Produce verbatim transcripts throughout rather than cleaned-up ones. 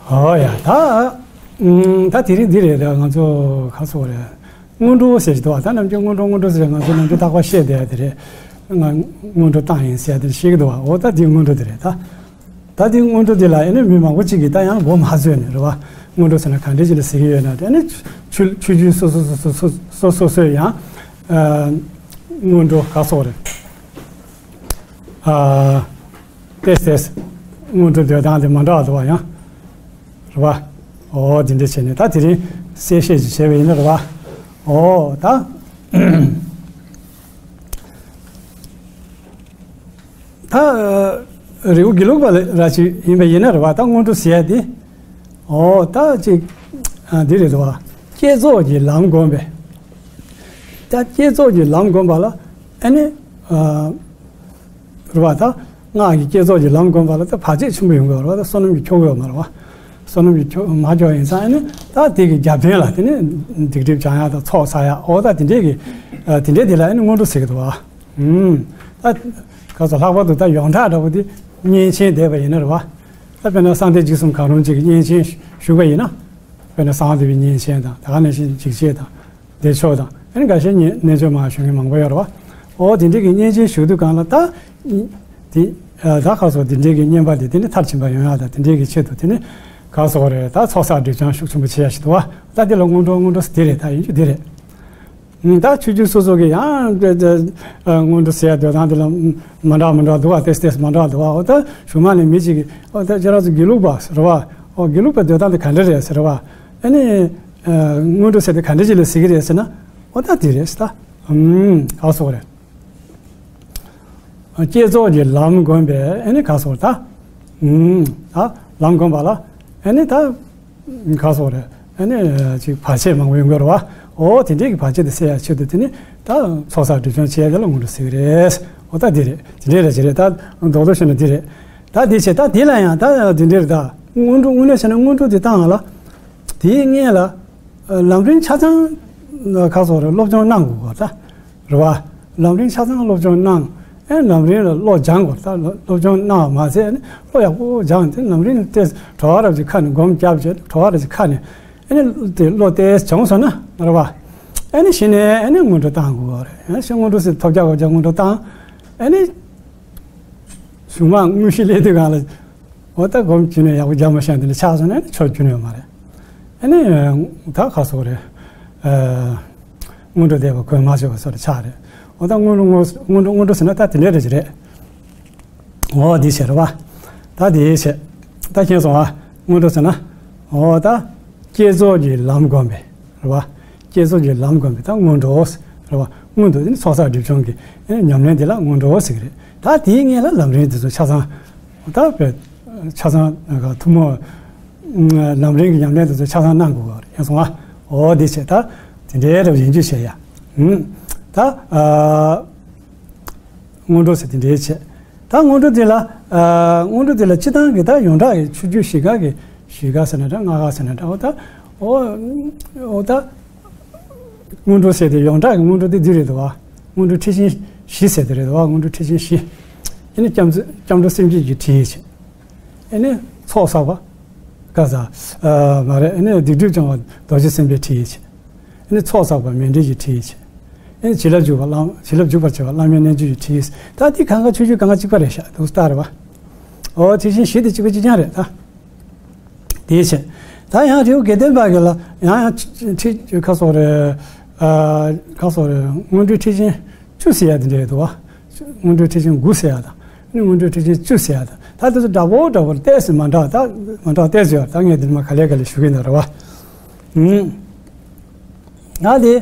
ཨོ་ཡ། ད་ཨ་ད་དེ་རིང་འདི་རེད། ད་ང་ཚོ་ག་སོགས་རེད། སྔོན་འགྲོ་ཟེར་གྱི་འདུག་བ། ད་ནམ་རྒྱུན་སྔོན་འགྲོ་སྔོན་འགྲོ་ཟེར། ང་ཚོ་ནམ་རྒྱུན་རྟག་པར་བཤད་བསྡད་ཡ་དེ་རེད། ང་སྔོན་འགྲོ་བཏང་ཡིན་ཟེར་ཡ་དེ་བཤད་ཀྱི་འདུག་བ། འོ་ད་འདི་སྔོན་འགྲོ་དེ་རེད་ད། ད་འདི་སྔོན་འགྲོ་འདི་ལ་ཨ་ནི་མི་མང་པོ་གཅིག་གིས་ད་ཡང་མགོ་མ་ཚོས་ནས་རེད་བ། སྔོན་འགྲོ་ཟེར་ན་ག་འདྲ་ཅིག་ལ་ཟེར་གྱི་ཡོད་ན་དེ། ཨ་ནི་ཆོས་ཆོས་བརྒྱུད་སོ་སོ་སོ་སོ་སོ་སོ་སོས་ཡང་ཨ་སྔོན་འགྲོ་ག་སོགས་རེད། ཨ་ཏེས་ཏེས་སྔོན་འགྲོ་སྡོད་སྟངས་དེ་མ་འདྲ་བ་འདུག་བ། ཡང་རེད་བ། ཨོ་འདི་འདྲ་བྱས་ནས་ད་དེ་རིང་གསལ་བཤད་ཅིག་བྱས་པ་ཡིན་ན་རེད་བ། ཨོ་ད། ད་རི་བོ་དགེ་ལུགས་པ་ར་ཅིག་ཡིན་པ་ཡིན་ན་རེད་བ། ད་སྔོན་འགྲོ་ཟེར་ཡ་དེ། ཨོ་ད་ཅིག་ཨ་འདི་རེད་འདུག་བ། བསྐྱེད་རྫོགས་ཀྱི་ལམ་བསྒོམ་པས། ད་བསྐྱེད་རྫོགས་ཀྱི་ལམ་བསྒོམ་པ་ལ་ཨ་ནི་ཨ་རེད་བ། ད་སྔགས་ཀྱི་བསྐྱེད་རྫོགས་ཀྱི་ལམ་བསྒོམ་པ་ལ་ད་བར་ཆད་ཆེན་པོ་ཡོང་གི་ཡོད་རེད་བ། ད་བསོད་ནམས་ཀྱི་འཁྱོག་གི་ཡོད་མ་རེད་བ། བསོད་ནམས་ཀྱི་འཁྱོག་མ་འཁྱོག་ཡིན་ཙང་ཨ་ནི་ད་དེ་གི་རྒྱབ་རྟེན་ལ་དེ་ནི་སྡིག་སྒྲིབ་སྦྱང་ཡ་དང་ཚོགས་བསགས་ཡ། ཨོ་ད་དེ་འདྲས་ཀྱི་ཨ་དེ་འདྲས་དེ་ལ་ཨ་ནི་སྔོན་འགྲོ་ཟེར་གི་འདུག་བ། ཨུམ། ད་ག་ཚོད་ལྷག་པར་དུ་ད་ཡོངས་གྲགས་འདྲ་པོ་དེ་བསྙེན་ཆེན་བསྡད་པ་ཡིན་ན་རེད་བ། ད་དཔེར་ན་གསང་བདེ་འཇིགས་གསུམ་གང་རུང་ཅིག་གི་བསྙེན་ཆེན་ཞུས་པ་ཡིན་ན། དཔེར་ན་གསང་བ་འདུས་པའི་བསྙེན་ཆེན་དང་། ད་ག་ནང་བཞིན་འཇིགས་བྱེད་དང་། བདེ་མཆོག་དང་། ཨ་ནི་འགའ་ཤས་བསྙེན་བསྙེན་བཅོས་མ་ཞུ་མཁན་མང་པོ་ཡོད་རེད་བ། ཨོ་དེ་འདྲས་ཀྱི་བསྙེན་ཆེན་ཞུ་དུས་སྒང་ལ་ད། དེ་ད་ག་སོགས་དེ་འདྲས་ཀྱི་བསྙེན་པ་དེ་དེ་ནི་མཐར་ཕྱིན་པ་ཡོང་ཡག་དང་དེ་འདྲས་ཀྱི་ཆེད་དུ་དེ་ནི་ག་སོགས་རེད། ད་ཚོགས་བསགས་སྒྲིབ་སྦྱང་ཤུགས་ཆེན་པོ་བྱེད་ཡ་ཞིག་འདུག་བ། ད་དེ་ལ་སྔོན་འགྲོ་སྔོན་འགྲོ་ཟེར་དེ་རེད། ད་ཡིན་རྒྱུ་དེ་རེད། ད་ཆོས་བརྒྱུད་སོ་སོ་གི་ཡང་སྔོན་འགྲོ་ཟེར་ཡ་སྡོད་སྟངས་དེ་ལ་མ་འདྲ་མ་འདྲ་འདུག་བ། ཏེས་ཏེས་མ་འདྲ་འདུག་བ། ཨོ་ད་གཞུག་མ་ནས་མི་གཅིག་གིས་ཨོ་ད་ཁྱེད་རང་ཚོ་དགེ་ལུགས་པ་ཟེར་བ། ཨོ་དགེ་ལུགས་པ་སྡོད་སྟངས་དེ་ག་འདྲ་རེད་ཟེར་བ། ཨ་ནི། ཨ་སྔོན་འགྲོ་ཟེར་དེ་ག་འདྲ་ཅིག་ལ་ཟེར་གྱི་རེད་ཟེར་ན། ཨོ་ད་དེ་རེད་ཟེར་ད། ཨུམ། ག་སོགས་རེད། ཨ་བསྐྱེད་རྫོགས་ཀྱི་ལམ་བསྒོམས་པས་ཨ་ནི་ག་སོགས་ད། ཨུམ། ད་ལམ་བསྒོམས་པ་ལ་ཨ་ནི་ད། ག་སོགས་རེད། ཨ་ནི་ཅིག་བར་ཆད་མང་པོ་ཡོང་གི་རེད་བ། ཨོ་དེ་འདྲས་ཀྱི་བར་ཆད་དེ་སེལ་ཡ་ཆེད་དུ་དེ་ནི་ད་ཚོགས་བསགས་སྒྲིབ་སྦྱོང་བྱེད་ཡ་དེ་ལ་སྔོན་འགྲོ་ཟེར་གྱི་རེད། ཨོ་ད་དེ་རེད། དེ་འདྲས་རེད་ཅི་རེད། ད་རྡོག་རྡོག་བཤད་ན་དེ་རེད། ད་དེ་བྱས་ད་དེ་ལ་ཡང་ད་དེ་འདྲས་རེད། ད་སྔོན་འགྲོ་དངོས་གནས་བྱས་ན་སྔོན་འགྲོ་དེ་བཏང་ང་ལ། དེའི་སྔོན་ལ། ལམ་རིམ་ཆ་ཚང་ག་སོགས་རེད། སློབ་སྦྱོང་གནང་དགོས་པ་ད། རེད་བ། ལམ་རིམ་ཆ་ཚང་སློབ་སྦྱོང་གནང་། ཨེ་ལམ་རིམ་ལ་བློ་སྦྱང་དགོས། ད་སློབ་སྦྱོང་གནང་བ་མ་ཟད་ཨ་ནི་བློ་ཡག་པོ་སྦྱངས་ཏེ་ལམ་རིམ་ལ་ཏོག་ཙམ་བྲོ་བ་རབ་ཅིག་ཁ་ནས་སྒོམ་བརྒྱབ་བྱས་བྲོ་བ་རབ་ཅིག་ཁ་ནས་ཨ་ནི་དེ་བློ་ཏོག་ཙམ་སྦྱངས་སོང་ན་རེད་བ། ཨ་ནི་གཞི་ནས་ཨ་ནི་སྔོན་འགྲོ་བཏང་དགོས་པ་རེད། ཨ་ནི་སྔོན་འགྲོ་ཟེར་ཐོབ་རྒྱག་གོ་རྒྱག་སྔོན་འགྲོ་བཏང་། ཨ་ནི། གཞུག་མ་དངོས་གཞི་སླེབས་དུས་སྒང་ལ། འོ་ད་སྒོམ་རྒྱུན་ནས་ཡག་པོ་རྒྱབ་མ་ཤེས་དེ་འདྲ་ཆགས་སོང་ན་ནི་ཆོག་རྒྱུ་ནས་ཡོད་མ་རེད། ཨ་ནི་ད་ག་སོགས་རེད། ཨ་སྔོན་འགྲོ་བསྡད་པ་གོས་མ་ཆོད་པ་སོགས་རེ་ཆགས་རེད། འོ་ད་སྔོན་འགྲོ་སྔོན་སྔོན་འགྲོ་སྔོན་འགྲོ་ཟེར་ན་ད་དེ་འདྲ་རེད་ཅི་རེད། འོ་འདི་བྱས་རེད་བ། ད་དེ་བྱས། ད་མཁྱེན་སོང་ཨ། སྔོན་འགྲོ་ཟེར་ན། འོ་ད། བསྐྱེད་རྫོགས་ཀྱི་ལམ་བསྒོམ་པས་རེད་བ། བསྐྱེད་རྫོགས་ཀྱི་ལམ་བསྒོམ་པས་ད་སྔོན་འགྲོ་ཟེར་རེད་བ། སྔོན་དུ་ནི་ཚོགས་བསགས་སྒྲིབ་སྦྱོང་གི་ཉམས་ལེན་དེ་ལ་སྔོན་འགྲོ་ཟེར་གྱི་རེད། ད་དེའི་སྔོན་ལ་ལམ་རིམ་དེ་ཚོ་ཆ་ཚང་། ད་བས། ཆ་ཚང་ཐུན་མོང་། ལམ་རིམ་གྱི་ཉམས་ལེན་དེ་ཚོ་ཆ་ཚང་གནང་དགོས་པ་རེད། ཡིན་སོང་ང་། འོ་འདི་བྱས་ད། དེ་འདྲའི་རབ་ཡིན་རྒྱུ་བྱས་ཡ། ད། སྔོན་འགྲོ་ཟེར་དེ་འདྲའི་བྱས། ད་སྔོན་འགྲོ་དེ་ལ། སྔོན་འགྲོ་དེ་ལ་སྤྱི་བཏང་གི་ད་ཡོངས་གྲགས་ཀྱི་ཆོས་བརྒྱུད་བཞི་ཀ་གི་བཞི་ཀ་ཟེར་ན་འདྲ་ལྔ་ཀ་ཟེར་ན་འདྲ་འོ་ད། འོ། འོ་ད། སྔོན་འགྲོ་ཟེར་དེ་ཡོངས་གྲགས་ཀྱི་སྔོན་འགྲོ་དེ་འདི་རེད་འདུག་བ། སྔོན་འགྲོའི་ཁྲིད་ཆེན་བཞི་ཟེར་དེ་རེད་འདུག་བ། སྔོན་འགྲོའི་ཁྲིད་ཆེན་བཞི། ཨེ་ནི་སྐྱབས་སྐྱབས་འགྲོ་སེམས་བསྐྱེད་ཀྱི་ཁྲིད་ཡིག་བྱས། ཨེ་ནི་ཚོགས་བསགས་པ། ག་ས། མ་རེད། ཨེ་ནི་སྡིག་སྒྲིབ་སྦྱང་བ་རྡོ་རྗེ་སེམས་དཔའི་ཁྲིད་ཡིག་བྱས། ཨེ་ནི་ཚོགས་བསགས་པ་མཎྜལ་གྱི་ཁྲིད་ཡིག་བྱས། ཨེ་ནི་བྱིན་རླབས་འཇུག་པ་བླ་བྱིན་རླབས་འཇུག་པར་བྱེད་པ་བླ་མའི་རྣལ་འབྱོར་གྱི་ཁྲིད་ཡིག་ད་འདི་གང་ག་ཆོས་བརྒྱུད་གང་ག་གཅིག་པ་རེད་ཤག་འདུག་ལྟ་རེད་བ། ཨོ་ཁྲིད་ཆེན་བཞི་དེ་གཅིག་པ་གཅིག་རྐྱང་རེད་ད། དེའི་ཕྱིར། ད་ཡང་རི་བོ་དགེ་ལྡན་པ་གི་ལ་ཡང་ཡང་ཁྲི་ཁྲི་ཁ་སོགས་རེད། ཨ་ཁ་སོགས་རེད། སྔོན་འགྲོའི་ཁྲིད་ཆེན་བཅུ་ཟེར་ཡ་དེ་འདྲ་ཡོད་འདུག་བ། སྔོན་འགྲོའི་ཁྲིད་ཆེན་དགུ་ཟེར་ཡ་དང་། ཨ་ནི་སྔོན་འགྲོའི་ཁྲིད་ཆེན་བཅུ་ཟེར་ཡ་དང་། ད་དེ་ཚོ་འདྲ་པོ་འདྲ་པོ་ཏོག་ཙམ་མ་འདྲ་ད་མ་འདྲ་ཏོག་ཙམ་ཡོད། ད་ངས་འདི་མ་ག་ལེ་ག་ལེ་ཞུ་གི་ཡིན་ད་རེད་བ། ཨུམ། ང་དེ།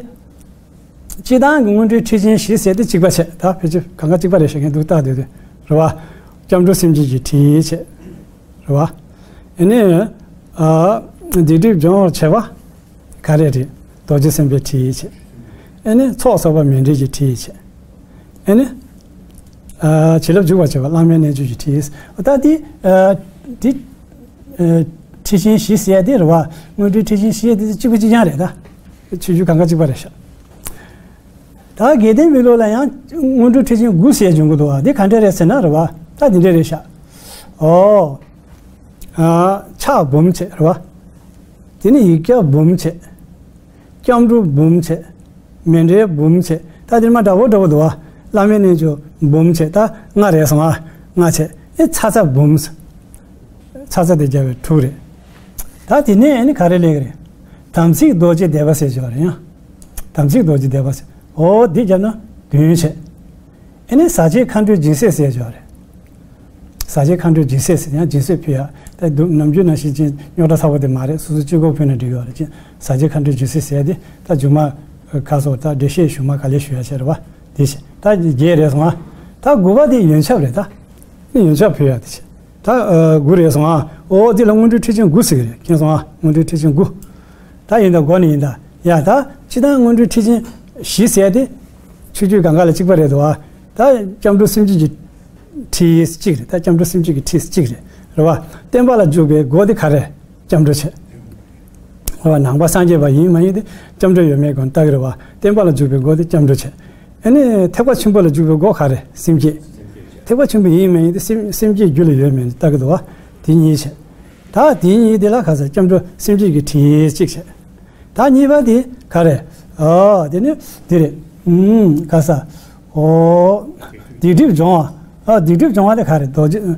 སྤྱི་བཏང་གི་སྔོན་འགྲོའི་ཁྲིད་ཆེན་བཞི་ཟེར་དེ་གཅིག་པ་བྱས། ད་ཕལ་ཆེར་གང་ག་གཅིག་པ་རེད་ཤག་ངས་འདུག་ལྟ་སྡོད་དུས་རེད་བ། སྐྱབས་འགྲོ་སེམས་བསྐྱེད་ཀྱི་ཁྲིད་བྱས། རེད་བ། ཨ་ནི། ཨ། སྡིག་སྒྲིབ་སྦྱོང་བར་བྱེད་པ། ག་རེ་རེད། རྡོ་རྗེ་སེམས་དཔའི་ཁྲིད་བྱས། ཨ་ནི་ཚོགས་བསགས་པ་མཎྜལ་གྱི་ཁྲིད་བྱས། ཨ་ནི། ཨ། བྱིན་རླབས་འཇུག་པར་བྱེད་པ་བླ་མའི་རྣལ་འབྱོར་གྱི་ཁྲིད་བྱས། ད་འདི། ཨ། འདི། ཨ། ཁྲིད་ཆེན་བཞི་ཟེར་ཡ་དེ་རེད་བ། སྔོན་འགྲོའི་ཁྲིད་ཆེན་བཞི་ཡ་དེ་གཅིག་པ་གཅིག་རྐྱང་རེད་ད། ཆོས་བརྒྱུད་གང་ག་གཅིག་པ་རེད་ཤག་ད་དགེ་ལྡན་པའི་ལུགས་ལ་ཡང་སྔོན་འགྲོའི་ཁྲིད་ཆེན་དགུ་ཟེར་བྱུང་གི་འདུག་བ། འདི་ག་འདྲ་རེད་ཟེར་ན་རེད་བ། ད་འདི་འདྲ་རེད་ཤག་ཨོ། ཕྱག་འབུམ་བྱས་རེད་བ། དེ་ནས་ཡིག་བརྒྱ་འབུམ་བྱས། སྐྱབས་འགྲོ་འབུམ་བྱས། མཎྜལ་འབུམ་བྱས། ད་དེ་མ་འདྲ་བོ་འདྲ་བོ་འདུག་བ། བླ་མའི་རྣལ་འབྱོར་འབུམ་བྱས། ད་ལྔ་རེད་སོང་ཨ། ལྔ་བྱས། ཨེ་ཚ་ཚ་འབུམ། ཚ་ཚ་དེ་བརྒྱབ་པའི་དྲུག་རེད། ད་དེ་ནས་ཨ་ནི་ག་རེ་ལེགས་རེད། དམ་ཚིག་རྡོ་རྗེ་བཟླས་པ་ཟེར་ཅིག་ཡོད་རེད་ཡང་། དམ་ཚིག་རྡོ་རྗེ་བཟླས་པ་ཟེར། འོ་འདི་བརྒྱབ་ན་བདུན་བྱས། ཨེ་ནས་ཟ་བྱེད་མཁའ་འགྲོའི་སྦྱིན་སྲེག་ཟེར་ཅིག་ཡོད་རེད། ཟ་བྱེད་མཁའ་འགྲོའི་སྦྱིན་སྲེག་ཟེར་ཡང་སྦྱིན་སྲེག་ཕུལ་ཡ། ད་འདུག་ནམ་རྒྱུན་ནང་བཞིན་ཅིག་རྙོག་དྲ་ཚ་པོ་དེ་མ་རེད། སོ་སོ་གཅིག་པོ་ཕུལ་ན་འགྲིག་ཡོད་རེད་ཅིག་ཟ་བྱེད་མཁའ་འགྲོའི་སྦྱིན་སྲེག་ཟེར་ཡ་དེ་ད་མཇུག་མ་ཁ་སོགས་ད་འགྲེལ་བཤད་གཞུག་མ་ག་ལེར་ཞུ་ཡ་བྱས་རེད་བ། དེ་བཞིན་ད་བརྒྱད་རེད་སོང་ཨ། ད་དགུ་པ་དེ་ཡོན་ཆབ་རེད་ད། ནི་ཡོན་ཆབ་ཕུལ་ཡ་དེ་བཞིན་ད་དགུ་རེད་སོང་ཨ། ཨོ་དེ་ལ་སྔོན་འགྲོའི་ཁྲིད་ཆེན་དགུ་ཟེར་གི་རེད། མཁྱེན་སོང་ཨ། སྔོན་འགྲོའི་ཁྲིད་ཆེན་དགུ། ད་ཡིན་ད་དགོ་ནི་ཡིན་ད། ཡ་ད་སྤྱིར་བཏང་སྔོན་འགྲོའི་ཁྲིད་ཆེན་བཞི་ཟེར་ཏེ། ཆོས་བརྒྱུད་གང་ག་ལ་གཅིག་པ་རེད་འདུག་ཨ། ད་སྐྱབས་འགྲོ་སེམས་བསྐྱེད་ཀྱི་ཁྲིད་གཅིག་རེད། ད་སྐྱབས་འགྲོ་སེམས་བསྐྱེད་ཀྱི་ཁྲིད་གཅིག་རེད། རེད་བ། བསྟན་པ་ལ་འཇུག་པའི་སྒོ་དེ་ག་རེ། སྐྱབས་འགྲོ་བྱེད། རེད་བ། ནང་པ་སངས་རྒྱས་པ་ཡིན་མ་ཡིན་དེ་སྐྱབས་འགྲོ་ཡོད་མེད་སྒོ་ནས་བལྟ་གི་རེད་བ། བསྟན་པ་ལ་འཇུག་པའི་སྒོ་དེ་སྐྱབས་འགྲོ་བྱེད། ཨ་ནི་ཐེག་པ་ཆེན་པོ་ལ་འཇུག་པའི་སྒོ་ག་རེ། སེམས་བསྐྱེད། ཐེག་པ་ཆེན་པོ་ཡིན་མ་ཡིན་དེ་སེམས་སེམས་བསྐྱེད་རྒྱུད་ལ་ཡོད་མེད་བལྟ་གི་འདུག་བ། དེ་གཉིས་བྱེད། ད་དེ་གཉིས་དེ་ལ་ག་ས་སྐྱབས་འགྲོ་སེམས་བསྐྱེད་ཀྱི་ཁྲིད་གཅིག་བྱེད། ད་གཉིས་པ་དེ་ག་རེ། ཨོ་དེ་ནི་དེ་རེད། ཨུམ་ག་ས། ཨོ་སྡིག་སྒྲིབ་སྦྱོང་བ། ཨོ་སྡིག་སྒྲིབ་སྦྱོང་བ་དེ་ག་རེ། རྡོ་རྗེ།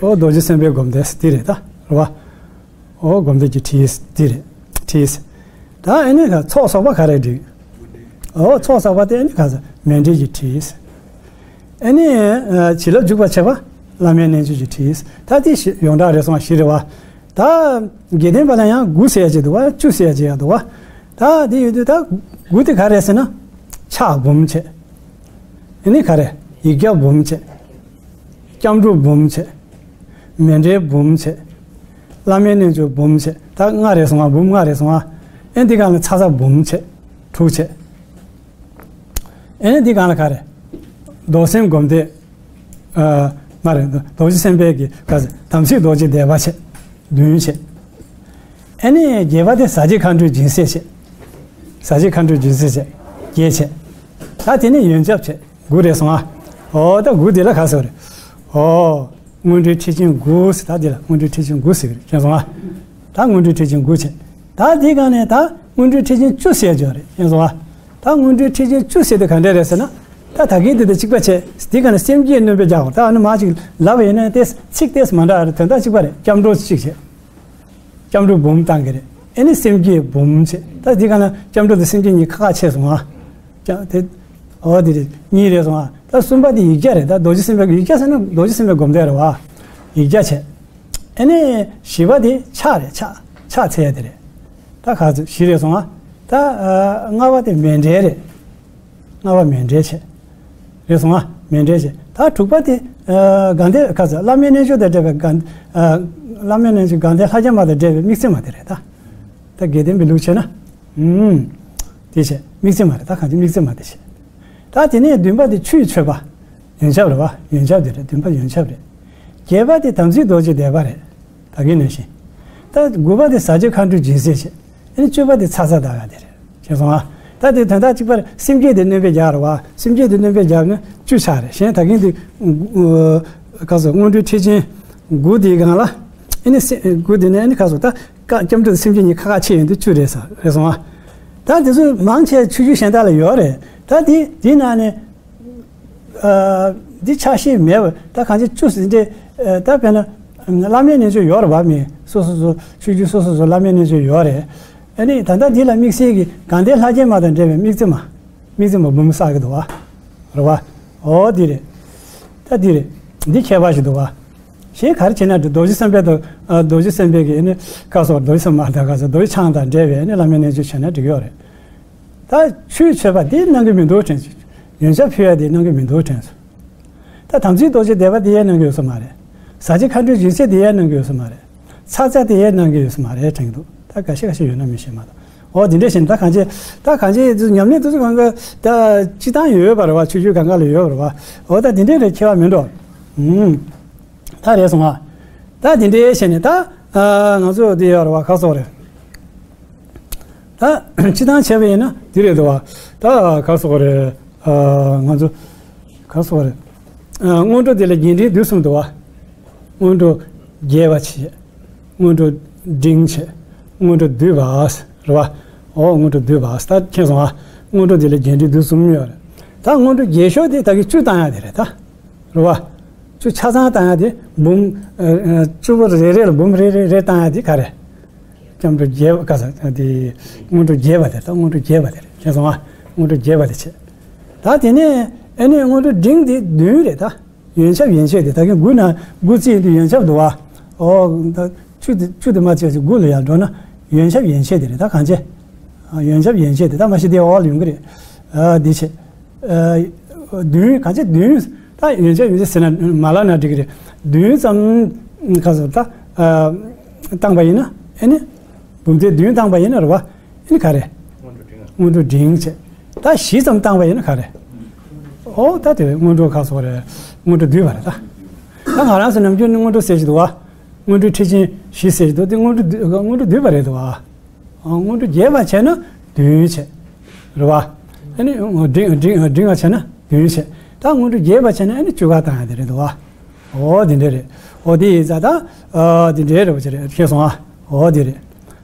ཨོ་རྡོ་རྗེ་སེམས་དཔའི་སྒོམ་བཟླས་དེ་རེད་ད། རེད་བ། ཨོ་སྒོམ་བཟླས་ཀྱི་ཁྲིད་དེ་རེད། ཁྲིད། ད་ཨེ་ནི་ག་ཚོགས་གསོག་པ་ག་རེ་འགྲིག་ཨོ་ཚོགས་གསོག་པ་དེ་ཨེ་ནི་ག་ས་མཎྜལ་གྱི་ཁྲིད། ཨེ་ནི་བྱིན་རླབས་འཇུག་པར་བྱེད་པ་བླ་མའི་རྣལ་འབྱོར་གྱི་ཁྲིད། ད་དེ་ཡོངས་གྲགས་རེད་སོང་བ་བཞི་རེད་བ། ད་དགེ་ལྡན་པ་ལ་ཡང་དགུ་ཟེར་ཡ་ཅིག་འདུག་བ། བཅུ་ཟེར་ཡ་ཅིག་ཡང་འདུག་བ། ད་དེ་ཡོད་དུས་ད་དགུ་དེ་ག་རེ་ཟེར་ན། ཕྱག་འབུམ་བྱེད། ཨེ་ནི་ག་རེ། ཡིག་བརྒྱ་འབུམ་བྱེད། སྐྱབས་འགྲོ་འབུམ་བྱེད། མཎྜལ་འབུམ་བྱེད། བླ་མའི་རྣལ་འབྱོར་འབུམ་བྱེད། ད་ལྔ་རེད་སོང་ང་། འབུམ་ལྔ་རེད་སོང་ང་། ཨེ་འདི་གང་ལ་ཚ་ཚ་འབུམ་བྱེད། དྲུག་བྱེད། ཨེ་འདི་གང་ལ་ག་རེ། རྡོར་སེམས་སྒོམ་བཟླས། ཨ་མ་རེད། རྡོ་རྗེ་སེམས་དཔའི་གི་ག་ས་དམ་ཚིག་རྡོ་རྗེ་བཟླས་པ་བྱེད། བདུན་བྱེད། ཨེ་ནི་བརྒྱད་པ་དེ་ཟ་བྱེད་མཁའ་འགྲོའི་སྦྱིན་སྲེག་བྱེད། ཟ་བྱེད་མཁའ་འགྲོའི་སྦྱིན་སྲེག་བྱེད། བརྒྱད་བྱེད། ད་དེ་ནས་ཡོན་ཆབ་བྱེད། དགུ་རེད་སོང་ང་། ཨོ་ད་དགུ་དེ་ལ་ག་ཟེར་བ་རེད། ཨོ། སྔོན་འགྲོའི་ཁྲིད་ཆེན་དགུ་ཟེར། ད་འདི་ལ་སྔོན་འགྲོའི་ཁྲིད་ཆེན་དགུ་ཟེར་གི་རེད། མཁྱེན་སོང་ང་། ད་སྔོན་འགྲོའི་ཁྲིད་ཆེན་དགུ་བྱས། ད་འདི་ག་ནས་ད་སྔོན་འགྲོའི་ཁྲིད་ཆེན་བཅུ་ཟེར་ཡ་ཅིག་ཡོད་རེད། མཁྱེན་སོང་ང་། ད་སྔོན་འགྲོའི་ཁྲིད་ཆེན་བཅུ་ཟེར་དེ་ག་འདྲ་རེད་ཟེར་ན། ད་ད་གིན་དེ་དང་གཅིག་པ་བྱས། འདི་ག་ནས་སེམས་བསྐྱེད་སྣོན་པ་རྒྱག་དགོས། ད་ཨ་ནི་མ་ཅིག་ལབ་པ་ཡིན་ན་དེ་ཚིག་དེ་མ་འདྲ་རེད། དོན་དག་གཅིག་པ་རེད། སྐྱབས་འགྲོ་གཅིག་བྱས། སྐྱབས་འགྲོ་འབུམ་བཏང་གི་རེད། ཨེ་ནི་སེམས་བསྐྱེད་འབུམ་བྱས། ད་འདི་ག་ནས་སྐྱབས་འགྲོ་དང་སེམས་བསྐྱེད་གཉིས་ཁ་ཁ་ཕྱེ་སོང་ང་། ཀྱང་དེ། འོ་དེ་རེད། གཉིས་རེད་སོང་ང་། ད་གསུམ་པ་དེ་ཡིག་བརྒྱ་རེད། ད་རྡོ་རྗེ་སེམས་དཔའི་ཡིག་བརྒྱ་ཟེར་ན་རྡོ་རྗེ་སེམས་དཔའི་སྒོམ་བཟླས་རེད་བ། ཡིག་བརྒྱ་བྱས། ཨེ་ནི་བཞི་པ་དེ་ཕྱག་རེད། ཕྱག་ཕྱག་འཚལ་ཡ་དེ་རེད། ད་ག་ཚོད་བཞི་རེད་སོང་ང་། ད་ཨ་ལྔ་པ་དེ་མཎྜལ་རེད། ལྔ་པ་མཎྜལ་བྱས། རེད་སོང་ང་། མཎྜལ་བྱས། ད་དྲུག་པ་དེ་ཨ་དགའ་ལྡན་ག་ཚོད་བླ་མའི་རྣལ་འབྱོར་དང་འབྲེལ་བའི་དགའ་ཨ་བླ་མའི་རྣལ་འབྱོར་དགའ་ལྡན་ལྷ་བརྒྱ་མ་དང་འབྲེལ་བའི་དམིགས་བརྩེ་མ་དེ་རེད་ད། ད་དགེ་ལྡན་པའི་ལུགས་བྱས་ན། ཨུམ། དེ་བྱས། དམིགས་བརྩེ་མ་རེད། ད་གང་ཅི་དམིགས་བརྩེ་མ་དེ་བྱས། ད་དེ་ནས་བདུན་པ་དེ་ཆུའི་མཆོད་པ། ཡོན་ཆབ་རེད་བ། ཡོན་ཆབ་དེ་རེད། བདུན་པ་ཡོན་ཆབ་རེད། བརྒྱད་པ་དེ་དམ་ཚིག་རྡོ་རྗེ་བཟླས་པ་རེད། ད་གིན་ནང་བཞིན། ད་དགུ་པ་དེ་ཟ་བྱེད་མཁའ་འགྲོའི་སྦྱིན་སྲེག་བྱེད། ཨ་ནི་བཅུ་པ་དེ་ཚ་ཚ་བརྡབ་ཡ་དེ་རེད། མཁྱེན་སོང་ང་། ད་དེ་དོན་དག་གཅིག་པ་རེད། སེམས་བསྐྱེད་དེ་སྣོན་པ་རྒྱག་རེད་བ། སེམས་བསྐྱེད་དེ་སྣོན་པ་རྒྱག་ན་བཅུ་ཆགས་རེད། གཞན་ད་གིན་དེ་ག་ཚོད་སྔོན་འགྲོའི་ཁྲིད་ཆེན་དགུ་དེའི་སྒང་ལ། ཨ་ནི་སེ་དགུ་དེ་ནས་ཨ་ནི་ག་ཚོད་ད་སྐྱབས་འགྲོ་དང་སེམས་བསྐྱེད་གཉིས་ཁ་ཁ་ཕྱེ་ཡོང་དུས་བཅུ་རེད་ས་རེད་སོང་ང་། ད་དེ་ཚོ་མང་ཆེ་ཆོས་བརྒྱུད་གཞན་དག་ལ་ཡོད་རེད། ད་དེ་དེའི་ནང་ནས། ཨ་འདི་ཆགས་ཞེན་མེད་པ། ད་གང་ཅི་བཅུ་ཟིན་ཏེ། ཨ་ད་དཔེར་ན་བླ་མའི་རྣལ་འབྱོར་ཡོད་རེད་བ། མི་སོ་སོ་སོ་ཆོས་བརྒྱུད་སོ་སོ་སོ་བླ་མའི་རྣལ་འབྱོར་ཡོད་རེད། ཨ་ནི་ད་ལྟ་འདི་ལ་དམིགས་བསལ་གྱི་དགའ་ལྡན་ལྷ་བརྒྱ་མ་དང་འབྲེལ་བའི་དམིགས་བརྩེ་མ། དམིགས་བརྩེ་མ་འབུམ་བསགས་ཀྱི་འདུག་བ། རེད་བ། འོ་འདི་རེད། ད་འདི་རེད། འདི་ཁྱད་པར་ཞིག་འདུག་བ། གཞན་ག་རེ་བྱས་ན་འགྲིག་རྡོ་རྗེ་སེམས་དཔའ་དང་། ཨ་རྡོ་རྗེ་སེམས་དཔའི་གི་ཨ་ནི་བཀའ་སོགས་རྡོ་རྗེ་སེམས་དཔའ་དང་བཀའ་སོགས་རྡོ་རྗེ་འཆང་དང་འབྲེལ་བའི་ཨ་ནི་བླ་མའི་རྣལ་འབྱོར་བྱས་ན་འགྲིག་ཡོད་རེད། ད་ཆུའི་མཆོད་པ་འདི་གནང་གི་མི་འདུག་དྲན་སོང་། ཡོན་ཆབ་ཕུལ་ཡ་འདི་གནང་གི་མི་འདུག་དྲན་སོང་། ད་དམ་ཚིག་རྡོ་རྗེ་བཟླས་པ་འདི་ཡང་གནང་གི་ཡོད་ས་མ་རེད། ཟ་བྱེད་མཁའ་འགྲོའི་སྦྱིན་སྲེག་འདི་ཡང་གནང་གི་ཡོད་ས་མ་རེད། ཚ་ཚ་འདི་ཡང་གནང་གི་ཡོད་ས་མ་རེད་དྲན་གྱི་འདུག་ད་འགའ་ཤས་འགའ་ཤས་ཡོད་ན་མི་ཤེས་མ་གཏོགས། འོ་འདི་འདྲ་བྱས་ན་ད་གང་ཅི། ད་གང་ཅི་ཉམས་ལེན་དུས་ཚོད་གང་ག་ད་སྤྱི་བཏང་ཡོད་པ་རེད་བ། ཆོས་བརྒྱུད་གང་ག་ལ་ཡོད་པ་རེད་བ། འོ་ད་འདི་འདྲ་རེད། ཁྱད་པར་མི་འགྲོ། ཨུམ། ད་རེད་སོང་ང་། ད་འདི་འདྲའི་བྱས་ནས་ད་ཨ་ང་ཚོ་འདི་ཡོད་རེད་བ། ཁ་སོགས་རེད། ད་སྤྱི་བཏང་བྱས་པ་ཡིན་ན་འདི་རེད་འདུག་བ། ད་ཁ་སོགས་རེད། ཨ་ང་ཚོ་ཁ་སོགས་རེད། ཨ་སྔོན་འགྲོ་འདི་ལ་རྒྱས་འབྲིང་བསྡུས་གསུམ་འདུག་བ། སྔོན་འགྲོ་རྒྱས་པ་བྱས། སྔོན་འགྲོ་འབྲིང་བྱས། སྔོན་འགྲོ་བསྡུས་པ། རེད་བ། འོ་སྔོན་འགྲོ་བསྡུས་པ། ད་མཁྱེན་སོང་ཨ། སྔོན་འགྲོ་འདི་ལ་རྒྱས་འབྲིང་བསྡུས་གསུམ་ཡོད་རེད། ད་སྔོན་འགྲོ་རྒྱས་ཤོས་དེ་ད་གིན་བཅུ་བཏང་ཡ་དེ་རེད་ད། རེད་བ། བཅུ་ཆ་ཚང་བཏང་ཡ་དེ་འབུམ། ཨ། ཨ། བཅུ་པོ་རེ་རེ་ལ་འབུམ་རེ་རེ་རེ་བཏང་ཡ་དེ་ག་རེ། སྐྱབས་འགྲོ་རྒྱས་པ་ག་ས་དེ། སྔོན་འགྲོ་རྒྱས་པ་དེ་ད་སྔོན་འགྲོ་རྒྱས་པ་དེ་རེད། མཁྱེན་སོང་ཨ། སྔོན་འགྲོ་རྒྱས་པ་དེ་བྱས། ད་དེ་ནས་ཨ་ནི་སྔོན་འགྲོ་འབྲིང་དེ་བདུན་རེད་ད། ཡོན་ཆབ་ཡན་ཆད་དེ་ད་གིན་དགུ་ན་དགུ་བརྩིས་དུས་ཡོན་ཆབ་འདུག་བ། ཨོ། ད་བཅུ་དེ་བཅུ་དེ་མ་བརྩིས་དགུ་ལ་ཡར་འགྲོ་ན་ཡོན་ཆབ་ཡན་ཆད་དེ་རེད་ད་གང་བྱས། ཨ། ཡོན་ཆབ་ཡན་ཆད་དེ་ད་མ་གཞི་དེ་འོག་ལ་ཡོང་གི་རེད། ཨ། འདི་བྱས། ཨ། བདུན་གང་བྱས་བདུན། ད་ཡོན་ཆབ་ཡོན་ཆད་ཟེར་ན་མ་ལབ་ན་འགྲིག་གི་རེད། བདུན་ཙམ་ག་ཚོད་ད། ཨ། བཏང་པ་ཡིན་ན་ཨེ་ནི། འབུམ་ཚད་བདུན་བཏང་པ་ཡིན་ན་རེད་བ། ཨེ་ནི་ག་རེ། སྔོན་འགྲོ་འབྲིང་བྱས། ད་བཞི་ཙམ་བཏང་པ་ཡིན་ན་ག་རེ། ཨོ་ད་དེ་སྔོན་འགྲོ་ག་ཚོད་རེད། སྔོན་འགྲོ་བསྡུས་པ་རེད་ད། ད་ང་རང་ཚོ་ནམ་རྒྱུན་ནི་སྔོན་འགྲོ་ཟེར་གྱི་འདུག་བ། སྔོན་འགྲོའི་ཁྲིད་ཆེན་བཞི་ཟེར་གྱི་འདུག་དེ་སྔོན་འགྲོ་བསྡུ་སྔོན་འགྲོ་བསྡུས་པ་རེད་འདུག་བ། སྔོན་འགྲོ་རྒྱས་པ་བྱས་ན་བདུན་བྱས། རེད་བ། ཨ་ནི་འབྲིང་འབྲིང་འབྲིང་བ་བྱས་ན་བདུན་བྱས། ད་སྔོན་འགྲོ་རྒྱས་པ་བྱས་ན་ཨ་ནི་བཅུ་ཁ་བཏང་ཡ་དེ་རེད་འདུག་བ། འོ་དེ་འདྲ་རེད། འོ་དེ་ཡིན་ཙང་ད། ཨ། དེ་འདྲ་རེད་བ་ཅེ་རེད་ཤེས་སོང་ཨ། འོ་དེ་རེད།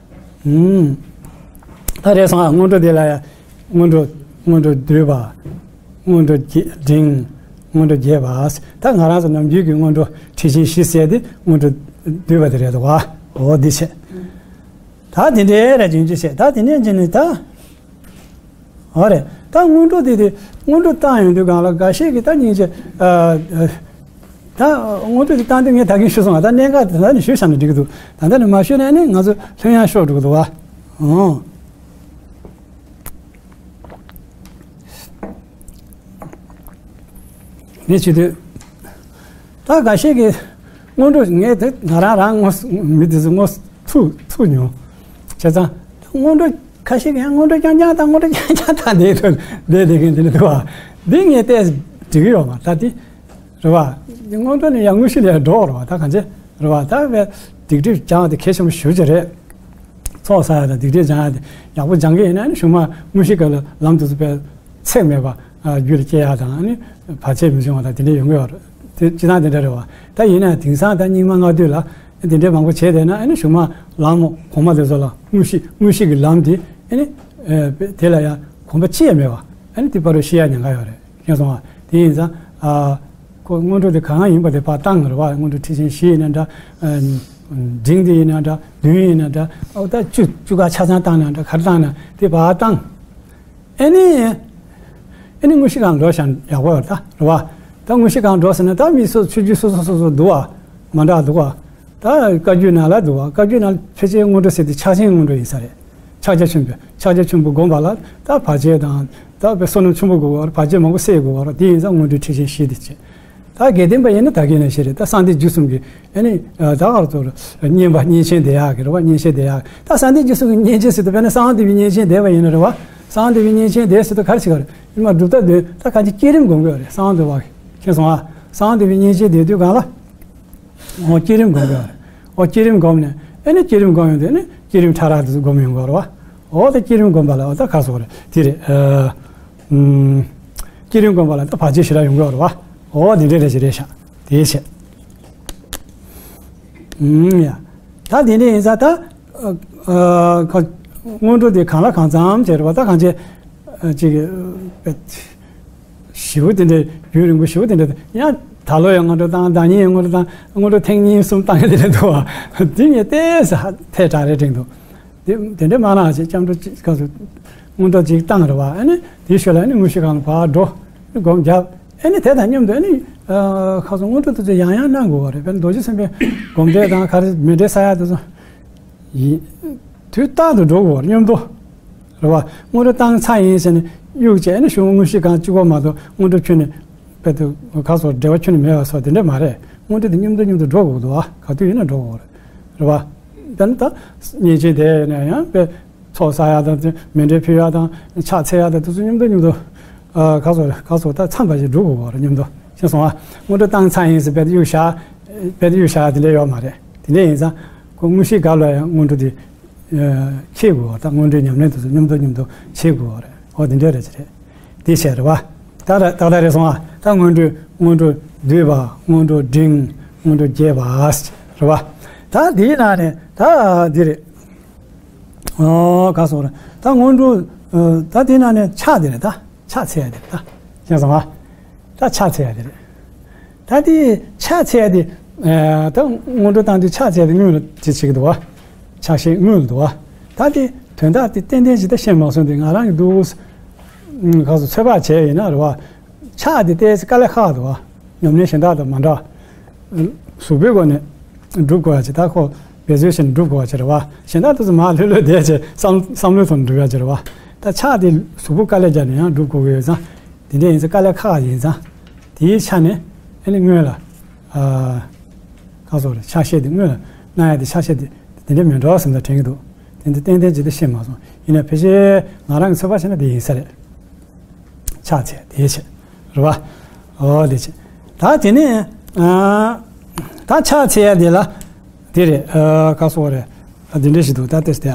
ཨུམ། ད་རེད་སོང་ཨ། སྔོན་འགྲོ་དེ་ལ་ཡ། སྔོན་འགྲོ། སྔོན་འགྲོ་བསྡུས་པ། སྔོན་འགྲོ་རྒྱས་འབྲིང་། སྔོན་འགྲོ་རྒྱས་པ། ད་ང་རང་ཚོ་ནམ་རྒྱུན་གྱི་སྔོན་འགྲོ་ཁྲིད་ཆེན་བཞི་ཟེར་དེ་སྔོན་འགྲོ་བསྡུས་པ་དེ་རེད་འདུག་བ། འོ་འདི་བྱས། ད་དེ་འདྲའི་ར་རྒྱུན་ཅི་བྱས་ད་དེ་ནས་ཅི་ནས་ད། འོ་རེད། ད་སྔོན་འགྲོ་དེ་དེ་སྔོན་འགྲོ་བཏང་ཡོང་དུས་སྒང་ལ་འགའ་ཤས་ཀྱིས་ད་སྙིང་རྗེ། ཨ། ཨ། ད་སྔོན་འགྲོ་དེ་བཏང་དུས་ངས་ད་གིན་ཞུས་སོང་ང་། ད་གནད་འགག་དེ་ད་ནི་ཞུས་བཞག་ན་འགྲིག་གི་འདུག་ད་ལྟ་ནས་མ་ཞུས་ན་ནི་ང་ཚོ་ལྷོད་ཡངས་ཤོར་འགྲོ་གི་འདུག་བ། ཨོ། དེ་བྱེད་དུས། ད་འགའ་ཤས་ཀྱིས་སྔོན་འགྲོ་ངས་དེ་ང་རང་རང་ངོ་མི་དེ་ཚོ་ངོ་ཐུག་ཐུག་མྱོང་། བྱས་ཙང་སྔོན་འགྲོ་ཁ་ཤས་ཀྱིས་ཡང་སྔོན་འགྲོ་རྐྱང་རྐྱང་དང་སྔོན་འགྲོ་རྐྱང་རྐྱང་དང་བསྡད་དུས་བསྡད་བསྡད་མཁན་དེ་འདྲ་འདུག་བ། འདི་ངས་བལྟས་འགྲིག་གི་ཡོད་མ་རེད་ད་དེ། རེད་བ། སྔོན་འགྲོ་ནས་ཡང་དངོས་གཞི་ལ་ཡང་འགྲོ་རེད་བ་ད་གང་བྱེད། རེད་བ། ད་བས་སྡིག་སྒྲིབ་སྦྱང་བ་དེ་གལ་ཆེན་པོ་ཞེ་པོ་ཅིག་རེད། ཚོགས་བསགས་ཡ་དང་སྡིག་སྒྲིབ་སྦྱང་ཡ་དེ་ཡག་པོ་སྦྱང་གི་ཡིན་ན་ནི་གཞུག་མ་དངོས་གཞི་སྒང་ལ་ལམ་དེ་ཚོ་བས་ཚེགས་མེད་པ་རྒྱུད་ལ་སྐྱེ་ཡ་དང་ནི་བར་ཆད་མི་འབྱུང་བ་དང་དེ་འདྲ་ཡོང་གི་ཡོད་རེད། དེ་སྤྱིར་བཏང་དེ་འདྲ་རེད་བ། ད་ཡིན་ན་དེང་སང་ད་སྙིགས་མ་ལྔ་བདོ་ལ་དེ་འདྲའི་མང་པོ་བྱས་བསྡད་ན་ནི་གཞུག་མ་ལམ་གོང་མ་དེ་ཚོ་ལ་དངོས་གཞི་དངོས་གཞི་གི་ལམ་དེ་ནི་དེ་ལ་ཡང་གོམས་པ་ཅི་ཡང་མེད་པ་ནི་དེ་བར་དུ་ཤི་ཡ་ཉེན་ཁ་ཡོད་རེད། མཁྱེན་སོང་ང་། དེ་ཡིན་ཙང་། ཨ། ཁོ་སྔོན་འགྲོ་དེ་གང་ཡིན་པ་དེ་ཕར་བཏང་རེད་བ། སྔོན་འགྲོ་ཁྲིད་ཆེན་བཞི་ཡིན་ན་འདྲ། ཨ། འབྲིང་དེ་ཡིན་ན་འདྲ། བདུན་ཡིན་ན་འདྲ། ཨོ་ད་བཅུ་བཅུ་ཁ་ཆ་ཚང་བཏང་ན་འདྲ་ག་རེ་བཏང་ན་དེ་ཕར་བཏང་། ཨེ་ནི། ཨེ་ནི་དངོས་གཞི་སྒང་འགྲོ་བཞག་ཡག་པོ་ཡོད་རེད་ད་རེད་བ། ད་དངོས་གཞི་སྒང་འགྲོ་ཟེར་ན་ད་མི་སོ་ཆོས་བརྒྱུད་སོ་སོ་སོ་སོ་འདུག་བ། མ་འདྲ་འདུག་བ། ད་བཀའ་བརྒྱུད་ནང་ལ་འདུག་བ། བཀའ་བརྒྱུད་ནང་ལ་ཕལ་ཆེར་སྔོན་འགྲོ་ཟེར་དེ་ཕྱག་ཆེན་སྔོན་འགྲོ་ཡིན་ས་རེད། ཕྱག་རྒྱ་ཆེན་པོ་ཕྱག་རྒྱ་ཆེན་པོ་བསྒོམ་པ་ལ་ད་བར་ཆད་དང་ད་བསོད་ནམས་ཆེན་པོ་དགོས་པ་རེད། བར་ཆད་མང་པོ་སེལ་དགོས་པ་རེད། དེ་ཡིན་ཙང་སྔོན་འགྲོའི་ཁྲིད་ཆེན་བཞི་དེ་བྱེད། ད་དགེ་ལྡན་པ་ཡིན་ན་ད་གིན་ནང་བཞིན་རེད། ད་གསང་བདེ་འཇིགས་གསུམ་གྱི་ཨ་ནི་ད་ག་རེ་ཟེར་བསྙེན་པ་བསྙེན་ཆེན་བཟླས་ཡག་གི་རེད་བ། བསྙེན་ཆེན་བཟླས་ཡག་ད་གསང་བདེ་འཇིགས་གསུམ་གྱི་བསྙེན་ཆེན་ཟེར་དུས་དཔེར་ན་གསང་བ་འདུས་པའི་བསྙེན་ཆེན་བཟླས་པ་ཡིན་ན་རེད་བ། གསང་བ་འདུས་པའི་བསྙེན་ཆེན་བཟླས་ཟེར་དུས་ག་རེ་བྱེད་ཀྱི་རེད། ཨེ་མ་སྒྲུབ་ཐབས་འདོན་ད་གང་ཅི་བསྐྱེད་རིམ་སྒོམ་དགོས་རེད། གསང་བ་འདུས་པ་མཁྱེན་སོང་ཨ། གསང་བ་འདུས་པའི་བསྙེན་ཆེན་བཟླས་དུས་སྒང་ལ། འོ་བསྐྱེད་རིམ་སྒོམ་དགོས་རེད། འོ་བསྐྱེད་རིམ་སྒོམ་ནས་ཨེ་ནི་བསྐྱེད་རིམ་སྒོམ་ཡོང་དུས་ཨེ་ནི་བསྐྱེད་རིམ་ཕྲ་རགས་དེ་ཚོ་སྒོམ་ཡོང་དགོས་རེད་བ། འོ་ད་བསྐྱེད་རིམ་སྒོམ་པ་ལ་འོ་ད་ག་རེ་ཟེར་དགོས་རེད་དེ་རེད། ཨ། ཨུམ། བསྐྱེད་རིམ་སྒོམ་པ་ལ་ད་བར་ཆད་ཞེ་དྲག་ཡོང་གི་ཡོད་རེད་བ། འོ་དེ་འདྲ་རེད་ཞེ་རེད་ཤག་དེ་བྱས། ཨུམ་ཡ། ད་དེ་འདྲ་ཡིན་ཙང་ད། ཨ། ཨ། ཁ། སྔོན་འགྲོ་དེ་གང་ལ་གང་འཚམ་བྱས་རེད་བ། ད་གང་བྱས། ཨ། ཅིག་ཨ། ཞེ་པོ་དེ་འདྲ་རྒྱུན་རིང་པོ་ཞེ་པོ་དེ་འདྲ་ཡང་ད་ལོ་ཡང་སྔོན་འགྲོ་བཏང་ཟླ་ཉིན་ཡང་སྔོན་འགྲོ་བཏང་སྔོན་འགྲོ་ཐེངས་གཉིས་གསུམ་བཏང་ཡ་དེ་འདྲ་འདུག་བ། དེ་ངས་ཏོག་ཙམ་ཐལ་དྲགས་རེད་དྲན་འདུག་དེ་དེ་འདྲ་མ་གནང་ཞེས་སྐྱབས་འགྲོ་ཅིག་སྐབས་སུ་སྔོན་འགྲོ་ཅིག་བཏང་རེད་བ། ཨ་ནི་དེའི་ཤུལ་ལ་ཨ་ནི་དངོས་གཞི་སྒང་ལ་ཕར་འགྲོ། སྒོམ་རྒྱབ། ཨ་ནི་དེ་དང་མཉམ་དུ་ཨ་ནི། ཨ། ཁ་སང་སྔོན་འགྲོ་དེ་ཚོ་ཡང་ཡང་གནང་དགོས་བ་རེད། དཔེར་ན་རྡོ་རྗེ་སེམས་དཔའི་སྒོམ་བཟླས་དང་ག་རེ་མཎྜལ་བསགས་ཡ་དེ་ཚོ། ཡིན། དུས་རྟག་ཏུ་འགྲོ་དགོས་བ་རེད་མཉམ་དུ། རེད་བ། སྔོན་འགྲོ་བཏང་ཚར་ཡིན་ཟེར་ནས་གཡུག་བྱས་ཨ་ནི་གཞུག་དངོས་གཞི་སྒང་གཅིག་པོ་མ་གཏོགས་སྔོན་འགྲོ་ཁྱོན་ནས། དཔེ་དུ་ག་སོགས་འབྲེལ་བ་ཁྱོན་ནས་མེད་པ་སོགས་དེ་འདྲ་མ་རེད། སྔོན་འགྲོ་དེ་མཉམ་དུ་མཉམ་དུ་འགྲོ་དགོས་འདུག་བ། ག་དུས་ཡིན་ན་འགྲོ་དགོས་རེད། རེད་བ། དཔེར་ན་ད་བསྙེན་ཆེན་དེ་ནས་ཡང་དཔེ་ཚོགས་བསགས་ཡ་དང་མཎྜལ་ཕུལ་ཡ་དང་ཕྱག་འཚལ་ཡ་དང་དེ་ཚོ་མཉམ་དུ་མཉམ་དུ། ཨ། ག་སོགས་ག་སོགས་ད་མཚམས་པ་ཞིག་འགྲོ་དགོས་རེད་མཉམ་དུ། ཤེས་སོང་ཨ། སྔོན་འགྲོ་བཏང་ཚར་ཡིན་ཟེར་དཔེ་དུ་གཡུག་བཞག་དཔེ་དུ་གཡུག་བཞག་དེ་འདྲ་ཡོད་མ་རེད། དེ་འདྲ་ཡིན་ཙང་ཁོ་དངོས་གཞི་སྒང་ལ་ཡང་སྔོན་འགྲོ་དེ། ཨ། འཁྱེར་དགོས་བ་དང་སྔོན་འགྲོའི་ཉམས་ལེན་དེ་ཚོ་མཉམ་དུ་མཉམ་དུ་འཁྱེར་དགོས་བ་རེད། འོ་དེ་འདྲ་རེད་ཅེ་རེད། དེ་བྱས་རེད་བ། ད་ར་ཏག་ཏག་རེད་སོང་ཨ། ད་སྔོན་འགྲོའི་སྔོན་འགྲོ་བསྡུས་པ་སྔོན་འགྲོ་འབྲིང་སྔོན་འགྲོ་རྒྱས་པ་རེད་བ། ད་ ད་དེའི་ནང་ནས་ད་འདི་རེད། ཨོ་ག་སོང་རེད། ད་སྔོན་འགྲོ། ཨ། ད་དེའི་ནང་ནས་ཕྱག་འདི་རེད། ད་ཕྱག་འཚལ་ཡ་འདི་རེད། ད་ཤེས་སོང་ཨ། ད་ཕྱག་འཚལ་ཡ་འདི་རེད། ད་དེ་ཕྱག་འཚལ་ཡ་དེ། ཨ། ད་སྔོན་འགྲོ་བཏང་དུས་ཕྱག་འཚལ་ཡ་དེ་སྔོན་ལ་དེ་བྱེད་ཀྱི་འདུག་བ། ཕྱག་བཞེས་སྔོན་ལ་འདུག་བ། ད་དེ་དོན་དག་དེ་ཏན་ཏན་ཅིག་ད་ཤེས་མ་སོང་དུས་ང་རང་གི་འདུག། ཨ། ག་སོང་ཚོད་དཔག་བྱས་ཡིན་ན་རེད་བ། ཕྱག་དེ་ཏོག་ཙམ་དཀའ་ལས་ཁག་འདུག་བ། ཉམས་ལེན་གཞན་དག་དང་མ་འདྲ། གཟུགས་པོའི་སྒོ་ནས་སྒྲུབ་དགོས་ཡ་ཅིག། ད་ཁོ་འབད་རྩོལ་བྱས་ནས་སྒྲུབ་དགོས་ཡ་ཅིག་རེད་བ། གཞན་དག་ཏོག་ཙམ་མར་ལྷོད་ལྷོད་བསྡད་བྱས་བསམ་བསམ་བློའི་ཐོག་ནས་སྒྲུབ་ཡ་ཅིག་རེད་བ། ད་ཕྱག་དེ་གཟུགས་པོ་དཀའ་ལས་བརྒྱབ་ནས་ཡང་སྒྲུབ་དགོས་ཀྱི་ཡོད་ཙང་། དེ་འདྲ་ཡིན་ཙང་དཀའ་ལས་ཁག་ཡིན་ཙང་། དེའི་ཆ་ནས་ཨ་ནི་སྔོན་ལ། ཨ། ག་སོང་རེད། ཕྱག་བཞེས་དེ་སྔོན་ལ་གནང་ཡ་དེ། ཕྱག་བཞེས་དེ་དེ་འདྲ་མི་འདྲ་བ་བསམ་ད་དྲན་གྱི་འདུག། དེ་འདྲ་ཏན་ཏན་ཅིག་ད་ཤེས་མ་སོང་། ཡིན་ན་ཕལ་ཆེར་ང་རང་གི་ཚོད་དཔག་བྱས་ན་དེ་ཡིན་ས་རེད། ཕྱག་འཚལ་དེ་བྱས། རེད་བ། ཨོ་དེ་བྱས། ད་དེ་ནས། ཨ། ད་ཕྱག་འཚལ་ཡ་དེ་ལ་དེ་རེད། ཨ། ག་སོང་རེད། ཨ། དེ་འདྲ་ཞིག་འདུག། ད་ལྟོས་དེ་ཨ།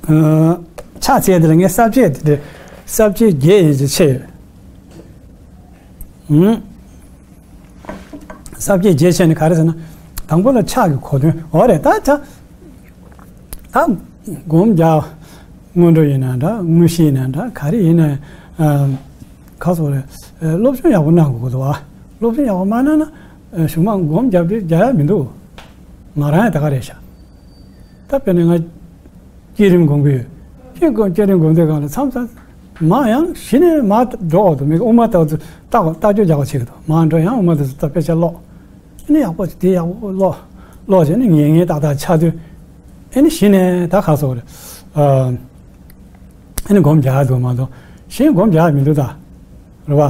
ཨ། ཕྱག་འཚལ་ཡ་དེ་ལ་ངས་ས་བཅད་དེ་འདྲ། ས་བཅད་བརྒྱད་ཡིན་ཅིག་ཕྱེ་ཡོད། ཨུམ། ས་བཅད་བརྒྱད་བྱས་ནས་ག་རེ་ཟེར་ན། དང་པོ་ལ་ཕྱག་གི་གོ་དོན། འོ་རེད། ད་ད་ད་སྒོམ་རྒྱག། སྔོན་འགྲོ་ཡིན་ན་འདྲ། དངོས་གཞི་ཡིན་ན་འདྲ། ག་རེ་ཡིན་ན། ཨ། ག་སོང་རེད། ཨ། སློབ་སྦྱོང་ཡག་པོ་གནང་དགོས་ཀྱི་འདུག་བ། སློབ་སྦྱོང་ཡག་པོ་མ་གནང་ན། ཨ། གཞུག་མ་སྒོམ་རྒྱབ་དུས་རྒྱག་ཡ་མི་འདུག། ང་རང་ཡང་ད་ག་རེད་ཤག། ད་དཔེར་ན་ང་བསྐྱེད་རིམ་སྒོམ་གྱི་ཡོད། བསྐྱེད་སྒོམ་བསྐྱེད་རིམ་སྒོམ་དུས་སྒང་ལ་མཚམས་མཚམས་མར་ཡང་གཞི་ནས་མར་འགྲོ་འོག་ཏུ་མི་དབུ་མ་ལྟ་བུ་ཚོ་ལྟ་དགོས། ལྟ་སྐྱོ་རྒྱག་པ་བྱེད་ཀྱི་འདུག། མར་འགྲོ་ཡང་དབུ་མ་དེ་ཚོ་ལྟ། དཔེ་ཆ་ཀློག། ཨ་ནི་ཡག་པོ་དེ་ཡག་པོ་ཀློག་ཀློག་བྱས་ནས་ངེས་ངེས་ཏག་ཏག་ཆགས་དུས། ཨ་ནི་གཞི་ནས་ད་ག་སོང་རེད། ཨ། ཨ་ནི་སྒོམ་རྒྱག་འདུག་མ་གཏོགས་གཞན་སྒོམ་རྒྱག་མི་འདུག་ད། རེད་བ།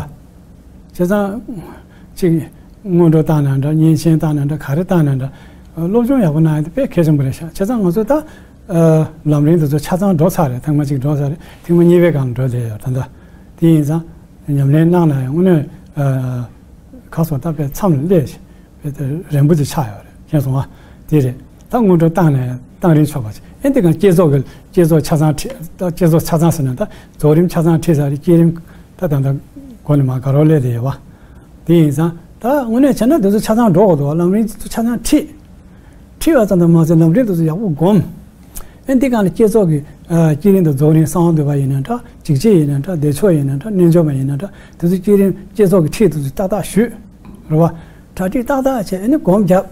བྱས་ཙང་། གཅིག། སྔོན་འགྲོ་བཏང་ན་འདྲ། བསྙེན་ཆེན་བཏང་ན་འདྲ། ག་རེ་བཏང་ན་འདྲ། སློབ་སྦྱོང་ཡག་པོ་གནང་ཡ་དེ་དཔེ་གལ་ཆེན་པོ་རེད་ཤག། བྱས་ཙང་ང་ཚོ་ད། ཨ། ལམ་རིམ་དེ་ཚོ་ཆ་ཚང་འགྲོ་ཚར་རེད། ཐེངས་མ་གཅིག་འགྲོ་ཚར་རེད། ཐེངས་མ་གཉིས་པའི་སྒང་འགྲོ་བསྡད་ཡོད་ད་ལྟ། དེ་ཡིན་ཙང་། ཉམས་ལེན་གནང་ན་ཡང་དངོས་གནས། ཨ། ཁ་སོ་ད་དཔེ་མཚམས་ལ་སླེབས་ཤིག། དཔེ་དེ་རན་པོ་ཅིག་ཆགས་ཡོད་རེད། མཁྱེན་སོང་ང་། དེ་རེད། ད་སྔོན་འགྲོ་བཏང་ནས་བཏང་རིམ་ཆོག་པ་ཅིག། ཨེ་འདི་ག་བསྐྱེད་རྫོགས་ཀྱི། བསྐྱེད་རྫོགས་ཆ་ཚང་ཁྲིད། ད་བསྐྱེད་རྫོགས་ཆ་ཚང་ཟེར་ན་ད་རྫོགས་རིམ་ཆ་ཚང་ཁྲིད་ཚར་རེད། བསྐྱེད་རིམ་ད་ད་ད་འགོ་ནས་མར་དགའ་རོགས་སླེབས་བསྡད་ཡོད་པ། དེ་ཡིན་ཙང་ད་དངོས་གནས་བྱས་ན་དེ་ཚོ་ཆ་ཚང་འགྲོ་དགོས་འདུག། ལམ་རིམ་དེ་ཚོ་ཆ་ཚང་ཁྲིད། ཁྲིད་པ་ཙམ་དུ་མ་ཟད་ལམ་རིམ་དེ་ཚོ་ཡག་པོ་སྒོམ། ཨེ་འདི་ག་ལ་བསྐྱེད་རྫོགས་ཀྱི། ཨ། བསྐྱེད་རིམ་དང་རྫོགས་རིམ། གསང་བ་འདུས་པ་ཡིན་ན་འདྲ། འཇིགས་བྱེད་ཡིན་ན་འདྲ། བདེ་མཆོག་ཡིན་ན་འདྲ། རྣལ་འབྱོར་མ་ཡིན་ན་འདྲ། དེ་ཚོ་བསྐྱེད་རིམ་བསྐྱེད་རྫོགས་ཀྱི་ཁྲིད་དེ་ཚོ་ཏག་ཏག་ཞུས། རེད་བ། གྲ་སྒྲིག་ཏག་ཏག་བྱས། ཨ་ནི་སྒོམ་བརྒྱབ།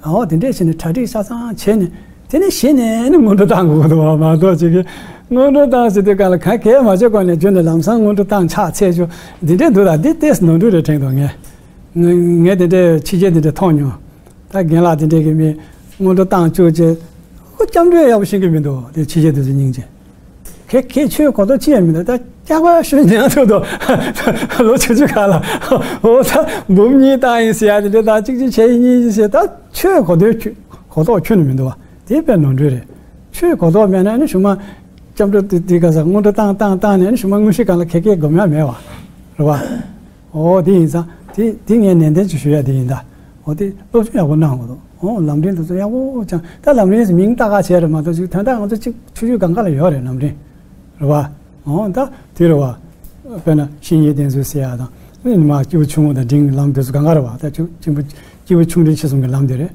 ཨོ་དེ་འདྲས་བྱས་ནས་གྲ་སྒྲིག་ཆ་ཚང་བྱས་ནས། དེ་ནས་གཞི་ནས་ཨ་ནི་སྔོན་འགྲོ་བཏང་དགོས་ཀྱི་འདུག་བ། མ་གཏོགས་ཅིག་གིས་སྔོན་འགྲོ་བཏང་ཟེར་དུས་སྒང་ལ་ག་གས་མ་བྱེད་གོང་ནས་བྱོན་ནས་ལམ་སང་སྔོན་འགྲོ་བཏང་ཕྱག་འཚལ་རྒྱུ་འདི་འདྲས་འདུག་ད། འདི་ཏོག་ཙམ་ནོར་འཁྲུལ་རེད་དྲན་འདུག་ངས། ངས་ངས་དེ་འདྲས་ཕྱི་རྒྱལ་འདི་འདྲས་མཐོང་མྱོང་། ད་རྒན་ལགས་དེ་འདྲས་ཀྱི་མི་སྔོན་འགྲོ་བཏང་བཅུག་བྱས། ཨོ་སྐྱབས་འགྲོ་ཡག་པོ་ཤེས་ཀྱི་མི་འདུག། དེ་ཕྱི་རྒྱལ་དེ་ཚོ་སྙིང་རྗེ། ཁྱེད་ཁྱེད་ཆོས་གོ་རྟོགས་ཅི་ཡང་མི་འདུག། ད་སྐྱག་པ་ཤོད་ཉན་ཐུབ་འདུག། ལོ་ཆུང་ཆུང་ག་ལ། འོ་ད་འབུམ་གཉིས་བཏང་ཡིན་ཟེར་ཡ་དེ་འདྲ་དང་། གཅིག་གཅིག་བྱས་ཡིན་གཉིས་ཡིན་ཟེར། ད་ཆོས་གོ་རྟོགས་ཁྱོན་གོ་རྟོགས་ཁྱོན་ནས་མི་འདུག་བ། དེ་དཔེ་ནོར་འཁྲུལ་རེད། ཆོས་གོ་རྟོགས་མེད་ན་ནི་གཞུག་མ་སྐྱབས་འགྲོ་དེ་དེ་ག་ས་སྔོན་འགྲོ་བཏང་བཏང་བཏང་ནས་ནི་གཞུག་མ་དངོས་གཞི་སྒང་ལ་ཁེ་ཁེ་སྒོམ་ཡ་མེད་བ། རེད་བ། ཨོ་དེ་ཡིན་ཙང་དེ་དེ་ངས་ནན་ཏན་ཅིག་ཞུ་ཡ་དེ་ཡིན་ད། ཨོ་དེ་སློབ་སྦྱོང་ཡག་པོ་གནང་དགོས་འདུག། ཨོ་ལམ་རིམ་དེ་ཚོ་ཡག་པོ་སྦྱང་། ད་ལམ་རིམ་མིང་ཏག་ཏག་བྱས་རེད་མ་གཏོགས། ཅིག་དོན་དག་ང་ཚོ་ཅིག་ཆུང་ཆུང་སྒང་ག་ལ་ཡོད་རེད་ལམ་རིམ། རེད་བ། ཨོ་ད་དེ་རེད་བ། དཔེར་ན་བཤེས་གཉེན་བསྟེན་ཚུལ་ཟེར་ཡ་དང་། ཨ་ནི་མ་སྐྱེས་བུ་ཆུང་ངུ་དང་འབྲིང་ལམ་དེ་ཚོ་སྒང་ག་རེད་བ། ད་སྐྱེས་བུ་སྐྱེས་བུ་ཆུང་འབྲིང་ཆེ་གསུམ་གྱི་ལམ་དེ་རེད།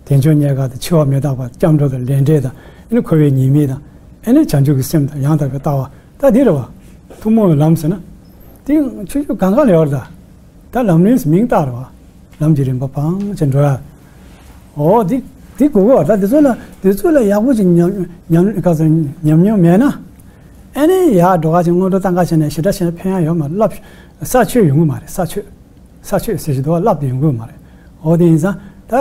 དལ་འབྱོར་རྙེད་དཀའ་དང་། འཆི་བ་མི་རྟག་པ། སྐྱབས་འགྲོ་དང་། ལས་འབྲས་དང་། ཨ་ནི་འཁོར་བའི་ཉེས་དམིགས་དང་། ཨ་ནི་བྱང་ཆུབ་ཀྱི་སེམས་དང་། ཡང་དག་པའི་ལྟ་བ། ད་འདི་རེད་བ། ཐུན་མོང་བའི་ལམ་ཟེར་ན། དེ་ཆུང་ཆུང་སྒང་ག་ལ་ཡོད་རེད་ད། ད་ལམ་རིམ་མིང་བཏགས་རེད་བ། ལམ་གྱི་རིམ་པ་སྤངས་བྱས་འགྲོ་ཡ། ཨོ་འདི་འདི་དགོས་གོ། ད་འདི་ཚོ་ལ་འདི་ཚོ་ལ་ཡག་པོ་ཅིག་ཉམས་ཉམས་ག་ཚོད་ཉམས་མྱོང་མེད་ན། ཨ་ནི་ཡར་འགྲོ་ག་ཅིག་སྔོན་འགྲོ་བཏང་ག་བྱས་ནས་ཞེ་དྲག་བྱས་ན་ཕན་ཡ་ཡོད་མ་རེད། ས་ཆོད་ཡོང་གི་མ་རེད། ས་ཆོད། ས་ཆོད་ཟེར་གྱི་འདུག་བ། བསླབ་དེ་ཡོང་གི་མ་རེད། འོ་དེ་ཡིན་ཙང་ད།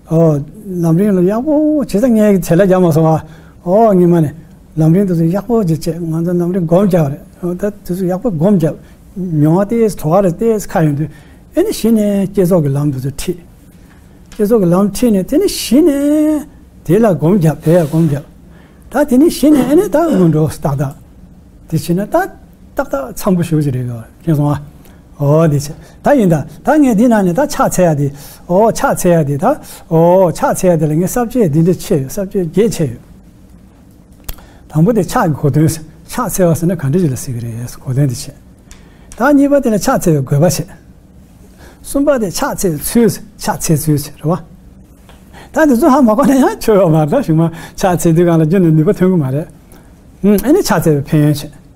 ཨོ་ལམ་རིམ་ལ་ཡག་པོ་བྱས་ཙང་། ངས་བྱས་ལ་རྒྱག་མ་སོང་བ། ཨོ་སྔོན་མ་ནས་ལམ་རིམ་དེ་ཚོ་ཡག་པོ་ཅིག་བྱས། ང་ཚོ་ལམ་རིམ་སྒོམ་རྒྱག་རེད། ཨོ་ད་དེ་ཚོ་ཡག་པོ་སྒོམ་རྒྱག། མྱོང་བ་ཏོག་ཙམ་བྲོ་བ་རེ་ཏོག་ཙམ་ཁ་ཡོང་དུས། ཨེ་ནི་གཞི་ནས་བསྐྱེད་རྫོགས་ཀྱི་ལམ་དེ་ཚོ་ཁྲིད། བསྐྱེད་རྫོགས་ཀྱི་ལམ་ཁྲིད་ནས་དེ་ནས་གཞི་ནས་དེ་ལ་སྒོམ་རྒྱབ། དེ་ཡང་སྒོམ་རྒྱབ། ད་དེ་ནས་གཞི་ནས་ཨེ་ནས་ད་སྔོན་འགྲོ་ཏག་ཏག་དེ་བྱས་ན་ད་ཏག་ཏག་འཚམ་པོ་ཞེ་པོ་ཅིག་རེད་ག། མཁྱེན་སོང་ཨ། ཨོ་དེ་བྱས་ད་ཡིན་ད། ད་ངས་འདི་ནང་ནས་ད་ཕྱག་འཚལ་ཡ་དེ། ཨོ་ཕྱག་འཚལ་ཡ་དེ་ད། ཨོ་ཕྱག་འཚལ་ཡ་དེ་ལ་ངས་ས་བཅད་འདི་འདྲ་ཕྱེ་ཡོད། ས་བཅད་བརྒྱད་ཕྱེ་ཡོད། དང་པོ་དེ་ཕྱག་གི་གོ་དོན། ཕྱག་འཚལ་བ་ཟེར་ན་ག་འདྲ་ཞིག་ལ་ཟེར་གི་རེད། གོ་དོན་དེ་བྱས། ད་གཉིས་པ་དེ་ལ་ཕྱག་འཚལ་བའི་དགོས་པ་བྱས། གསུམ་པ་དེ་ཕྱག་འཚལ་བའི་ཚུལ། ཕྱག་འཚལ་ཚུལ་རེད་བ། ད་འདི་ཚོ་ཧ་མ་གོ་ན་ཡང་ཆོ་ཡོད་མ་རེད། ད་གཞུག་མ་ཕྱག་འཚལ་དུས་སྒང་ལ་རྒྱུན་ནས་ནུས་པ་ཐོན་གི་མ་རེད། ཨུམ། ཨེ་ནི་ཕྱག་འཚལ་བའི་ཕན་ཡོན་བྱེད།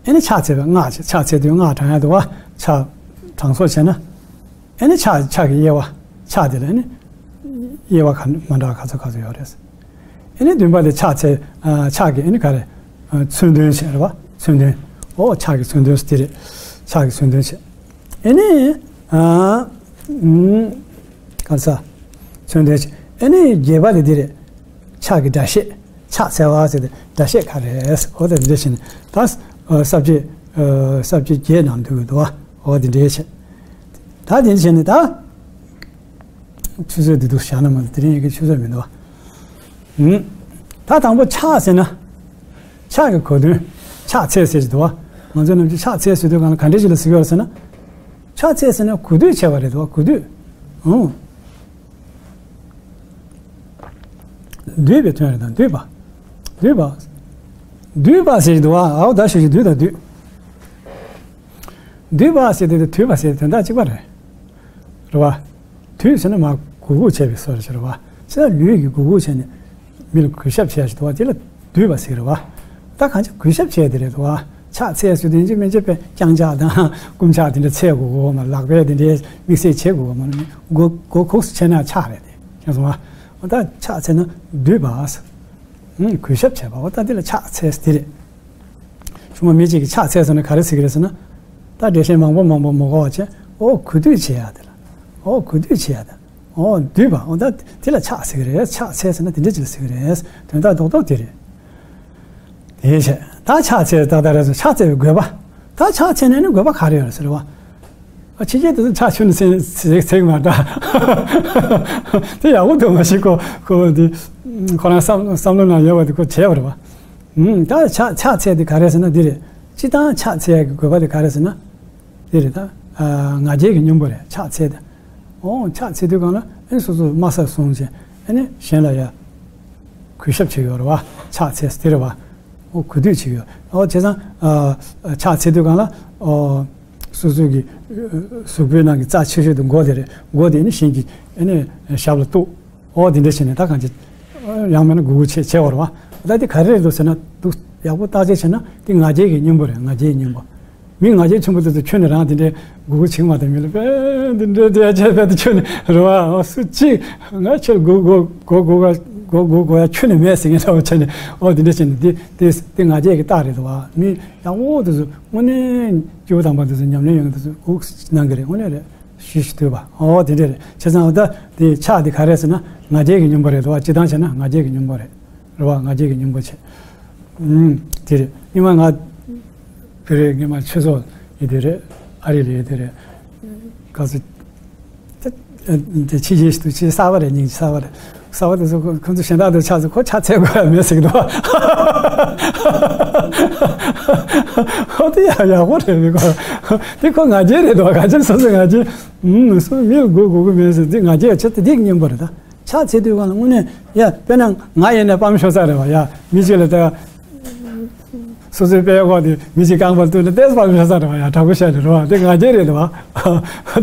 ཨེ་ནི་ཕྱག་འཚལ་བའི་སྔགས་བྱེད། ཕྱག་འཚལ་དུས་སྔགས་བགྲང་ཡ་འདུག་བ། ཕྱག་དྲང་སྲོང་བྱས་ན། ཨེ་ནི་ཕྱག་ཕྱག་གི་དབྱེ་བ། ཕྱག་དེ་ལ་ཨེ་ནི་དབྱེ་བ་ག་མ་འདྲ་བ་ག་ཚོད་ག་ཚོད་ཡོད་རེད། ཨེ་ནི་བདུན་པ་དེ་ཕྱག་འཚལ། ཨ། ཕྱག་གི་ཨེ་ནི་ག་རེ། ཨ། མཚོན་དོན་བྱེད་རེད་བ། མཚོན་དོན། ཨོ། ཕྱག་གི་མཚོན་དོན་དེ་རེད། ཕྱག་གི་མཚོན་དོན་བྱེད། ཨེ་ནི། ཨ། ཨུམ། ག་ས། མཚོན་དོན་བྱེད། ཨེ་ནི་བརྒྱད་པ་དེ་འདི་རེད། ཕྱག་གི་སྒྲ་བཤད། ཕྱག་འཚལ་བ་ཟེར་ཏེ་སྒྲ་བཤད་ག་རེ་རེད། ཨོ་དེ་འདྲ་བྱས་ནས་ད། ཨ། ས་བཅད། ཨ། ས་བཅད་བརྒྱད་ནང་འདུས་ཀྱི་འདུག་བ། ཨོ་དེ་འདྲ་བྱས། ད་དེ་འདྲ་བྱས་ནས་ད། ཆུ་ཚོད་འདི་འདུག་བཞག་ན་མ་གཏོགས་དེ་རིང་ཡི་གེ་ཆུ་ཚོད་མི་འདུག་བ། ཨུམ། ད་དང་པོ་ཕྱག་ཟེར་ན། ཕྱག་གི་གོ་དོན། ཕྱག་འཚལ་ཟེར་གྱི་འདུག་བ། ང་ཚོ་ནམ་རྒྱུན་ཕྱག་འཚལ་ཟེར་དུས་སྒང་ལ་ག་འདྲ་ཞིག་ལ་ཟེར་གྱི་ཡོད་རེད་ཟེར་ན། ཕྱག་འཚལ་ཟེར་ན་གུས་འདུད་བྱས་པ་རེད་འདུག་བ། གུས་འདུད། ཨུམ། འདུད་པའི་དོན་རེད་ད། འདུད་པ། འདུད་པ། འདུད་པ་ཟེར་གྱི་འདུག་བ། ཨའོ་ད་ཞུ་ཞུ་འདུད་དང་འདུད། འདུད་པ་ཟེར་དེ་དང་འདུད་པ་ཟེར་དོན་དག་གཅིག་པ་རེད། རེད་བ། འདུད་ཟེར་ན་མར་གུག་གུག་བྱས་པའི་བཟོ་རེད་ཟེར་བ། ཕྱི་ལ་ལུས་ཀྱིས་གུག་གུག་བྱས་ནས་མི་ལ་གུས་ཞབས་བྱས་ཞིག་འདུག་བ། དེ་ལ་འདུད་པ་ཟེར་རེད་བ། ད་གང་ཅི་གུས་ཞབས་བྱས་དེ་རེད་འདུག་བ། ཕྱག་འཚལ་ཟེར་དུས་ཡིན་གཅིག་མིན་གཅིག་པའི་རྐྱང་ཕྱག་དང་རྐུན་ཕྱག་དེ་འདྲ་འཚལ་དགོས་གོ་མ། ལག་པས་དེ་འདྲའི་དམིགས་བསལ་བྱེད་དགོས་གོ་མ། མགོ་མགོ་གུག་སུ་བྱས་ན་ཕྱག་རེད་དེ། མཁྱེན་སོང་བ། ད་ཕྱག་འཚལ་ན་འདུད་པ། ཨང་། གུས་ཞབས་བྱས་པ། འོ་ད་འདི་ལ་ཕྱག་འཚལ་ཟེར་དེ་རེད། ཆུང་མ་མི་གཅིག་གིས་ཕྱག་འཚལ་སོང་ན་ག་རེ་ཟེར་གི་རེད་ཟེར་ན། ད་འགྲེལ་བཤད་མང་པོ་མང་པོ་མ་དགོས་པ་བྱས། ཨོ་གུས་འདུད་བྱེད་ཡ་དེ་ལ། ཨོ་གུས་འདུད་བྱེད་ཡ་དེ། ཨོ་འདུད་པ། ཨོ་ད་དེ་ལ་ཕྱག་ཟེར་གི་རེད། ཕྱག་འཚལ་ཟེར་ན་དེ་འདྲ་ཅིག་ལ་ཟེར་གི་རེད། དོན་དག་རྡོག་རྡོག་དེ་རེད། དེ་བྱས་ད་ཕྱག་འཚལ་ཏག་ཏག་རེད་ཟེར། ཕྱག་འཚལ་བའི་དགོས་པ། ད་ཕྱག་འཚལ་ནས་ནི་དགོས་པ་ག་རེ་ཡོད་རེད་ཟེར་བ། ཨ། ཕྱི་རྒྱལ་དེ་ཚོ་ཕྱག་མཆོད་ནས་ཚེ་ཚེ་ཚེ་མ་འདྲ། དེ་ཡག་པོ་འདུག་མ་གཞི་ཁོ་ཁོ་དེ་ཁོ་རང་བསམ་བསམ་བློ་ནང་ཡོད་པ་དེ་ཁོ་བྱས་པ་རེད་བ། ཨུམ། ད་ཕྱག་ཕྱག་འཚལ་དེ་ག་རེ་ཟེར་ན་འདི་རེད། སྤྱི་བཏང་ཕྱག་འཚལ་ཡག་གི་དགོས་པ་དེ་ག་རེ་ཟེར་ན། འདི་རེད་ད། ཨ། ང་རྒྱལ་གྱི་གཉེན་པོ་རེད་ཕྱག་འཚལ་དེ། ཨོ་ཕྱག་འཚལ་དུས་སྒང་ལ་ཨེ་སོ་སོ་དམའ་སར་སོང་བྱས་ཨེ་ནི་གཞན་ལ་ཡ་གུས་ཞབས་བྱེད་ཡོད་རེད་བ། ཕྱག་འཚལ་དེ་རེད་བ། ཨོ་གུས་འདུད་བྱེད་ཡོད། ཨོ་བྱས་ཙང་། ཨ། ཕྱག་འཚལ་དུས་སྒང་ལ། ཨོ། སོ་སོ་གི་གཟུགས་པོའི་ནང་གི་རྩ་ཆེ་ཤོས་དེ་མགོ་དེ་རེད། མགོ་དེ་ནི་གཞན་གྱི་ཨེ་ནི་ཞབས་ལ་གཏུགས། ཨོ་དེ་འདྲ་བྱས་ནས་ད་གང་ཅི། ཡང་མིན་ན་གུས་གུས་བྱེད་བྱེད་བར་བ། ད་དེ་ག་རེ་རེད་འདུག་ཟེར་ན། འདུག་ཡག་པོ་བརྟག་དཔྱད་བྱས་ན་དེ་ང་རྒྱལ་གྱི་གཉེན་པོ་རེད། ང་རྒྱལ་གྱི་གཉེན་པོ། མི་ང་རྒྱལ་ཆེན་པོ་དེ་ཚོ་ཁྱོན་ནས་རང་དེ་འདྲའི་གུས་གུས་བྱེད་མ་དང་། མི་ལ་དཔེ་འདི་འདྲའི་དེ་ཡ་བྱས་པས་དེ་ཁྱོན་ནས་རེད་བ། ཨོ་སུ་གཅིག་ང་ཁྱོད་གུས་གུས་གུས་གུས་གུས་གུས་གུས་ཡ་ཁྱོན་ནས་མེད་ཟེར་མཁན་འདྲ་བོ་བྱས་ནས། ཨོ་དེ་འདྲ་བྱས་ནས་དེ་དེ་དེ་ང་རྒྱལ་གྱི་རྟགས་རེད་འདུག་བ། མི་ཡག་པོ་དེ་ཚོ་དངོས་གནས་སྐྱེས་བུ་དམ་པ་དེ་ཚོ་ཉམས་ལེན་ཡོང་མཁན་དེ་ཚོ་གུས་གནང་གི་རེད། དངོས་གནས་རེད། ཞུ་ཞུ་འདོད་པ། ཨོ་དེ་འདྲ་རེད། བྱས་ཙང་ད་དེ་ཕྱག་དེ་ག་རེ་ཟེར་ན་ང་རྒྱལ་གྱི་གཉེན་པོ་རེད་འདུག་བ། སྤྱི་བཏང་བྱས་ན་ང་རྒྱལ་གྱི་གཉེན་པོ་རེད། རེད་བ། ང་རྒྱལ་གྱི་གཉེན་པོ་བྱས། ཨུམ། དེ་རེད། སྔོན་མ་ང་བོད་རིགས་སྔོན་མ་ཆོས་ཚོགས་ཡོད་དུས་རེད། ཨ་རི་ལ་ཡོད་དུས་རེད། ག་ཚོད། དེ་དེ་ཕྱི་རྒྱལ་ཞིག་ཏུ་ཕྱི་གསར་པ་རེད། སྙིང་རྗེ། གསར་པ་རེད། གསར་པ་དེ་ཚོ་ཁོ་ཁོ་ཚོ་གཞན་དག་ཏུ་ཆགས་ཚོ་ཁོ་ཕྱག་འཚལ་དགོས་ཡ་མེད་ཟེར་གི་འདུག་བ། ཁོ་དེ་ཡག་ཡག་པོ་རེད། མི་ཁོ་དེ་ཁོ་ང་རྒྱལ་རེད་འདུག་བ། ག་ཚོད་སོ་སོ་ང་རྒྱལ། ཨུམ། སོ་མི་ལ་གུས་གུས་གུས་མེད་ཟེར། དེ་ང་རྒྱལ་ཆེད་དུ་དེ་གཉེན་པོ་རེད་ད། ཕྱག་འཚལ་དུས་སྒང་ལ་དངོས་གནས་ཡ་དཔེར་ན་ང་ཡིན་ན་དཔའ་མི་ཤོར་ས་རེད་བ། ཡ་མི་གཅིག་ལ་ད་སོ་སོའི་དཔེ་ཁོག་དེ་མི་གཅིག་རྐང་པར་གཏུགས་ནས་ཏོག་ཙམ་དཔའ་མི་ཤོར་ས་རེད་བ། ཡ་དྲག་པོ་བཤད་ལེ་རེད་བ། དེ་ང་རྒྱལ་རེད་བ།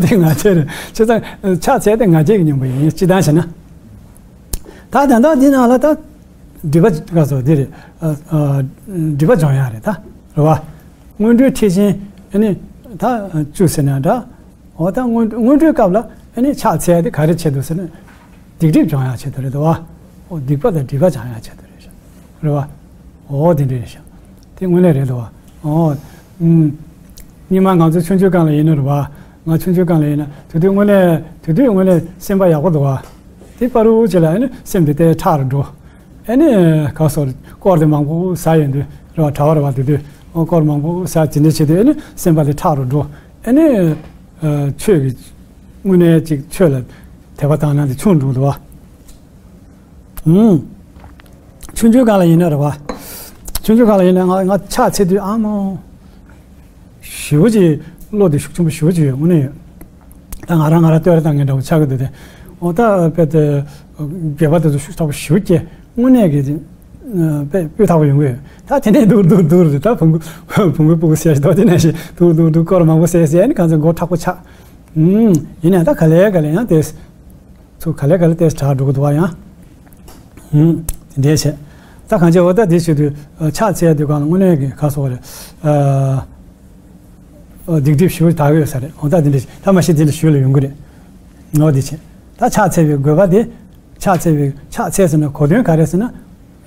དེ་ང་རྒྱལ་རེད། བྱས་ཙང་ཕྱག་འཚལ་དེ་ང་རྒྱལ་གྱི་གཉེན་པོ་ཡིན། སྤྱི་བཏང་བྱས་ན། ད་ད་ལྟ་འདི་ནང་ལ་ད་སྒྲིབ་པ་ག་ཚོད་འདི་རེད། ཨ། ཨ། སྒྲིབ་པ་སྦྱོང་ཡག་རེད་ད། རེད་བ། སྔོན་འགྲོའི་མཐིལ་ཕྱིན་ཨ་ནི་ད་བཅུ་ཟེར་ན་འདྲ། འོ་ད་སྔོན་སྔོན་འགྲོའི་སྐབས་ལ་ཨ་ནི་ཕྱག་འཚལ་ཡ་དེ་ག་རེ་བྱེད་འདུག་ཟེར་ན། སྡིག་སྒྲིབ་སྦྱང་ཡ་ཆེད་དུ་རེད་དོ། འོ་སྡིག་པ་དང་སྒྲིབ་པ་སྦྱང་ཡ་ཆེད་དུ་རེད་ཤག་རེད་བ། འོ་དེ་འདྲ་རེད་ཤག་དེ་དངོས་གནས་རེད་དོ། འོ། ཨུམ། སྔོན་མ་ང་ཚོ་ཆུང་ཆུང་སྒང་ལ་ཡིན་ན་རེད་བ། ང་ཆུང་ཆུང་སྒང་ལ་ཡིན་ན་དེ་དུས་དངོས་གནས་དེ་དུས་དངོས་གནས་སེམས་པ་ཡག་པོ་འདུག་བ། དེ་པ་རུ་ཅིག་ལ་ཨ་ནི་སེམས་དེ་ཏོག་ཙམ་ཁྲག་རུ་འགྲོ། ཨ་ནི་ག་སོར་སྐོར་དེ་མང་པོ་ཟ་ཡོང་དུས་རེད་བ། གྲྭ་བ་རེད་བ། དེ་དུས་འོ་སྐོར་མང་པོ་ཟ་དེ་འདྲ་བྱེད་དུས་ཨ་ནི་སེམས་པ་དེ་ཁྲག་རུ་འགྲོ། ཨ་ནི། ཨ། ཆོས་ཀྱི། དངོས་གནས་ཅིག་ཆོས་ལ་དད་པ་དང་ནང་དེ་ཆུང་འགྲོ་འདུག་བ། ཨུམ། ཆུང་ཆུང་སྒང་ལ་ཡིན་ན་རེད་བ། ཆུང་ཆུང་སྒང་ལ་ཡིན་ན་ང་ང་ཕྱག་འཚལ་དུས་ཨ་མོ། ཞེ་པོ་ཅིག་བློ་དེ་ཤུགས་ཆེན་པོ་ཞེ་པོ་ཅིག་ཡོད། དངོས་གནས་ཡོད། ད་ང་རང་ང་རང་བསྟོད་ར་བཏང་མཁན་འདྲ་བོ་ཆགས་ཀྱི་འདུག་སྟེ། འོ་ད་དཔེ་དེ། སྒལ་པ་དེ་ཚོ་ཤུགས་ཐག་པོ་ཞེ་པོ་སྐྱེ། དངོས་གནས་ཀྱི། དཔེ་སྤུས་དག་པོ་ཡོང་གི་ཡོད། ད་དེ་ནས་སྡུག་སྡུག་སྡུག་རེད། ད་བོང་གུ་བོང་གུ་སྤུ་གུ་ཟེར་ཞིག་འདུག་དེ་ནས་ཞིག་སྡུག་སྡུག་སྡུག་སྐོར་མང་པོ་ཟེར་ཟེར་ནས་གང་ཚེ་མགོ་མཁྲེགས་པོ་ཆགས། ཨུམ། ཡིན་ནའང་ད་ག་ལེ་ག་ལེ་ཡང་དེ། ཐུག་ག་ལེ་ག་ལེ་ཏེ་དྲག་འགྲོ་གི་འདུག་བ་ཡང་། ཧུམ། དེ་འདྲས་བྱས། ད་གང་བྱས་འོ་ད་དེ་བྱེད་དུས་ཕྱག་འཚལ་དུས་གང་ལ་དངོས་གནས་ཀྱི་ཁ་སོགས་རེད། སྡིག་སྒྲིབ་ཞུ་དག་ཡོད་ས་རེད། འོ་ད་དེ་འདྲས་ད་མ་གཞི་དེ་ལ་ཞུ་ལ་ཡོང་གི་རེད། འོ་དེ་བྱས། ད་ཕྱག་འཚལ་བའི་དགོས་པ་དེ། ཕྱག་འཚལ་བའི་ཕྱག་འཚལ་ཟེར་ན་གོ་དོན་ག་རེ་ཟེར་ན།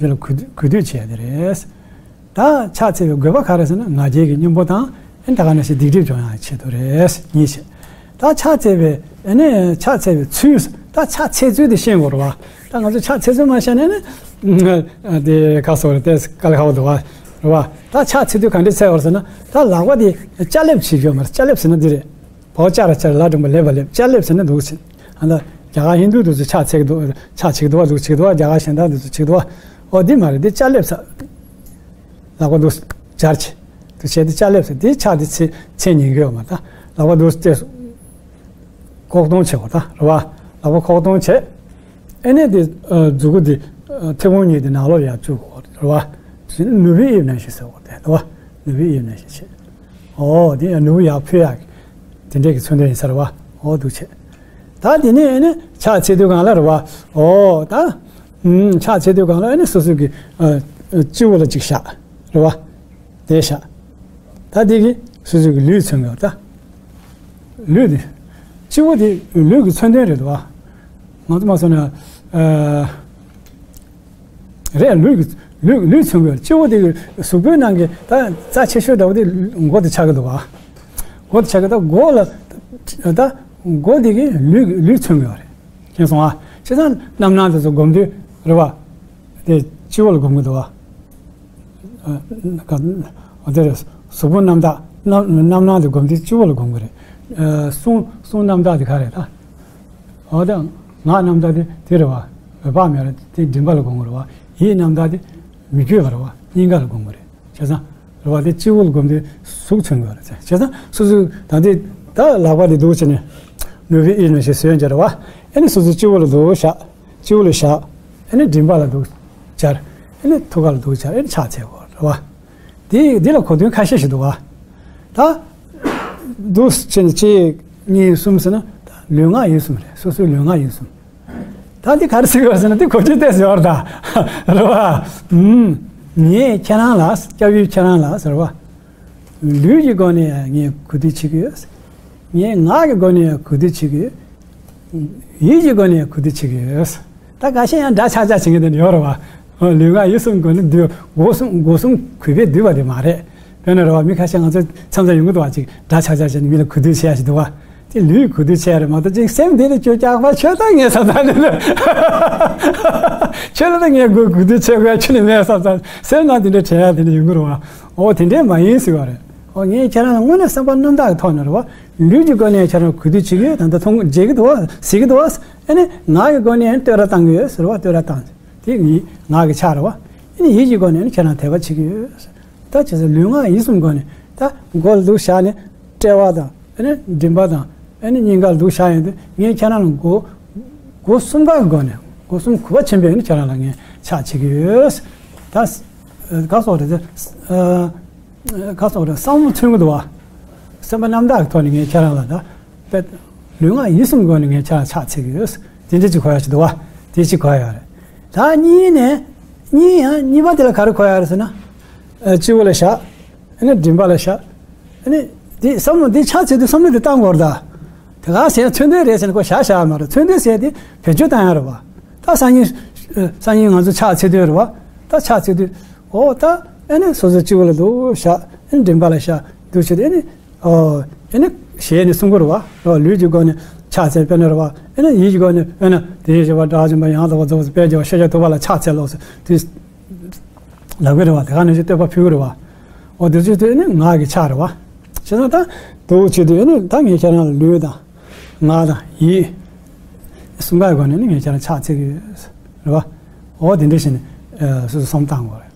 རེ་ལ་གུས་གུས་འདུད་བྱས་དེ་རེད། ད་ཕྱག་འཚལ་བའི་དགོས་པ་ག་རེ་ཟེར་ན་ང་རྒྱལ་གྱི་གཉེན་པོ་དང་ཨེ་ད་ག་ནང་བཞིན་སྡིག་སྒྲིབ་སྦྱོང་ཡག་ཆེད་དུ་རེད་གཉིས་བྱས། ད་ཕྱག་འཚལ་བའི་ཨེ་ནས་ཕྱག་འཚལ་བའི་ཚུལ། ད་ཕྱག་འཚལ་ཚུལ་དེ་ཤེས་དགོས་རེད་བ། ད་ང་ཚོ་ཕྱག་འཚལ་ཚུལ་མ་ཤེས་ན་ནི་དེ་ག་སོགས་རེད་དེ་དཀའ་ལས་ཁག་པོ་འདུག་བ་རེད་བ། ད་ཕྱག་འཚལ་དུས་ག་འདྲས་འཚལ་བར་ཟེར་ན་ད་ལག་པ་དེ་ཅ་ལེབ་བྱེད་རྒྱུ་མ་རེད། ཅ་ལེབ་ཟེར་ན་འདི་རེད། བོ་ཅ་ར་ཅ་ར་ལ་འགྲེང་བུ་ལེབ་པ་ལེབ། ཅ་ལེབ་ཟེར་ན་འདུག་ཟེར། ཨ་ད་རྒྱ་གར་ཧིན་དུ་དེ་ཚོ་ཕྱག་འཚལ་གི་འདུག་ཕྱག་བྱེད་ཀྱི་འདུག་བ་འདུག་བྱེད་ཀྱི་འདུག་བ། རྒྱ་གར་གཞན་དག་དེ་ཚོ་བྱེད་ཀྱི་འདུག་བ། ཨོ་འདི་མ་རེད། འདི་ཅ་ལེབ་ཟེར། ལག་པ་འདུག་སྦྱར་བྱས། འདུག་བྱས་དེ་ཅ་ལེབ་ཟེར། དེ་ཕྱག་དེ་འཚལ་འཚལ་ཉན་གྱི་ཡོད་མ་རེད། ད་ལག་པ་འདུག་སྟེ་ལྐོག་གཏོང་བྱེད་དགོས་ད་རེད་བ། ལག་པ་ལྐོག་གཏོང་བྱས། ཨེ་ནས་དེ་མཛུ་གུ་དེ་མཐེ་བོང་གཉིས་དེ་ནང་ལོགས་ཡར་བཅུག་དགོས་རེད་བ། ནུ་བའི་དབྱིབས་ནང་བཞིན་ཟེར་བ་དེ་རེད་བ། ནུ་བའི་དབྱིབས་ནང་བཞིན་བྱས། ཨོ་དེ་ཡང་ནུ་བོ་ཡར་ཕུལ་ཡག་དེ་འདྲས་ཀྱི་མཚོན་དོན་ཡིན་ས་རེད་བ། ཨོ་འདུག་བྱས། ད་དེ་ནས་ཨེ་ནས་ཕྱག་འཚལ་དུས་སྒང་ལ་རེད་བ། ཨོ་ད་ཕྱག་འཚལ་དུས་སྒང་ལ་ཨེ་ནས་སོ་སོ་གི་སྤྱི་བོ་ལ་ཅིག་བཞག་རེད་བ། དེ་བཞག་ད་དེ་གི་སོ་སོ་གི་ལུས་མཚོན་གྱི་ཡོད་ད། ལུས་དེ། སྤྱི་བོ་དེ་ལུས་ཀྱི་མཚོན་དོན་རེད་བ། ང་ཚོ་མ་སོང་ན། རེད། ལུས་ཀྱི་ལུས་ལུས་མཚོན་གྱི་ཡོད། སྤྱི་བོ་དེ་གཟུགས་པོའི་ནང་གི་ད་རྩ་ཆེ་ཤོས་འདྲ་བོ་དེ་མགོ་དེ་ཆགས་ཀྱི་འདུག་བ། མགོ་དེ་ཆགས་ཀྱི་ད་མགོ་ལ་ད་མགོ་དེ་གི་ལུས་ལུས་མཚོན་གྱི་ཡོད་རེད། མཁྱེན་སོང་ཨ། བྱས་ཙང་རྣམ་སྣང་དེ་ཚོ་སྒོམ་དུས་རེད་བ། དེ་སྤྱི་བོ་ལ་སྒོམ་གྱི་འདུག་བ། ཨ་དེ་རེད། གཟུགས་པོ་རྣམ་དག་རྣམ་རྣམ་སྣང་དེ་སྒོམ་དུས་སྤྱི་བོ་ལ་སྒོམ་གྱི་རེད། ཨ་གསུང་གསུང་རྣམ་དག་དེ་ག་རེད་ད། འོ་ད་ངག་རྣམ་དག་དེ་དེ་རེད་བ། འོད་དཔག་མེད་རེད། དེ་མགྲིན་པ་ལ་སྒོམ་གྱི་རེད་བ། ཡིད་རྣམ་དག་དེ་མི་བསྐྱོད་པ་རེད་བ། སྙིང་ག་ལ་སྒོམ་གྱི་རེད། བྱས་ཙང་རེད་བ། དེ་སྤྱི་བོ་ལ་སྒོམ་དུས་གཟུགས་མཚོན་གྱི་རེད། བྱས་ཙང་སོ་སོའི་ད་དེ་ད་ལག་པ་དེ་འདུག་བྱས་ནས་ནུ་བའི་དབྱིབས་ནང་བཞིན་བཟོས་བྱས་རེད་བ། ཨེ་ནས་སོ་སོའི་སྤྱི་བོ་ལ་འདུག་བཞག་སྤྱི་བོ་ལ་བཞག་ཨེ་ནས་མགྲིན་པ་ལ་འདུག་སྦྱར། ཨེ་ནས་ཐུགས་ཀ་ལ་འདུག་སྦྱར། ཨེ་ནས་ཕྱག་འཚལ་དགོས་རེད་བ། དེ་འདི་ལ་གོ་དོན་ཁ་ཤས་ཤིག་འདུག་བ། ད་འདུག་བྱས་ནས་གཅིག་གཉིས་གསུམ་ཟེར་ན་ད་ལུས་ངག་ཡིད་གསུམ་རེད། སོ་སོའི་ལུས་ངག་ཡིད་གསུམ། ད་འདི་ག་རེ་ཟེར་གི་ཡོད་ཟེར་ན་འདི་གོ་རྒྱུ་ཏོག་ཙམ་ཡོད་རེད་ད། རེད་བ། ངས་ཁྱེད་རང་ལ་སྐྱབས་ཡུལ་ཁྱེད་རང་ལ་ཟེར་བ། ལུས་ཀྱི་སྒོ་ནས་ངས་གུས་འདུད་བྱེད་ཀྱི་ཡོད། ངས་ངག་གི་སྒོ་ནས་གུས་འདུད་བྱེད་ཀྱི་ཡོད། ཡིད་ཀྱི་སྒོ་ནས་གུས་འདུད་བྱེད་ཀྱི་ཡོད། ད་འགའ་ཤས་ཡང་འདྲ་ཆགས་ཆགས་བྱེད་མཁན་དེ་འདྲ་ཡོད་རེད་བ། ལུས་ངག་ཡིད་གསུམ་སྒོ་ནས་འདུས། སྒོ་གསུམ་སྒོ་གསུམ་གུས་པས་འདུས་པ་དེ་མ་རེད། དཔེར་ན་རེད་བ། མི་ཁ་ཤས་ང་ཚོ་མཚམས་མཚམས་ཡོང་གི་འདུག་བ། ཅིག་འདྲ་ཆགས་ཆགས་བྱས་ནས་མི་ལ་གུས་འདུད་བྱེད་ཡ་ཞིག་འདུག་བ། དེ་ལུས་གུས་འདུད་བྱེད་ཡ་རེད་མ་གཏོགས་ཅིག་སེམས་དེ་ནི་ཁྱོད་སྐྱག་པ་ཆོད་ད་ངས་བསམ་ཚར་ནས་ཁྱོད་ལ་ད་ངས་གུས་གུས་འདུད་བྱེད་དགོས་ཡ་ཁྱོད་ནི་མེད་བསམ་ཚར། སེམས་ནང་དེ་འདྲ་དྲན་ཡ་དེ་འདྲ་ཡོང་གི་རེད་བ། ཨོ་དེ་འདྲས་མ་ཡིན་ཟེར་བ་རེད། ཨོ་ངས་ཁྱེད་རང་ལ་དངོས་གནས་བསམ་པ་རྣམ་དག་གི་ཐོག་ནས་རེད་བ། ལུས་ཀྱི་སྒོ་ནས་ཁྱེད་རང་གུས་འདུད་བྱེད་ཀྱི་ཡོད། ད་ལྟ་མཐོང་གི་མཇལ་གྱི་འདུག་བ། གཟིགས་ཀྱི་འདུག་བ། ཨ་ནི་ངག་གི་སྒོ་ནས་བསྟོད་ར་བཏང་གི་ཡོད་ཟེར་བ། བསྟོད་ར་བཏང་། དེ་ངག་གི་ཕྱག་རེད་བ། ཨ་ནི་ཡིད་ཀྱི་སྒོ་ནས་ནི་ཁྱེད་རང་དད་པ་བྱེད་ཀྱི་ཡོད། ད་བྱས་ཙང་ལུས་ངག་ཡིད་གསུམ་སྒོ་ནས་ད་མགོ་ལ་འདུག་བཞག་ནས་དཔྲལ་བ་དང་ཨ་ནི་མགྲིན་པ་དང་ཨ་ནི་སྙིང་ག་ལ་འདུག་བཞག་ཡོང་དུས་ངས་ཁྱེད་རང་ལ་མགོ་སྒོ་གསུམ་ཀ་གི་སྒོ་ནས་སྒོ་གསུམ་གུས་པ་ཆེན་པོས་ནི་ཁྱེད་རང་ལ་ངས་ཕྱག་བྱེད་ཀྱི་ཡོད། ད་ག་སོགས་རེད། ཁ་སོགས་རེད། བསམ་བློ་མཚོན་གྱི་འདུག་བ། སེམས་པ་རྣམ་དག་གི་ཐོག་ནས་ངས་ཁྱེད་རང་ལ་ད་དཔེ་ལུས་ངག་ཡིད་གསུམ་སྒོ་ནས་ངས་ཁྱེད་རང་ཕྱག་འཚལ་གྱི་ཡོད། དེ་འདྲ་ཅིག་གོ་ཡ་ཞིག་འདུག་བ། དེ་ཅིག་གོ་ཡ་ཡོད་རེད། ད་གཉིས་ནས་གཉིས་ཡང་གཉིས་པ་དེ་ལ་ག་རེ་གོ་ཡ་རེད་ཟེར་ན། ཨ་སྤྱི་བོ་ལ་བཞག་ཨ་ནི་མགྲིན་པ་ལ་བཞག་ཨ་ནི་དེ་བསམ་བློ་འདི་ཕྱག་འཚལ་དུས་བསམ་བློ་འདི་བཏང་དགོས་རེད་ད། དེ་ག་ཟེར་ན་མཚོན་དོན་རེད་ཟེར་ན་ཁོ་བཞག་བཞག་མ་རེད། མཚོན་དོན་ཟེར་དེ་བེད་སྤྱོད་བཏང་ཡ་རེད་བ། ད་སང་ཉིན་སང་ཉིན་ང་ཚོ་ཕྱག་འཚལ་དུས་རེད་བ། ད་ཕྱག་འཚལ་དུས། ཨོ་ད་ཨེ་ནི་སོ་སོ་སྤྱི་བོ་ལ་འདུག་བཞག་ཨེ་ནི་མགྲིན་པ་ལ་བཞག་འདུག་བྱས་ཏེ་ཨེ་ནི། ཨོ་ཨེ་ནི་ཞེས་ནི་གསུང་གི་རེད་བ། ཨོ་ལུས་ཀྱི་སྒོ་ནས་ཕྱག་འཚལ་དཔེར་ན་རེད་བ། ཨེ་ནི་ཡིད་ཀྱི་སྒོ་ནས་དཔེར་ན་དེ་བཞིན་གཤེགས་པ་དགྲ་བཅོམ་པ་ཡང་དག་པར་རྫོགས་པའི་དཔལ་གྱི་བ་ཤཱཀྱ་ཐུབ་པ་ལ་ཕྱག་འཚལ་ལོ་ཟེར་དུས་ལབ་ཀྱི་རེད་བ། དེ་ག་ནང་བཞིན་བསྟོད་པ་ཕུལ་གྱི་རེད་བ། ཨོ་དེ་ཚོ་དེ་ཨེ་ནི་ངག་གི་ཕྱག་རེད་བ། བྱས་ཙང་ད་འདུག་བྱས་དུས་ཨེ་ནི་ད་ངས་ཁྱེད་རང་ལ་ལུས་དང་། ངག་དང་ཡིད་གསུམ་ཀའི་སྒོ་ནས་ནི་ངས་ཁྱེད་རང་ཕྱག་འཚལ་གྱི་ཡོད་རེད་བ། འོ་དེ་འདྲ་བྱས་ནས་ཨ་སོ་སོ་བསམ་བཏང་དགོས་རེད།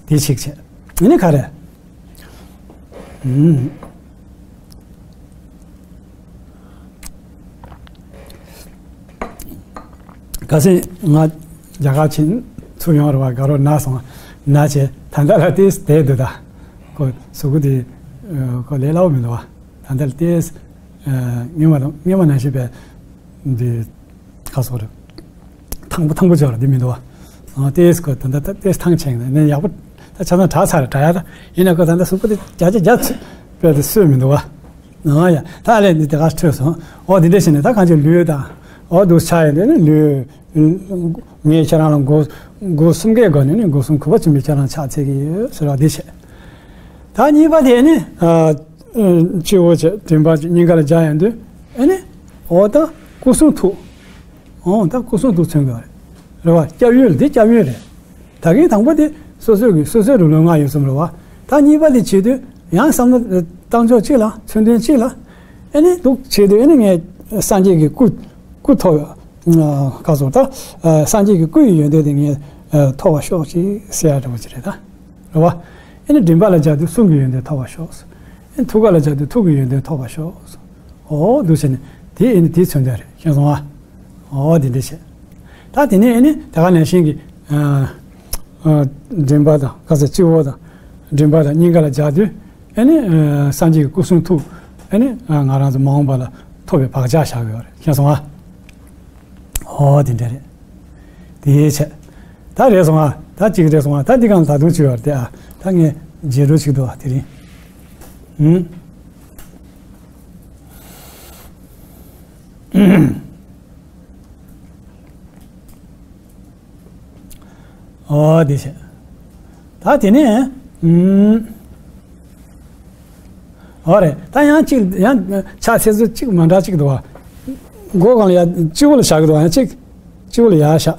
དེ་གཅིག་བྱས། ཨ་ནི་ག་རེ། ཨུམ། ཁ་སང་ང་རྒྱ་གར་ཕྱིན་ཚུར་ཡོང་རེད་བ། དགའ་རོགས་ན་སོང་ན་བྱས་ད་ལྟ་ལ་ཏོག་ཙམ་བསྡད་འདུག་ད་ཁོ་གཟུགས་པོ་དེ་ཁོ་ལས་སླ་བོ་མི་འདུག་བ། ད་ལྟ་ལ་ཏོག་ཙམ་སྔོན་མ་དང་སྔོན་མ་ནང་བཞིན་པའི་འདི་ ག་སོགས་རེད། ཐང་པོ་ཐང་པོ་ཅོག་ར་འདི་མི་འདུག་བ། ཨ་ཏེས་ཁོ་ད་ད་ད་ཏེས་ཐང་ཆེན་ནས་ཡག་པོ་ད་ཆ་ཚང་དྲག་ཚར་དྲག་ཡ་ད་ཡིན་ན་ཁོ་ད་ད་གཟུགས་པོ་དེ་བརྒྱ་ཆ་བརྒྱ་ཚོད་དཔེ་དེ་སུས་མི་འདུག་བ། ཨ་ཡ་ད་ལས་འདི་དེ་ག་ཐོས་སོང་། ཨོ་འདི་འདྲ་བྱས་ནས་ད་གང་ཅི་ལུས་དང་ཨོ་འདུག་ཆ་ཡ་འདི་ནི་ལུས། ངས་ཁྱེད་རང་ལ་སྒོ་སྒོ་གསུམ་གའི་སྒོ་ནས་ནི་སྒོ་གསུམ་གུས་པ་ཆེན་པོས་ཁྱེད་རང་ཕྱག་འཚལ་གྱི་ཡོད་ཟེར་བ་འདི་བྱས། ད་གཉིས་པ་དེ་ནི་ཨ་སྤྱི་བོ་བྱས་མགྲིན་པ་བྱས་སྙིང་ག་ལ་སྦྱར་ཡོང་དུས་ཨ་ནི་ཨོ་ད་སྐུ་གསུང་ཐུགས། ཨོ་ད་སྐུ་གསུང་ཐུགས་མཚོན་དགོས་རེད། རེད་བ། སྐྱབས་ཡུལ་འདི་སྐྱབས་ཡུལ་རེད། ད་གིན་དང་པོ་དེ་སོ་སོའི་གི་སོ་སོའི་རུ་ལུང་ལྔ་ཡོད་གསུམ་རེད་བ། ད་གཉིས་པ་དེ་བྱེད་དུས་ཡང་བསམ་བློ་བཏང་ཕྱོགས་གཅིག་ལ་མཚོན་དོན་གཅིག་ལ། ཨེ་ནི་འདུག་བྱེད་དུས་ཨེ་ནི་ངས་སངས་རྒྱས་ཀྱི་སྐུ་སྐུ་ཐོབ་ཡོད། ག་སོགས་ད་སངས་རྒྱས་ཀྱི་སྐུ་ཡི་ཡོན་ཏན་དེ་ངས་ཐོབ་པར་ཤོག་ཅིག་ཟེར་ཡ་འདྲ་བོ་ཅིག་རེད་ད། རེད་བ། ཨེ་ནི་མགྲིན་པ་ལ་སྦྱར་དུས་གསུང་གི་ཡོན་ཏན་ཐོབ་པར་ཤོག་ཨེ་ནི་ཐུགས་ཀ་ལ་སྦྱར་དུས་ཐུགས་ཀྱི་ཡོན་ཏན་ཐོབ་པར་ཤོག་ཨོ་འདུག་བྱས་ནས་དེ་ཨེ་ནི་དེའི་མཚོན་དོན་རེད། ཤེས་སོང་ཨ། ཨོ་དེ་འདྲ་བྱས། ད་དེ་ནས་ཨེ་ནི་དེ་ག་ནང་བཞིན་གྱི་ཨ་ཨ་མགྲིན་པ་དང་ག་ཚོད་སྤྱི་བོ་དང་མགྲིན་པ་དང་སྙིང་ག་ལ་སྦྱར་དུས་ཨེ་ནི་ཨ་སངས་རྒྱས་ཀྱི་སྐུ་གསུང་ཐུགས་ཨེ་ནི་ཨ་ང་རང་ཚོ་མ་འོངས་པ་ལ་ཐོབ་པའི་བག་ཆགས་བཞག་གི་ཡོད་རེད། ཤེས་སོང་ཨ། ཨོ་དེ་འདྲ་རེད། དེ་བྱས། ད་རེད་སོང་ཨ། ད་གཅིག་རེད་སོང་ཨ། ད་འདི་གང་ད་དུང་བྱུང་བ་རེད་ཨ། ད་ངས་བརྗེད་འགྲོ་ཅིག་འདུག་ཨ་དེ་རིང་། ཧུམ། ཨོ་དེ་བྱས། ད་དེ་ནས་ཨུམ། ཨོ་རེད། ད་ཡང་གཅིག་ཡང་ཕྱག་འཚལ་ཚུལ་གཅིག་མ་འདྲ་གཅིག་འདུག་བ། མགོ་གང་ལ་ཡ་སྤྱི་བོ་ལ་བཞག་གི་འདུག་བ། ཡང་གཅིག་སྤྱི་བོ་ལ་ཡར་བཞག་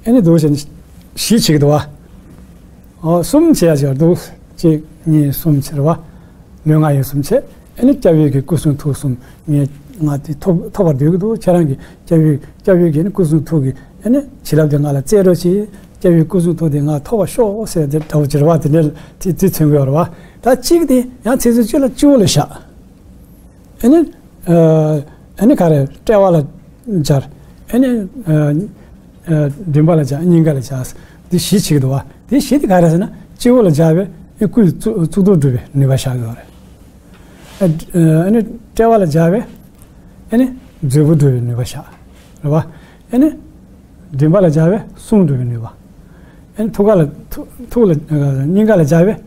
ཨེ་ནི་འདུག་བྱས་ནས་བཞི་བྱེད་ཀྱི་འདུག་བ། ཨོ་གསུམ་བྱེད་ཡ་བྱེད་འདུག་གཅིག་གཉིས་གསུམ་བྱེད་རེད་བ། ལུས་ངག་ཡིད་གསུམ་བྱེད། ཨེ་ནི་སྐྱབས་ཡུལ་གྱི་སྐུ་གསུང་ཐུགས་གསུམ་ངས་ང་དེ་ཐོབ་ཐོབ་པར་འདོད་ཀྱི་འདུག་ཁྱེད་རང་གི་སྐྱབས་ཡུལ་སྐྱབས་ཡུལ་གྱི་ནི་སྐུ་གསུང་ཐུགས་ཀྱི་ཨེ་ནི་བྱིན་རླབས་དེ་ང་ལ་སྩལ་རོགས་གྱིས། སྐྱབས་ཡུལ་སྐུ་གསུང་ཐུགས་དེ་ང་ཐོབ་པར་ཤོག་ཟེར་དེ་འདྲ་བོ་ཅིག་རེད་བ། དེ་འདྲ་དེ་དེ་མཚོན་གྱི་ཡོད་རེད་བ། ད་གཅིག་དེ་ཡང་ཚིག་ཚོད་གཅིག་ལ་སྤྱི་བོ་ལ་བཞག་ཨེ་ནི། ཨ་ནི་ག་རེ་དཔྲལ་བ་ལ་སྦྱར། ཨེ་ནི། ཨ་ཨ་མགྲིན་པ་ལ་སྦྱར། སྙིང་ག་ལ་སྦྱར། འདི་བཞི་བྱེད་ཀྱི་འདུག་བ། དེ་བཞི་དེ་ག་རེ་ཟེར་ན་སྤྱི་བོ་ལ་སྦྱར་བས་ཨེ་སྐུའི་གཙུག་གཙུག་ཏོར་སྒྲུབ་པའི་ནུས་པ་བཞག་ཡོད་རེད། ཨ་ཨ་ནི་དཔྲལ་བ་ལ་སྦྱར་བས་ཨེ་ནི་མཛོད་སྤུ་སྒྲུབ་པའི་ནུས་པ་བཞག་རེད་བ། ཨེ་ནི། མགྲིན་པ་ལ་སྦྱར་བས་གསུང་སྒྲུབ་པའི་ནུས་པ། ཨེ་ཐུགས་ཀ་ལ་ཐུགས་ཐུགས་ལ་ཨ་སྙིང་ག་ལ་སྦྱར་བས་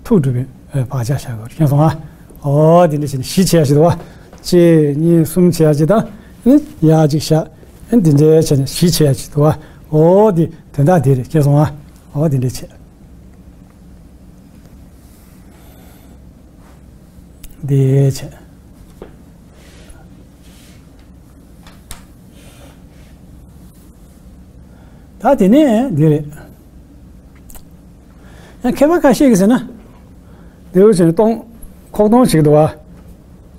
ཐུགས་སྒྲུབ་པའི་ཨ་བག་ཆགས་བཞག་དགོས་རེད། ཤེས་སོང་ཨ། ཨོ་དེ་འདྲ་བྱས་ནས་བཞི་བྱེད་ཡ་ཞིག་འདུག་བ། གཅིག་གཉིས་གསུམ་བྱེད་ཡ་ཅིག་དང་ནི་ཡ་གཅིག་བཞག་ཨེ་འདི་འདྲ་བྱས་ནས་བཞི་བྱེད་ཡ་ཅིག་འདུག་བ། ཨོ་དེ་དོན་དག་དེ་རེད། ཤེས་སོང་ཨ། ཨོ་དེ་འདྲ་བྱས། དེ་བྱས། ད་དེ་ནས་འདི་རེད། ཡང་མཁས་པ་ཁ་ཤས་ཀྱིས་ཟེར་ན། དེ་འུ་ཚོས་སྟོང་། ཁོག་སྟོང་བྱེད་ཀྱི་འདུག་བ།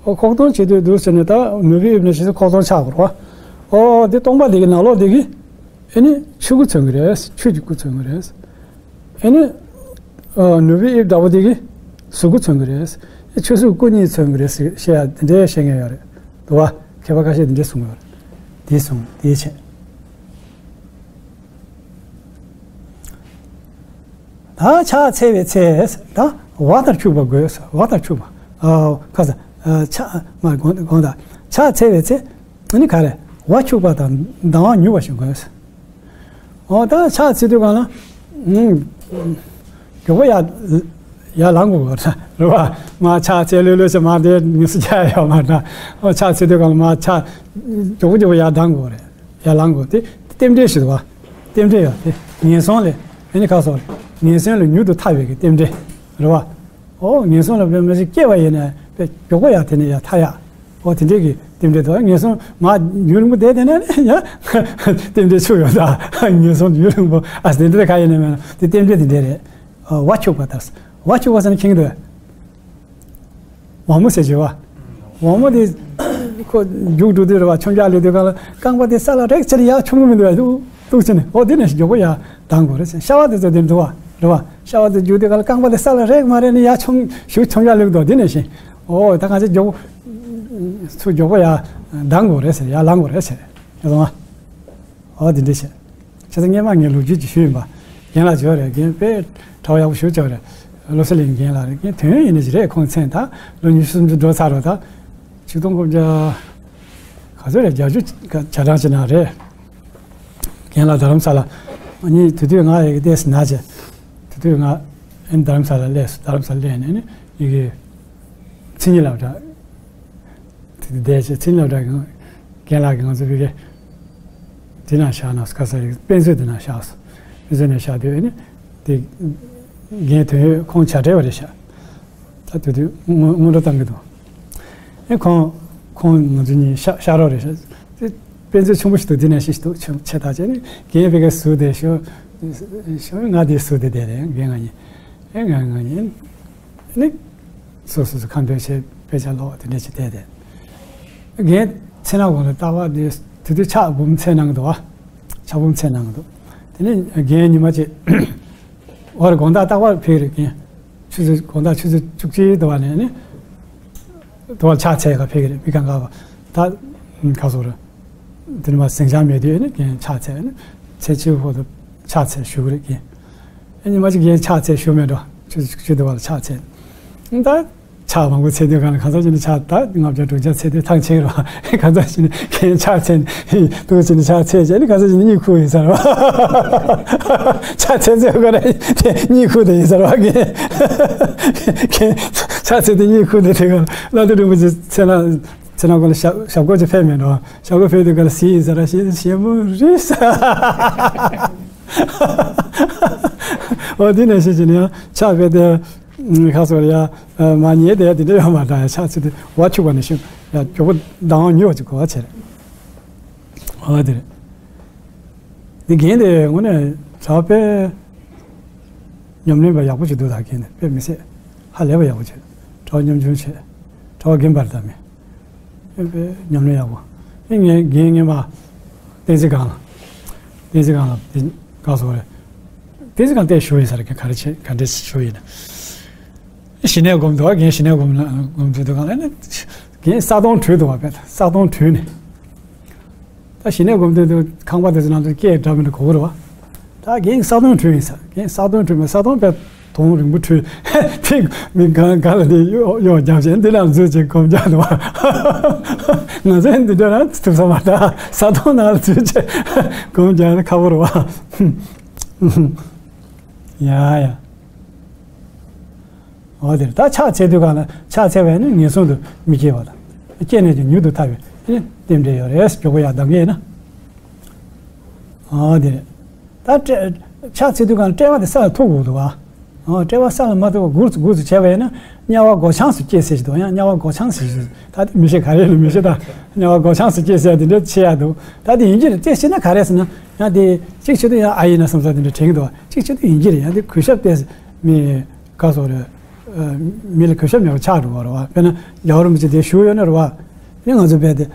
ཨོ་ཁོག་སྟོང་བྱེད་དུས་འདུག་ཟེར་ནས་ད་ནུས་པའི་དབྱིབས་ནས་བྱས་ཙང་ཁོག་སྟོང་ཆགས་དགོས་རེད་བ། ཨོ་དེ་སྟོང་པ་དེ་གི་ནང་ལོགས་དེ་གི། ཨེ་ནི་ཆོས་སྐུ་མཚོན་གྱི་རེད། ཆོས་ཀྱི་སྐུ་མཚོན་གྱི་རེད། ཨེ་ནི། ཨ་ནུས་པའི་དབྱིབས་འདྲ་པོ་དེ་གིས་གཟུགས་སྐུ་མཚོན་གྱི་རེད། ཨེ་ཆོས་སྐུ་སྐུ་གཉིས་མཚོན་གྱི་རེད་ཟེར་བཤད་ཡ་དེ་འདྲའི་བཤད་མཁན་ཡོད་རེད། འདུག་བ། མཁས་པ་ཁ་ཤས་དེ་འདྲས་གསུང་གི་ཡོད་རེད། དེ་གསུང་དེ་བྱས། ད་ཕྱག་འཚལ་བའི་ཚེ། ད་བ་ལྟར་འཁྱུག་པ་དགོས། བ་ལྟར་འཁྱུག་པ། ཨ་ཁ་ས། ཨ་ཕྱག་མ་དགོངས་དགོངས་དག་ཕྱག་འཚལ་བའི་ཚེ། ཨ་ནི་ག་རེ། བ་འཁྱུག་པ་དང་ལྡང་བ་མྱུར་བ་ཞིག་དགོས། འོ་ད་ཕྱག་འཚལ་དུས་གང་ལ། ཨུམ། མགྱོགས་པོ་ཡར་ཡར་ལངས་དགོས་རེད་བ། མར་ཕྱག་འཚལ་ལྷོད་ལྷོད་བྱས་མར་དེ་ངལ་གསོ་རྒྱག་ཡ་ཡོད་མ་རེད། འོ་ཕྱག་འཚལ་དུས་གང་ལ་མར་ཕྱག་མགྱོགས་པོ་མགྱོགས་པོ་ཡར་ལྡང་དགོས་རེད། ཡར་ལངས་དགོས། དེ་རྟེན་འབྲེལ་ཞིག་འདུག་བ། རྟེན་འབྲེལ་ཡོད་དེ། ངན་སོང་ལས་ཨེ་ནི་ཁ་སོ། ངན་སོང་ལས་མྱུར་དུ་ཐར་བའི་གི་རྟེན་འབྲེལ་རེད་བ། ཨོ་ངན་སོང་ལ་དཔེ་མི་སྲིད་སྐྱེ་བ་ཡིན་ན་དཔེ་མགྱོགས་པོ་ཡར་དེ་ནས་ཡར་ཐར་ཡ། ཨོ་དེ་འདྲས་ཀྱི་རྟེན་འབྲེལ་འདུག་ངན་སོང་མར་ཡུན་རིང་པོ་བསྡད་དེ་ནས་ཡང་རྟེན་འབྲེལ་ཆུག་ཡོད་ད། ངན་སོང་ཡུན་རིང་པོ་ཨ་དེ་འདྲས་ག་ཡིན་ནའི་མེད་ན་དེ་རྟེན་འབྲེལ་དེ་འདྲས་རེད། ཨ་བ་འཁྱུག་པ་ལྟར། བ་འཁྱུག་པ་ཟེར་ན་མཁྱེན་གྱི་འདུག་བ་མོ་ཟེར་གྱི་བ། བ་མོ་དེ་ཁོ་རྒྱུགས་འགྲོ་དུས་རེད་བ། མཆོང་རྒྱག་སླེབས་དུས་གང་ལ་རྐང་པ་དེ་ས་ལ་རེག་བྱས་ནས་ཡར་མཆོང་གི་མི་འདུག་བ། ཏུག་ཏུག་བྱས་ནས། ཨོ་དེ་ནས་མགྱོགས་པོ་ཡར་ལྡང་དགོས་རེད་ཟེར། ཤ་བ་དེ་ཚོ་དེ་འདུག་བ་རེད་བ། ཤ་བ་དེ་རྒྱུག་དུས་གང་ལ་རྐང་པ་དེ་ས་ལ་རེག་མ་རེག་ནས་ཡར་མཆོང་ཞུགས་མཆོང་རྒྱག་སླེབས་འདུག་དེ་ནས་བཞིན། ཨོ་ད་གང་ཚེ་མགྱོགས་པོ་ཚུར་མགྱོགས་པོ་ཡར་ལྡང་དགོས་རེད་ཟེར། ཡར་ལངས་དགོས་རེད་ཟེར། ཡ་ལོང་བ། ཨོ་དེ་འདྲ་བྱས། བྱས་ཙང་སྔོན་མ་ངས་ལོ་རྒྱུས་ཅིག་ཞུས་ཡིན་པ། རྒན་ལགས་ཇོ་རེད། རྒན་དཔེ་གྲྭ་པ་ཡག་པོ་ཞེ་པོ་ཅིག་རེད། བློ་གསལ་གླིང་རྒན་ལགས་རེད། རྒན་དོན་ཡོད་ཡིན་ནི་ཞིག་རེད། ཁོང་མཚན་ད་ལོ་ཉི་ཤུ་སུམ་ཅུ་འགྲོ་ཚར་བ་ད། ཆིག་སྟོང་དགུ་བརྒྱ་ ག་ཚོད་རེད། བརྒྱད་ཅུ་གྱ་གྲངས་ཅིག་ནང་རེད། རྒན་ལགས་རྡ་རམ་ས་ལ། ཨ་ནི་དེ་དུས་ང་ཡི་གེ་ཏོག་ཙམ་ན་བྱས། དེ་དུས་ང་ཨ་ནི་རྡ་རམ་ས་ལ་སླེབས་སོང་། རྡ་རམ་ས་ལ་སླེབས་ནས་ཨ་ནི་ཡི་གེ་མཚན་ཉིད་སློབ་གྲྭ་དེ་དུས་བསྡད་བྱས། མཚན་ཉིད་སློབ་གྲྭ་གི་རྒན་ལགས་ཀྱིས་ང་ཚོ་ཡི་གེ་དེ་ནང་བཞག་གནང་སོང་། ག་ས་ཡི་གེ་དཔེ་མཛོད་དེ་ནང་བཞག་སོང་། དཔེ་མཛོད་ནང་བཞག་དུས་ཨ་ནི་དེ་རྒན་དོན་ཡོད་ཁོང་བྱ་བྲལ་བ་རེད་ཤག་ད་དེ་དུས་སྔོན་སྔོན་འགྲོ་བཏང་གི་འདུག་ཨེ་ཁོང་ཁོང་ང་ཚོ་གཉིས་ཤག་ཤག་རོགས་རེད་ཤག་དེ་དཔེ་མཛོད་ཆུང་པོ་ཞིག་འདུག་དེ་ནང་བཞིན་ཞིག་འདུག་ཆེ་ཆེ་ཐག་བཅད་ནས་རྒན་ཕ་གིར་ཟུར་བསྡད་ཤག་ཤག་ང་དེར་ཟུར་བསྡད་བསྡད་རེད། རྒན་ང་གཉིས་ཨེ་ང་ང་གཉིས་ནི་སོ་སོ་སོ་ཁ་འདོན་བྱས་དཔེ་ཆ་ཀློག་དེ་འདྲ་བྱས་བསྡད་དེ། རྒན་མཚན་ནག་གོང་ལ་ལྟ་བ་དེ་དེ་དུས་ཕྱག་འབུམ་མཚན་གནང་གི་འདུག་ཨ། ཕྱག་འབུམ་མཚན་གནང་གི་འདུག་དེ་ནས་རྒན་ཉི་མ་གཅིག་འོ་རེད། དགོང་དག་རྟག་པར་ཕེབས་རེད། རྒན་ཆུ་ཚོད་དགོང་དག་ཆུ་ཚོད་བཅུ་གཅིག་དུ་བ་ནས་ནི་དུ་བ་ཕྱག་འཚལ་ག་ཕེབས་ཀྱི་རེད། མི་གང་ག་བ་ད་ག་སོ་རེད། དེ་ནི་མ་ཟིང་ཆ་མེད་དུས་ནི་རྒན་ཕྱག་འཚལ་ནི་ཚེ་གཅིག་པོ་དུ་ཕྱག་འཚལ་ཞུ་གི་རེད། རྒན་ཨེ་ཉི་མ་གཅིག་རྒན་ཕྱག་འཚལ་ཞུ་མེད་འགྲོ། ཆུ་ཚོད་བཅུ་གཅིག་དུ་བ་ལ་ཕྱག་འཚལ་ད། ཕྱག་མང་པོ་འཚལ་དུས་གང་ལ་གང་ཟག་ཅིག་ནི་ཕྱག་ད་ལྔ་བརྒྱ་དྲུག་བརྒྱ་འཚལ་དུས་ཐང་ཆད་རོ། གང་ཟག་ཅིག་ནི་གན་ཕྱག་འཚལ་ནས་ཏུ་ཅིག་ནི་ཕྱག་འཚལ་བྱས་ནི་གང་ཟག་ཅིག་ནི་གཉིད་ཁུག་ཡིན་ས་རོ། ཕྱག་འཚལ་འཚལ་ག་རེ་དེ་གཉིད་ཁུག་དེ་ཡིན་ས་རོ། གན་གན་ཕྱག་འཚལ་དེ་གཉིད་ཁུག་དེ་དེ་ག་བླ་རྡོ་རིན་པོ་ཆེ་མཚན་ལ་མཚན་ལ་གོ་ལ་ཞབས་ཞབས་སྐོར་ཅིག་ཕེབས་མེད་འགྲོ། ཞབས་སྐོར་ཕེབས་དུས་ག་ལ་ཟི་ཡིན་ས་ར་ཞེ་ཞེ་མོ་རེད་ས། འོ་དེ་ནས་ཤེས་ཀྱི་ནི་ཡང་ཕྱག་ཕེབས་དེ། ཁ་སོར་ཡ། མ་ཉེས་དེ་དེ་འདྲ་ཡོད་མ་རེད། ཕྱག་ཚིག་དེ་བ་ཆུག་པ་ནས་ཤིང་ཡ་མགྱོགས་པོ་ལྡང་བ་ཉུལ་བ་ཅིག་གོ་བ་བྱས་རེད། ཨ་དེ་རེད། འདི་རྒན་དེ་དངོས་གནས་གྲྭ་པ་དཔེ་ཉམས་ལེན་པ་ཡག་པོ་ཅིག་འདུག་ད་རྒན་དེ་དཔེ་མི་སྲིད་ཧ་ལས་པ་ཡག་པོ་བྱས། གྲྭ་པ་ཉམ་ཆུང་བྱས། གྲྭ་པ་རྒན་པར་ད་མེད། ཨེ་དཔེ་ཉམས་ལེན་ཡག་པོ། ཨེ་ངའི་རྒན་སྔོན་མ་བསྟན་འཛིན་སྒང་ལ། བསྟན་འཛིན་སྒང་ལ་དེ་ག་སོ་རེད། བསྟན་འཛིན་སྒང་བལྟས་ཞུ་ཡིན་ས་རེད། ག་རེ་བྱེད་ག་འདྲས་ཞུ་ཡིན་ན། ཞི་གནས་སྒོམ་འདུག་བ། རྒན་ཞི་གནས་སྒོམ་ལ་སྒོམ་དུས་འདུག་གང་ལ་ནི་རྒན་ས་དོང་དྲུད་འདུག་བ། བས་ས་དོང་དྲུད་ནས། ད་ཞི་གནས་སྒོམ་དུས་འདུག་ཁང་པ་དེ་ཚོ་ནང་དུ་སྐད་འདྲ་མི་འདྲ་གོ་གི་རེད་བ། ད་རྒན་ས་དོང་དྲུད་ཡིན་ས། རྒན་ས་དོང་དྲུད་མ་ས་དོང་བས། དོང་རིང་པོ་ཁྲུས། ཐིག་མི་གང་ག་ལ་དེ་གཡོག་གཡོག་རྒྱབ་བྱས་འདི་ལ་འཛུལ་བྱས་སྒོམ་རྒྱག་འདུག་བ། ང་ཚོའི་འདི་འདྲ་རང་ཐུབ་ས་མ་རེད། ས་དོང་ནང་ལ་འཛུལ་བྱས་སྒོམ་རྒྱག་ན་ཁག་པོ་རེད་བ། ཡ་ཡ། འོ་དེ་རེད། ད་ཕྱག་འཚལ་དུས་གང་ལ་ཕྱག་འཚལ་བས་ནི་ངན་སོང་དུ་མི་སྐྱེ་བ་དང་། སྐྱེས་ནས་ཀྱང་མྱུར་དུ་ཐར་བའི་རྟེན་འབྲེལ་ཡོད་རེད། མགྱོགས་པོ་ཡར་གདམ་གྱི་ཡིན་ན། འོ་དེ་རེད། ད་དཔྲལ་ཕྱག་འཚལ་དུས་གང་དཔྲལ་བ་དེ་ས་ལ་ཐུག་དགོས་འདུག་བ། ཨོ་དཔྲལ་བ་ས་ལ་མ་ཐུག་པར་སྒུར་ཙམ་སྒུར་ཙམ་བྱས་པ་ཡིན་ན་དམྱལ་བ་སྒོ་བྱང་སུ་སྐྱེ་ཟེར་གྱི་འདུག་ཡང་དམྱལ་བ་སྒོ་བྱང་ཟེར་གྱི་འདུག་ད་དེ་མི་ཤེས་ག་རེ་ལ་མི་ཤེས། ད་དམྱལ་བ་སྒོ་བྱང་སུ་སྐྱེ་ཟེར་དེ་འདྲ་བྱེད་ཡག་འདུག་ད་དེ་ཡིན་གྱི་རེད། དེ་བྱས་ན་ག་རེ་ཟེར་ན་ཡང་དེ་གཅིག་བྱེད་དུས་ཡང་ཨ་ཡིན་ན་བསམ་ས་དེ་འདྲ་དྲན་གྱི་འདུག་གཅིག་བྱེད་དུས་ཡིན་གྱི་རེད། ཡང་དེ་གུས་ཞབས་དེ་མི་ག་སོགས་རེད། མི་ལ་གུས་ཞབས་མེད་པ་ཆགས་འགྲོ་བ་རེད་བ། དཔེར་ན་རྒྱལ་བ་རིན་པོ་ཆེ་དེ་བཞུགས་ཡོད་ན་རེད་བ། དེ་ང་ཚོ་དཔེ་དེ།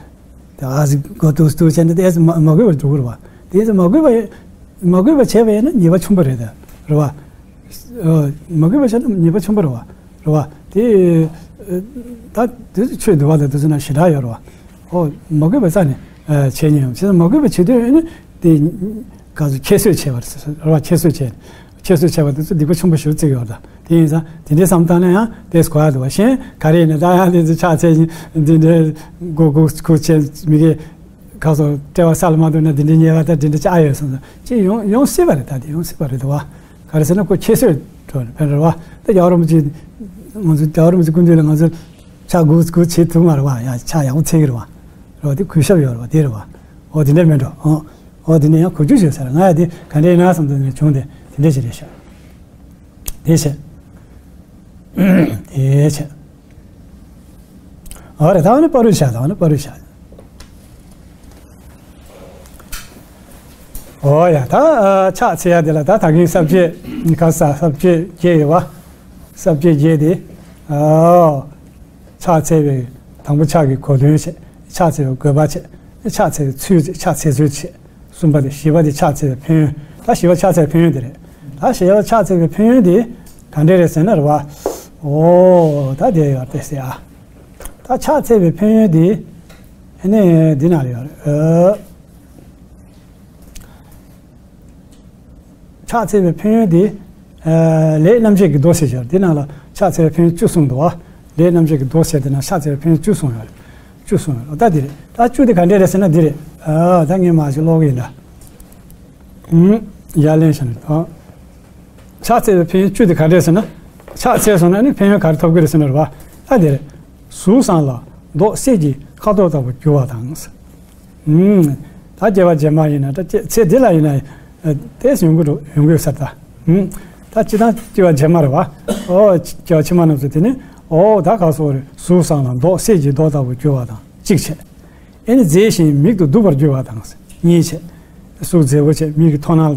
དེ་ཨ་ཟི་གོ་ཏུ་སྟུ་བྱས་ནས་དེ་མ་མ་གུས་པར་འགྲོ་གི་རེད་བ། དེ་ཚོ་མ་གུས་པ་མ་གུས་པ་བྱས་པ་ཡིན་ན་ཉེས་པ་ཆེན་པོ་རེད་ད། རེད་བ། ཨ་མ་གུས་པ་བྱས་ན་ཉེས་པ་ཆེན་པོ་རེད་བ། རེད་བ། དེ་ད་དེ་ཚོ་ཆོས་འདུལ་བ་དང་དེ་ཚོ་ན་ཞེ་དྲག་ཡོད་རེད་བ། ཨོ་མ་གུས་པ་རྩ་ནས་བྱས་ཉེས་ཡོང་། བྱས་ཙང་མ་གུས་པ་བྱེད་དུས་ཡིན་ན་དེ་ག་ཚོད་ཁྱད་གསོད་བྱས་པ་རེད་བ། ཁྱད་གསོད་བྱས། ཁྱད་གསོད་བྱས་པ་དེ་ཚོ་སྡིག་པ་ཆེན་པོ་ཞིག་བརྩི་གི་ཡོད་རེད་ད། དེ་ཡིན་ཙང་དེ་འདྲའི་བསམ་བཏང་ན་ཡང་དེ་གོ་ཡག་འདུག་བ། གཞན་ག་རེ་ཡིན་ན་ད་ཡང་དེ་ཚོ་ཕྱག་འཚལ་ཞིང་འདི་འདྲའི་མགོ་སྒུར་སྒུར་བྱས་མི་དགེ་ག་སོགས་དཔྲལ་བ་ས་ལ་མ་ཐུག་ན་འདི་འདྲའི་ཉེས་པ་དང་འདི་འདྲ་ཅི་ཨ་ཡོད་བསམ་ཙང་ཅི་ཡོང་ཡོང་སྲིད་པ་རེད། ད་དེ་ཡོང་སྲིད་པ་རེད་འདུག་བ། ག་རེ་ཟེར་ན་ཁོ་ཁྱད་གསོད་འགྲོ་ནས་ཕན་རེད་བ། ད་རྒྱལ་བ་རིན་པོ་ཆེ་ང་ཚོ་རྒྱལ་བ་རིན་པོ་ཆེ་སྐུ་མདུན་ལ་ང་ཚོ་ཕྱག་སྒུར་སྒུར་བྱེད་ཐུབ་མ་རེད་བ། ཡ་ཕྱག་ཡག་པོ་འཚལ་གི་རེད་བ། རེད་བ། དེ་གུས་ཞབས་ཡོད་རེད་བ། དེ་རེད་བ། འོ་དེ་འདྲ་མེད་འགྲོ། ཨོ། ཨོ་དེ་ནས་ཡང་གོ་རྒྱུ་བྱས་ཟེར། ང་ཡང་དེ་ག་འདྲ་ཡིན་ན་བསམ་དུས་ནས་བྱུང་སྟེ་དེ་འདྲ་ཞིག་རེད་ཤག་དེ་བྱས། དེ་བྱས། ཨོ་རེད། ད་ནི་པ་རུ་བྱ། ད་ནི་པ་རུ་བྱ། ཨོ་ཡ། ད་ཨ་ཕྱག་འཚལ་ཡ་དེ་ལ་ད་ད་གིན་ས་བཅད་ག་ས་ས་བཅད་བརྒྱད་ཡོད་བ། ས་བཅད་བརྒྱད་དེ། ཨོ། ཕྱག་འཚལ་བའི་དང་པོ་ཕྱག་གི་གོ་དོན་བྱས། ཕྱག་འཚལ་བའི་དགོས་པ་བྱས། ཕྱག་འཚལ་བའི་ཚུལ་བྱས། ཕྱག་འཚལ་ཚུལ་བྱས། གསུམ་པ་དེ། བཞི་པ་དེ་ཕྱག་འཚལ་བའི་ཕན་ཡོན། ད་བཞི་པ་ཕྱག་འཚལ་བའི་ཕན་ཡོན་དེ་རེད། ད་བཞི་པ་ཕྱག་འཚལ་བའི་ཕན་ཡོན་དེ་ག་འདྲས་རེད་ཟེར་ན་རེད་བ། ཨོ་ད་དེ་ཡོད་རེད་ཟེར་ཨ། ད་ཕྱག་འཚལ་བའི་ཕན་ཡོན་དེ་ཨ་ནི་འདི་ན་ཡོད་རེད། ཨོ། ཕྱག་འཚལ་བའི་ཕན་ཡོན་དེ། ཨ་ལས་རྣམ་བཅད་ཀྱི་མདོ་ཟེར་ཞོར་དེ་ནང་ལ་ཕྱག་འཚལ་བའི་ཕན་ཡོན་བཅུ་གསུངས་འདུག་བ། ལས་རྣམ་བཅད་ཀྱི་མདོ་ཟེར་དེ་ནང་ཕྱག་འཚལ་བའི་ཕན་ཡོན་བཅུ་གསུངས་ཡོད་རེད། བཅུ་གསུངས་ཡོད། ད་འདི་རེད། ད་བཅུ་དེ་ག་འདྲས་རེད་ཟེར་ན་འདི་རེད། ཨ་ད་ངས་མ་ཞིག་ཀློག་གི་ཡིན་ད། ཨུམ། ཡར་ལེན་བྱས་ནས་ད། ཕྱག་འཚལ་བའི་ཕན་ཡོན་བཅུ་དེ་ག་འདྲས་ཟེར་ན། ཕྱག་འཚལ་སོང་ན་ནི་ཕན་ཡོན་ག་རེ་ཐོབ་ཀྱི་རེད་ཟེར་ན་རེད་བ། ད་འདི་རེད། གཟུགས་བཟང་ལ་མདོག་གསེར་གྱི་ཁ་དོག་ལྟ་བུར་འགྱུར་བ་དང་། ཨུམ། ད་སྐྱེ་བ་རྗེས་མ་ཡིན་ན་ད་སྐྱེ་ཚེ་འདི་ལ་ཡིན་ན་ཏོག་ཙམ་ཡོང་གི་འགྲོ་ཡོང་གི་ཡོད་ས་རེད་ད། ཨུམ། ད་སྤྱིར་བཏང་སྐྱེ་བ་རྗེས་མ་རེད་བ། ཨོ་སྐྱེ་བ་ཕྱི་མ་རྣམས་སུ་དེ་ནི་ཨོ་ད་ག་སོགས་རེད། གཟུགས་བཟང་ལ་མདོག་གསེར་གྱི་མདོག་ལྟ་བུར་འགྱུར་བ་དང་གཅིག་བྱས། ཨེ་ནི་མཛེས་ཤིང་མིག་ཏུ་སྡུག་པར་འགྱུར་བ་དང་གཉིས་བྱས། གཟུགས་མཛེས་པོ་བྱས་མིག་གི་མཐོང་སྣང་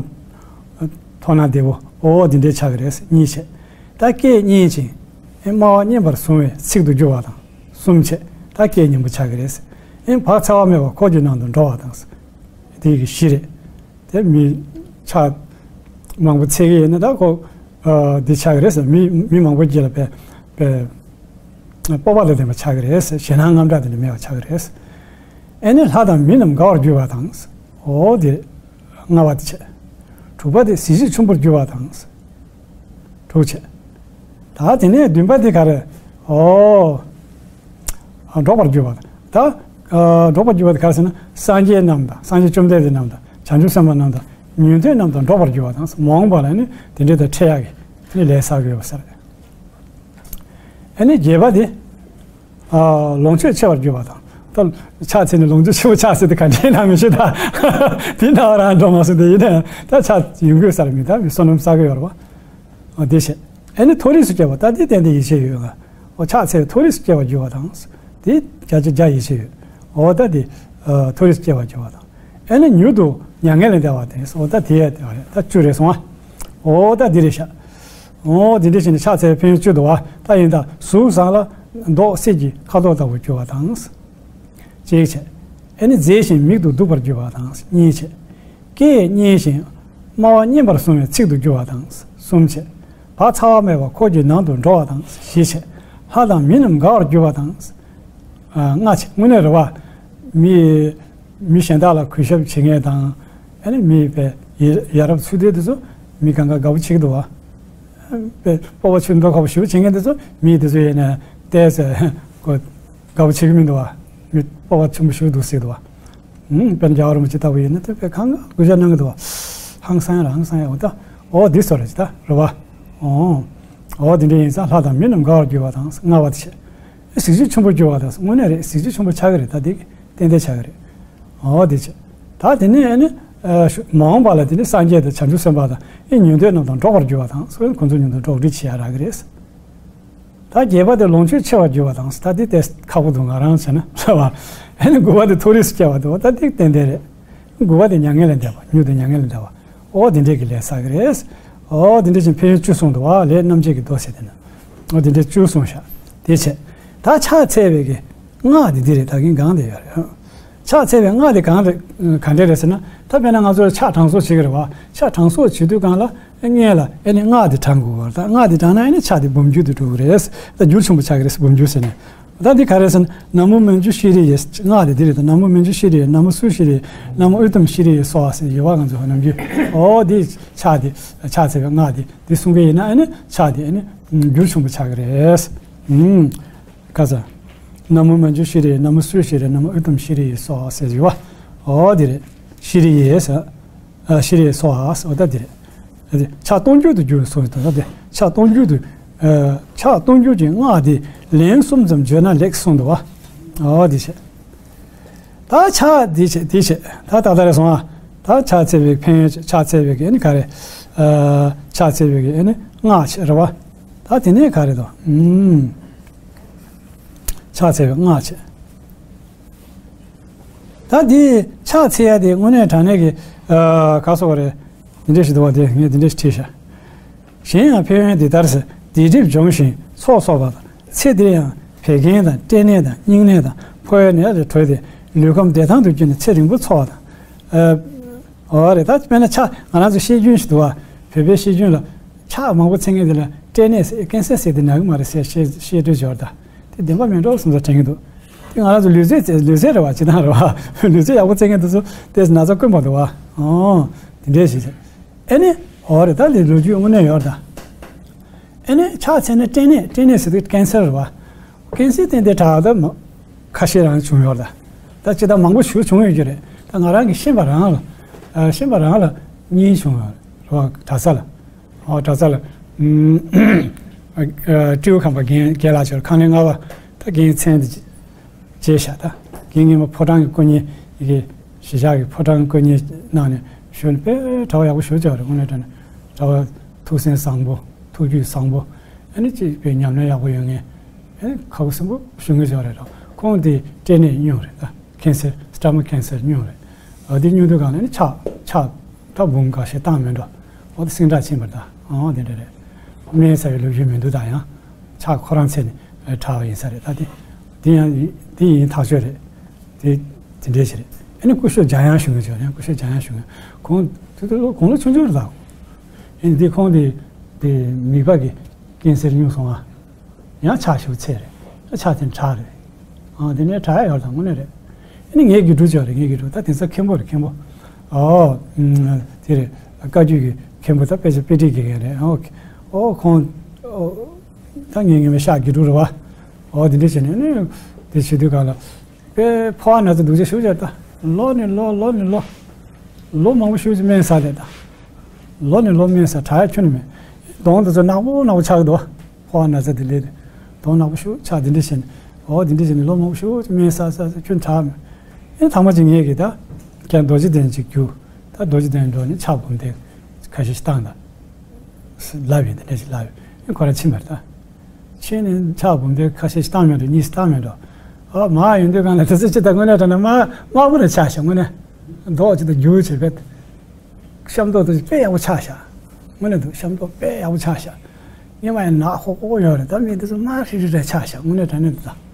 མཐོང་སྣང་བདེ་བོ་ཨོ་འདི་འདྲའི་ཆགས་ཀྱི་རེད་གཉིས་བྱས། ད་སྐད་སྙན་ཅིང་ཨེ་སྨྲ་བ་སྙན་པར་གསུང་བའི་ཚིག་ཏུ་འགྱུར་བ་དང་གསུམ་བྱས། ད་སྐད་སྙན་པོ་ཆགས་ཀྱི་རེད། ཨེ་བག་ཚ་བ་མེད་པར་འཁོར་གྱི་ནང་དུ་འགྲོ་བ་དང་། དེ་གི་བཞི་རེད། དེ་མི་ཆ་མང་པོ་འཚོལ་གྱི་ཡིན་ན་ད་ཁོ་འདི་ཆགས་ཀྱི་རེད་ཟེར། མི་མི་མང་པོ་རྗེས་ལ་པའི་པའི་སྤོབས་པ་དང་ལྡན་པ་ཆགས་ཀྱི་རེད་ཟེར། ཞེད་སྣང་དངངས་སྐྲག་དེ་འདྲ་མེད་པ་ཆགས་ཀྱི་རེད། ཨེ་ནི་ལྷ་དང་མི་རྣམས་དགའ་བར་འགྱུར་བ་དང་། འོ་དེ་ལྔ་པ་དེ་བྱས། དྲུག་པ་དེ་གཟི་བརྗིད་ཆེན་པོར་འགྱུར་བ་དང་། དྲུག་བྱས། ད་དེ་ནས་བདུན་པ་དེ་ག་རེ། ཨོ། འགྲོགས་པར་འགྱུར་བ་དང་། ད་འགྲོགས་པར་འགྱུར་བ་དེ་ག་རེ་ཟེར་ན་སངས་རྒྱས་རྣམས་དང་སངས་རྒྱས་བཅོམ་ལྡན་འདས་རྣམས་དང་བྱང་ཆུབ་སེམས་དཔའ་རྣམས་དང་ཉན་ཐོས་རྣམས་དང་འགྲོགས་པར་འགྱུར་བ་དང་། མ་འོངས་པ་ལ་ནི་དེ་འདྲའི་དང་འཕྲད་ཡག་གི་ནི་ལས་བསགས་དགོས་པ་ཟེར། ཨ་ནི་བརྒྱད་པ་དེ། ལོངས་སྤྱོད་ཆེ་བར་འགྱུར་བ་དང་། ད་ཕྱག་འཚལ་ནས་ལོངས་སྤྱོད་ཆེ་བོ་ཆགས་ཟེར་དེ་ག་འདྲའི་ནང་མི་ཤེས་ད། དེ་ནང་རང་འགྲོ་མ་སོང་དེ་ཡིན་ན་ད་ཕྱག་ཡོང་དགོས་ས་རེད། མི་ད་མི་བསོད་ནམས་བསགས་ཀྱི་ཡོད་རེད་བ། ཨ་དེ་བྱས། ཨེ་ནི་མཐོ་རིས་སུ་སྐྱེ་བ་ད་དེ་ཏན་ཏན་ཡིད་ཆེས་ཡོད་ལ། འོ་ཕྱག་འཚལ་མཐོ་རིས་སུ་སྐྱེ་བར་འགྱུར་བ་དང་། དེ་བརྒྱ་ཆ་བརྒྱ་ཡིད་ཆེས་ཡོད། འོ་ད་དེ་མཐོ་རིས་སུ་སྐྱེ་བར་འགྱུར་བ་དང་། ཨེ་ནི་མྱུར་དུ་མྱ་ངན་ལས་འདའ་བ་དེ། འོ་ད་དེ་ཡ་དེ་བ་རེད། ད་བཅུ་རེད་སོང་ཨ། འོ་ད་འདི་རེད་ཤག་འོ་དེ་འདྲ་བྱས་ནས་ཕྱག་འཚལ་བའི་ཕན་ཡོན་བཅུ་འདུག་བ། ད་ཡིན་ད་གཟུགས་བཟང་ལ་མདོག་གསེར་གྱི་ཁ་དོག་ལྟ་བུར་འགྱུར་བ་དང་། གཅིག་བྱས། ཨེ་ནི་མཛེས་ཤིང་མིག་ཏུ་སྡུག་པར་འགྱུར་བ་དང་། གཉིས་བྱས། སྐད་སྙན་ཞིང་སྨྲ་བ་སྙན་པར་གསུང་བའི་ཚིག་ཏུ་འགྱུར་བ་དང་། གསུམ་བྱས། བག་ཚ་བ་མེད་པར་འཁོར་གྱི་ནང་དུ་འགྲོ་བ་དང་། བཞི་བྱས། ལྷ་དང་མི་རྣམས་དགའ་བར་འགྱུར་བ་དང་། ལྔ་བྱས། དངོས་གནས་རེད་བ། མི་མི་གཞན་དག་ལ་གུས་ཞབས་བྱེད་མཁན་དང་། ཨ་ནི་མི་པའི་ཡ་ཡ་རབས་ཚུལ་དེ་དེ་ཚོ་མི་གང་ག་དགའ་པོ་བྱེད་ཀྱི་འདུག་བ། པའི་སྤོབས་པ་ཆེན་པོ་ཁ་བོ་ཞེ་པོ་བྱེད་མཁན་དེ་ཚོ་མི་དེ་ཚོ་ཡིན་ན་ཏོག་ཙམ་ཁོ་དགའ་པོ་བྱེད་ཀྱི་མི་འདུག་བ། མི་སྤོབས་པ་ཆེན་པོ་ཞེ་པོ་འདུག་ཟེར་འདུག་བ། ཨུམ། དཔེར་ན་རྒྱལ་བ་རིན་པོ་ཆེ་ལྟ་བུ་ཡིན་ན་དེ་དཔེ་གང་ག་གུས་ཞབས་གནང་གི་འདུག་བ། ཧང་སང་ཡ་ལ་ཧང་སང་ཡ་འོ་ད། འོ་འདི་ཚོ་རེད་ད་རེད་བ། འོ། འོ་དེ་འདྲ་ཡིན་ཙང་ལྷ་དང་མི་རྣམས་དགའ་བར་འགྱུར་བ་དང་ལྔ་པ་དེ་བྱས། གཟི་བརྗིད་ཆེན་པོར་འགྱུར་བ་དང་། དངོས་གནས་རེད། གཟི་བརྗིད་ཆེན་པོ་ཆགས་ཀྱི་རེད། ད་དེ་ཏན་ཏན་ཆགས་ཀྱི་རེད། འོ་དེ་བྱས། ད་དེ་ནས་ཨ་ནི་ཨ་ཤུ་མ་འོངས་པ་ལ་དེ་ནི་སངས་རྒྱས་དང་བྱང་ཆུབ་སེམས་དཔའ་དང་ཨེ་ཉན་ཐོས་རྣམས་དང་འགྲོགས་པར་འགྱུར་བ་དང་། སོ་ཁོང་ཚོ་མཉམ་དུ་འགྲོགས་འདྲིས་བྱེད་ཡ་རག་གི་རེད། ད་བརྒྱད་པ་དེ་ལོངས་སྤྱོད་ཆེ་བར་འགྱུར་བ་དང་། ད་དེ་ཏོག་ཙམ་ཁག་པོ་འདུག་ང་རང་བྱས་ན་རེད་བ། ཨ་ནི་དགུ་པ་དེ་མཐོ་རིས་སུ་སྐྱེ་བ་འདུག་ད་དེ་ཏན་ཏན་རེད། དགུ་པ་དེ་མྱ་ངན་ལས་འདས་པ། མྱུར་དུ་མྱ་ངན་ལས་འདས་པ། ཨོ་དེ་འདྲས་ཀྱི་ལས་བསགས་ཀྱི་རེད། ཨོ་དེ་འདྲས་ཀྱི་ཕན་ཡོན་བཅུ་གསུངས་འདུག་བ། ལས་རྣམ་འབྱེད་ཀྱི་མདོ་ཟེར་དེ་ན། ཨོ་དེ་འདྲས་བཅུ་གསུངས་ཤག་དེ་བྱས། ད་ཕྱག་འཚལ་བའི་གི་སྔགས་དེ་འདི་རེད། ད་གིན་གང་དེ་ཡོད་རེད། ཕྱག་འཚལ་བའི་སྔགས་དེ་གང་རེད། ག་འདྲས་རེད་ཟེར་ན། ད་དཔེར་ན་ང་ཚོ་ཕྱག་དྲང་སྲོལ་བྱེད་ཀྱི་རེད་བ། ཕྱག་དྲང་སྲོལ་བྱེད་དུས་སྒང་ལ་སྔོན་ལ་ཨེ་ནི་སྔགས་དེ་བགྲང་དགོས་བ། ད་སྔགས་དེ་བགྲང་ན་ཨེ་ནི་ཕྱག་དེ་འབུམ་འགྱུར་དུ་འགྲོ་གི་རེད། ད་འགྱུར་ཆེན་པོ་ཆགས་ཀྱི་རེད། འབུམ་འགྱུར་ཟེར་ནས། ད་འདི་ག་རེ་ཟེར་ན། ན་མོ་མཉྫུ་ཤྲཱི་ཡེ། སྔགས་དེ་འདི་རེད། ད་ན་མོ་མཉྫུ་ཤྲཱི་ཡེ། ན་མོ་སུ་ཤྲཱི་ཡེ། ན་མོ་ཨུཏྟམ་ཤྲཱི་ཡེ་སྭཱ་ཧཱ་ཟེར་ཡོད་པ། ང་ཚོ་ནམ་རྒྱུན་ཨོ་འདི་ཕྱག་དེ་ཕྱག་འཚལ་བའི་སྔགས་དེ་འདི་གསུང་གི་ཡིན་ན་ཨ་ནི་ཕྱག་དེ་ཨ་ནི་འགྱུར་ཆེན་པོ་ཆགས་ཀྱི་རེད། ཨུམ། ག་ས། ན་མོ་མཉྫུ་ཤྲཱི་ཡེ། ན་མོ་སུ་ཤྲཱི་ཡེ། ན་མོ་ཨུཏྟམ་ཤྲཱི་ཡེ་སྭཱ་ཧཱ་ཟེར་ཡོད་པ། ཨོ་འདི་རེད། ཤྲཱི་ཡེ་ཟེར། ཨ་ཤྲཱི་ཡེ་སྭཱ་ཧཱ། ཨོ་ད་འདི་རེད། ཨ་དེ་ཕྱག་སྟོང་འགྱུར་དུ་འགྱུར་གསུངས་ཡོད་དོ། ད་དེ་ཕྱག་སྟོང་འགྱུར་དུ། ཨ་ཕྱག་སྟོང་འགྱུར་གྱི་སྔགས་དེ་ལན་གསུམ་ཙམ་བརྗོད་ན་ལེགས་གསུངས་འདུག་བ། ཨོ་དེ་བྱས། ད་ཕྱག་དེ་བྱས་དེ་བྱས། ད་ཏག་ཏག་རེད་སོང་ཨ། ད་ཕྱག་འཚལ་བའི་ཕན་ཡོན་བྱས། ཕྱག་འཚལ་བའི་གི་ཨ་ནི་ག་རེ། ཨ་ཕྱག་འཚལ་བའི་གི་ཨ་ནི་སྔགས་བྱས་རེད་བ། ད་དེ་ནས་ག་རེ་དོ། ཨུམ། ཕྱག་འཚལ་བའི་སྔགས་བྱས། ད་འདི་ཕྱག་འཚལ་ཡ་དེ་དངོས་གནས་དྲང་གནས་ཀྱི་ཨ་ག་སོགས་རེད། འདི་འདྲ་ཞིག་འདུག་བ། དེ་ངས་འདི་འདྲ་ཞིག་བྲིས་ཤག་གཞན་ཡང་ཕན་ཡོན་འདི་ལྟར་གསལ། སྡིག་སྒྲིབ་སྦྱོང་ཞིང་ཚོགས་གསོག་པ་དང་། ཚེ་འདིར་ཡང་བད་ཀན་དང་སྐྲན་ནད་དང་སྙིང་ནད་དང་ཕོ་བའི་ནད་ལས་གྲོལ་ཏེ་ལུས་ཁམས་བདེ་ཐང་དུ་གྱུར་ནས་ཚེ་རིང་པོ་འཚོ་བ་དང་། ཨ་འོ་རེད། ད་དཔེར་ན་ཕྱག་ང་རང་ཚོ་བཤད་རྒྱུན་ཞིག་འདུག་བ། བོད་པའི་བཤད་རྒྱུན་ལ་ཕྱག་མང་པོ་འཚལ་མཁན་དེ་ལ་སྐྲན་ནད་ཟེར་ཀན་སར་ཟེར་དེ་ན་གི་མ་རེད་ཟེར་བཤད་བཤད་སྲོལ་ཅིག་ཡོད་རེད་ད། དེ་བདེན་པ་མིན་འགྲོ་བསམ་ས་དྲན་གྱི་འདུག་དེ་ང་རང་ཚོ་ལུས་རྩལ་རྩེ་ལུས་རྩལ་རེད་བ། སྤྱིར་བཏང་རེད་བ། ལུས་རྩལ་ཡག་པོ་རྩེ་མཁན་དེ་ཚོ་དེ་ན་ཚ་དཀོན་པོ་འདུག་བ། ཨོ། དེ་འདྲས་ཞིག་བྱས། ཨེ་ནི། འོ་རེད། ད་ལས་ལོ་རྒྱུས་དངོས་གནས་ཡོད་རེད་ད། ཨེ་ནི་ཕྱག་འཚལ་ནས་སྐྲན་ནད། སྐྲན་ནད་ཟེར་དུས་ཀན་སར་རེད་བ། ཀན་སར་ཏན་ཏན་དྲག་ད་མ། ཁ་ཤས་རང་བྱུང་ཡོད་ལ། ད་ཅི་ད་མང་པོ་ཞིག་བྱུང་ཡོད་ཀྱི་རེད། ད་ང་རང་གི་ཤེས་པ་རང་ལ། ཨ། ཤེས་པ་རང་ལ་གཉིས་བྱུང་ཡོད་རེད་བ། གྲྭ་ས་ལ། ཨོ། གྲྭ་ས་ལ། ཨུམ། ཨ། སྤྲེའུ་ཁང་པ་རྒན་རྒན་ལགས་ཚོར་ཁང་ལན་ལྔ་པ་ད་རྒན་མཚན་དེ་བརྗེས་བཞག་ད་རྒན་ངས་མ་ཕོ་བྲང་གི་སྐུ་བརྙན་ཡི་གེ་གཞིས་ཆགས་ཀྱི་ཕོ་བྲང་གི་སྐུ་བརྙན་གནང་ནས་ཞུས་ནས་དཔེ་གྲྭ་པ་ཡག་པོ་ཞེ་པོ་ཅིག་རེད། དངོས་གནས་དྲང་གནས་གྲྭ་པ་ཐུགས་སེམས་བཟང་པོ། ཐུགས་རྒྱུད་བཟང་པོ། ཨ་ནི་ཅིག་དཔེ་ཉམས་ལེན་ཡག་པོ་ཡོད་མཁན། ཨ་ནི་ཁ་ཁུ་སིམ་པོ་ཞུ་མཁན་ཅིག་རེད་དོ། ཁོང་དེ་སྐྲན་ནད་སྨྱོ་རེད་ད། ཀེན་སར། སི་ཊ་མ་ཀེན་སར་སྨྱོ་རེད། འོ་དེ་སྨྱོ་དུས་གང་ལ་ནི་ཕྱག་ཕྱག་ད་འབུམ་འགའ་ཤས་བཏང་མེད་འགྲོ། འོ་དེ་སེང་དྲག་ཕྱིན་པ་རེད་ད། འོ་དེ་འདྲ་རེད། སྨན་ཟ་བའི་ལོ་རྒྱུས་མི་འདུག་ད་ཡང་ཕྱག་ཁོ་རང་འཚལ་ནས་དྲག་པ་ཡིན་ས་རེད་ད། དེ་དེ་ཡང་དེ་ཡིན་ཐག་ཆོད་རེད། དེ་དེ་འདྲས་ཞིག་རེད། ཨ་ནི་སྐུ་ཞབས་འཇམ་དབྱངས་ཞུ་མཁན་ཅིག་ཡོད་རེད། སྐུ་ཞབས་འཇམ་དབྱངས་ཞུ་མཁན། ཁོང་དེ་དུས་ལོ་དགུང་ལོ་ཆུང་ཆུང་རེད་ད། ཨ་ནི་དེ་ཁོང་དེ་དེ་མིད་པ་གི་ཀེན་སར་སྨྱོ་སོང་ཨ། ཡང་ཕྱག་ཞེ་པོ་འཚལ་རེད། ཕྱག་དེ་དྲག་རེད། ཨ། དེ་ནས་དྲག་ཡག་ཡོད་རེད་ད། དངོས་གནས་རེད། ཨ་ནི་ངའི་དགེ་ཕྲུག་ཅིག་ཡོད་རེད། ངའི་དགེ་ཕྲུག་ད་དེང་སང་མཁན་པོ་རེད། མཁན་པོ། ཨོ། ཨུམ། དེ་རེད། བཀའ་བརྒྱུད་ཀྱི་མཁན་པོ་ད་དཔེ་ཆ་དཔེ་ཁྲིད་དགེ་རྒན་རེད། ཨོ། ཨོ་ཁོང་། ཨོ། ད་ངའི་ངའི་མི་ཤག་དགེ་ཕྲུག་རེད་བ། ཨོ་དེ་འདྲ་བྱས་ནས་ཨ་ནི་དེ་བྱེད་དུས་གང་ལ། དཔེ་ཕོ་བ་ན་ཚ་སྡུག་ཅག་ཞེ་པོ་ཅིག་རེད་ད། ལོ་ནས་ལོ། ལོ་ནས་ལོ། ལོ་མང་པོ་ཞེ་པོ་ཅིག་སྨན་ཟ་བསྡད་ད། ལོ་ནས་ལོ་སྨན་ཟ། དྲག་ཡག་ཁྱོན་ནས་མེད། གདོང་དེ་ཚོ་ནག་པོ་ནག་པོ་ཆགས་ཀྱི་འདུག་ཕོ་བ་ན་ཚ་དེ་ལས་དེ། གདོང་ནག་པོ་ཞེ་པོ་ཆགས། དེ་འདྲ་བྱས་ནས། ཨོ་དེ་འདྲ་བྱས་ནས་ལོ་མང་པོ་ཞེ་པོ་ཅིག་སྨན་ཟ་ཟ་ཟ་ཁྱོན་དྲག་མེད། ཨེ་ཐང་མ་ཅིག་ངས་ཀྱིས་ད་ཀྱང་རྡོ་རྗེ་གདན་ཅིག་བརྒྱུགས། ད་རྡོ་རྗེ་གདན་འགྲོ་ནས་ཕྱག་འབུམ་སྡེ་ཁ་ཤས་ཤིག་བཏང་ད། ལབ་ཡིན། དེ་འདྲ་ཞིག་ལབ་ཡོད། ཁོ་རང་ཕྱིན་པ་རེད་ད། ཕྱིན་ནས་ཕྱག་འབུམ་སྡེ་ཁ་ཤས་ཤིག་བཏང་མེད་འགྲོ། གཉིས་ཤིག་བཏང་མེད་འགྲོ། ཨ་མ་ཡོང་དུས་གང་ལ་དེ་ཚོ་ཅི་ལྟར་དངོས་གནས་དྲང་གནས་དམར་དམར་པོ་རེ་ཆགས་ཤག་དངོས་གནས་མདོག་ཅི་ལྟར་འགྱུར་བྱས་པས། ཤ་མདོག་དེ་དཔེ་ཡག་པོ་ཆགས་ཤག་དངོས་གནས་འདུག་ཤ་མདོག་དཔེ་ཡག་པོ་ཆགས་ཤག་སྔོན་མ་ཡང་ནག་ཧོ་ཧོ་ཡོད་རེད། ད་མི་དེ་ཚོ་དམར་ཧྲིལ་ཧྲིལ་རེ་ཆགས་ཤག་དངོས་གནས་དྲང་གནས་འདུག་ད།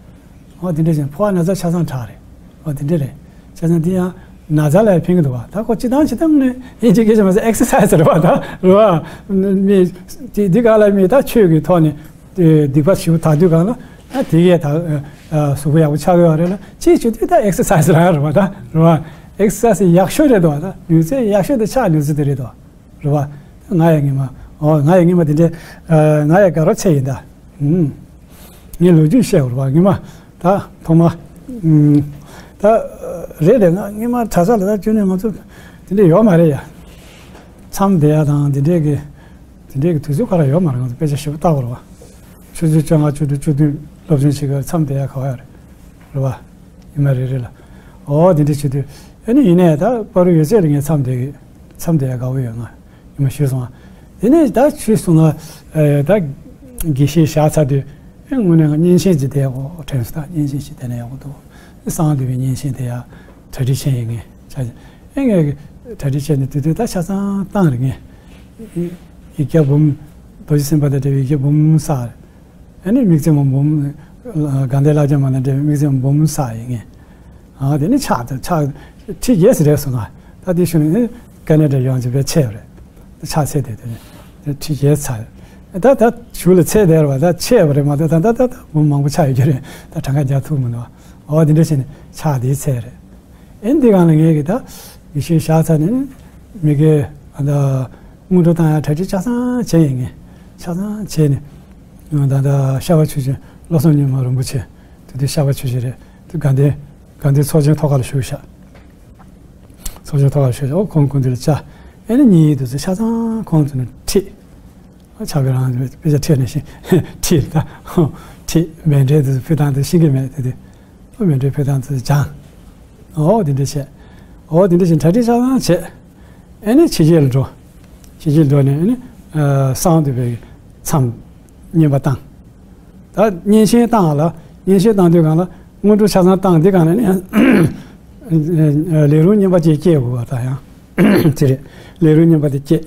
ཨོ་དེ་འདྲ་བཞིན་ཕོ་བ་ན་ཚ་ཆ་ཚང་དྲག་རེད། ཨོ་དེ་འདྲ་རེད། ཆ་ཚང་དེ་ཡང་ན་ཚ་ལ་ཕན་གྱི་འདུག་བ། ད་ཁོ་སྤྱི་བཏང་སྤྱི་བཏང་ནས་ཨིན་ཇི་སྐད་ཆ་མ་ཟད་ཨེག་སར་སའི་སི་རེད་བ། ད་རེད་བ། མི་དེ་དེ་ག་ལ་མི་ད་ཆོས་ཀྱི་ཐོག་ནས་སྡིག་པ་ཞེ་པོ་དག་དུས་གང་ལ་ད་དེ་གས་ད་གཟུགས་པོ་ཡག་པོ་ཆགས་ཡོད་རེད་ལ། ཅིའི་ཕྱིར་དེ་ད་ཨེག་སར་སའི་སི་རང་རེད་བ། ད་རེད་བ། ཨེག་སར་སའི་སི་ཡག་ཤོས་རེད་འདུག་བ། ད་ནུས་རྩལ་ཡག་ཤོས་དེ་ཕྱག་ནུས་རྩལ་དེ་རེད་འདུག་བ། རེད་བ། ང་ཡང་སྔོན་མ། ཨོ་ང་ཡང་སྔོན་མ་དེ་འདྲའི། ཨ། ང་ཡང་དགའ་རབ་ཚད་ཡིན་ད། ཨུམ། ངས་ལོ་རྒྱུས་བཤད་དགོས་རེད་བ། སྔོན་མ་ད་ཐོག་མ། ཨུམ། ད་རེད་རེད། ང་སྔོན་མ་གྲྭ་ས་ལ་ད་ཁྱོན་ནས་ང་ཚོ་དེ་འདྲ་ཡོད་མ་རེད་ཡ། མཚམས་བསྡད་ཡ་དང་དེ་འདྲའི་གི་དེ་འདྲའི་གི་དུས་ཚོད་ག་རེ་ཡོད་མ་རེད། ང་ཚོ་དཔེ་ཆ་ཞིབ་པོ་ལྟ་དགོས་རེད་བ། ཆུ་ཚོད་བཅོ་ལྔ། བཅུ་དྲུག། བཅུ་བདུན་སློབ་ཆུང་བྱེད་སྐབས་མཚམས་བསྡད་ཡ་ག་བ་ཡོད་རེད། རེད་བ། ཉི་མ་རེ་རེ་ལ། ཨོ་དེ་འདྲ་བྱེད་དུས། ཨ་ནི་ཡིན་ནའི་ད་བར་དུ་ཡོད་ཚད་ལ་ངས་མཚམས་བསྡད་ཀྱི། མཚམས་བསྡད་ཡ་དགའ་བོ་ཡོད། ང་ཉི་མ་ཞུས་སོང་ང་། དེ་ནས་ད་ཞུས་སོང་ང་། ཨ། ད་དགེ་བཤེས་བཞག་ཚར་དུས། ཨ། དངོས་གནས་ང་བརྙན་ཤེལ་ཅིག་བསྡད་ཡག་དྲན་སོང་། ད་བརྙན་ཤེལ་ཅིག་བསྡད་ན་ཡག་པོ་འདུག་གསང་སྔགས་འདུས་པའི་བརྙན་ཤེལ་དེ་ཡ་གྲ་སྒྲིག་བྱས་ཡིན། ངས་ཆ་ཨེ་ངས་གྲ་སྒྲིག་བྱས་ནས་དེ་དུས་ད་ཆ་ཚང་བཏང་རེད། ངས་ཡིག་བརྒྱ་འབུམ། རྡོ་རྗེ་སེམས་དཔའ་དང་འབྲེལ་བའི་ཡིག་བརྒྱ་འབུམ་བསགས་རེད། ཨ་ནི་དམིགས་བརྩེ་མ་འབུམ། དགའ་ལྡན་ལྷ་བརྒྱ་མ་དང་འབྲེལ་བའི་དམིགས་བརྩེ་མ་འབུམ་བསགས་ཡིན་ངས། ཨ་དེ་ནི་ཕྱག་དང་ཕྱག་ཁྲི་བརྒྱད་ཙམ་རེད་སོང་ང་། ད་དེ་ཞུ་ནས་ནི་ཀ་ནེ་ཌ་ཡོང་ཅིག་བས་ཆད་པ་རེད། ད་ཕྱག་ཚད་དེ་དེ་ནི་ཁྲི་བརྒྱད་ཚར། ད་ད་གཞུག་ལ་ཚད་བསྡད་རེད་བ། ད་ཆད་པ་རེད་མ་གཏོགས་ད་ད་ད་ད་འབུམ་མང་པོ་ཆགས་ཡོད་ཀྱི་རེད། ད་གྲངས་ཀ་རྒྱག་ཐུབ་མི་འདུག་ཨོ་དེ་འདྲ་བྱས་ནས་ཕྱག་དེའི་ཚད་རེད། ཨེ་འདི་གང་ལ་ངས་ཀྱི་ད་ཡེ་ཤེས་བཞག་ཚར་ནས་མི་དགེ་ཨ་ད་དངོས་གྲུབ་བཏང་ཡ་གྲ་སྒྲིག་ཆ་ཚང་བྱས་ཡིན། ངས་ཆ་ཚང་བྱས་ནས་ད་ད་ཤར་པ་ཆོས་རྗེ་བློ་བཟང་སྙེ་མ་རིན་པོ་ཆེ་དེ་དུས་ཤར་པ་ཆོས་རྗེ་རེད། དེ་དགའ་ལྡན་དགའ་ལྡན་ཚོགས་ཆེན་ཐོག་ཁ་ལ་བཞུགས་ཤག་ཚོགས་ཆེན་ཐོག་ཁ་ལ་བཞུགས་ཤག་ཨོ་ཁོང་སྐུ་མདུན་ལ་བཅར། ཨེ་ནི་ཉིན་ཡིན་དུས་ཚོད་ཆ་ཚང་ཁོང་ཚོ་ནས་ཁྲིད། ཕྱག་དཔེ་རང་དཔེ་ཆ་ཁྲིད་ནས་ཤིང་ཁྲིད་ད་ཁྲིད་མཎྜལ་དེ་ཚོ་ཕུལ་སྟངས་དེ་ཤེས་ཀྱི་མེད་དེ་དེ། ཨོ་མཎྜལ་ཕུལ་སྟངས་དེ་ཚོ་སྦྱངས། ཨོ་དེ་འདྲ་བྱས། ཨོ་དེ་འདྲ་བྱས་གྲ་སྒྲིག་ཆ་ཚང་བྱས། ཨེ་ནི་ཕྱི་རྒྱལ་ལ་འགྲོ། ཕྱི་རྒྱལ་འགྲོ་ནས་ཨེ་ནི་གསང་སྔགས་འདུས་པའི་མཚམས་བསྙེན་པ་བཏང་། ད་བསྙེན་ཆེན་བཏང་ལ་བསྙེན་ཆེན་བཏང་དུས་གང་ལ་དངོས་གྲུབ་ཆ་ཚང་བཏང་དེ་གང་ལ་ནི་ལས་རུང་བསྙེན་པ་ཅིག་སྐྱེ་དགོས་པ་ད་ཡང་དེ་རེད། ལས་རུང་བསྙེན་པ་དེ་སྐྱེ།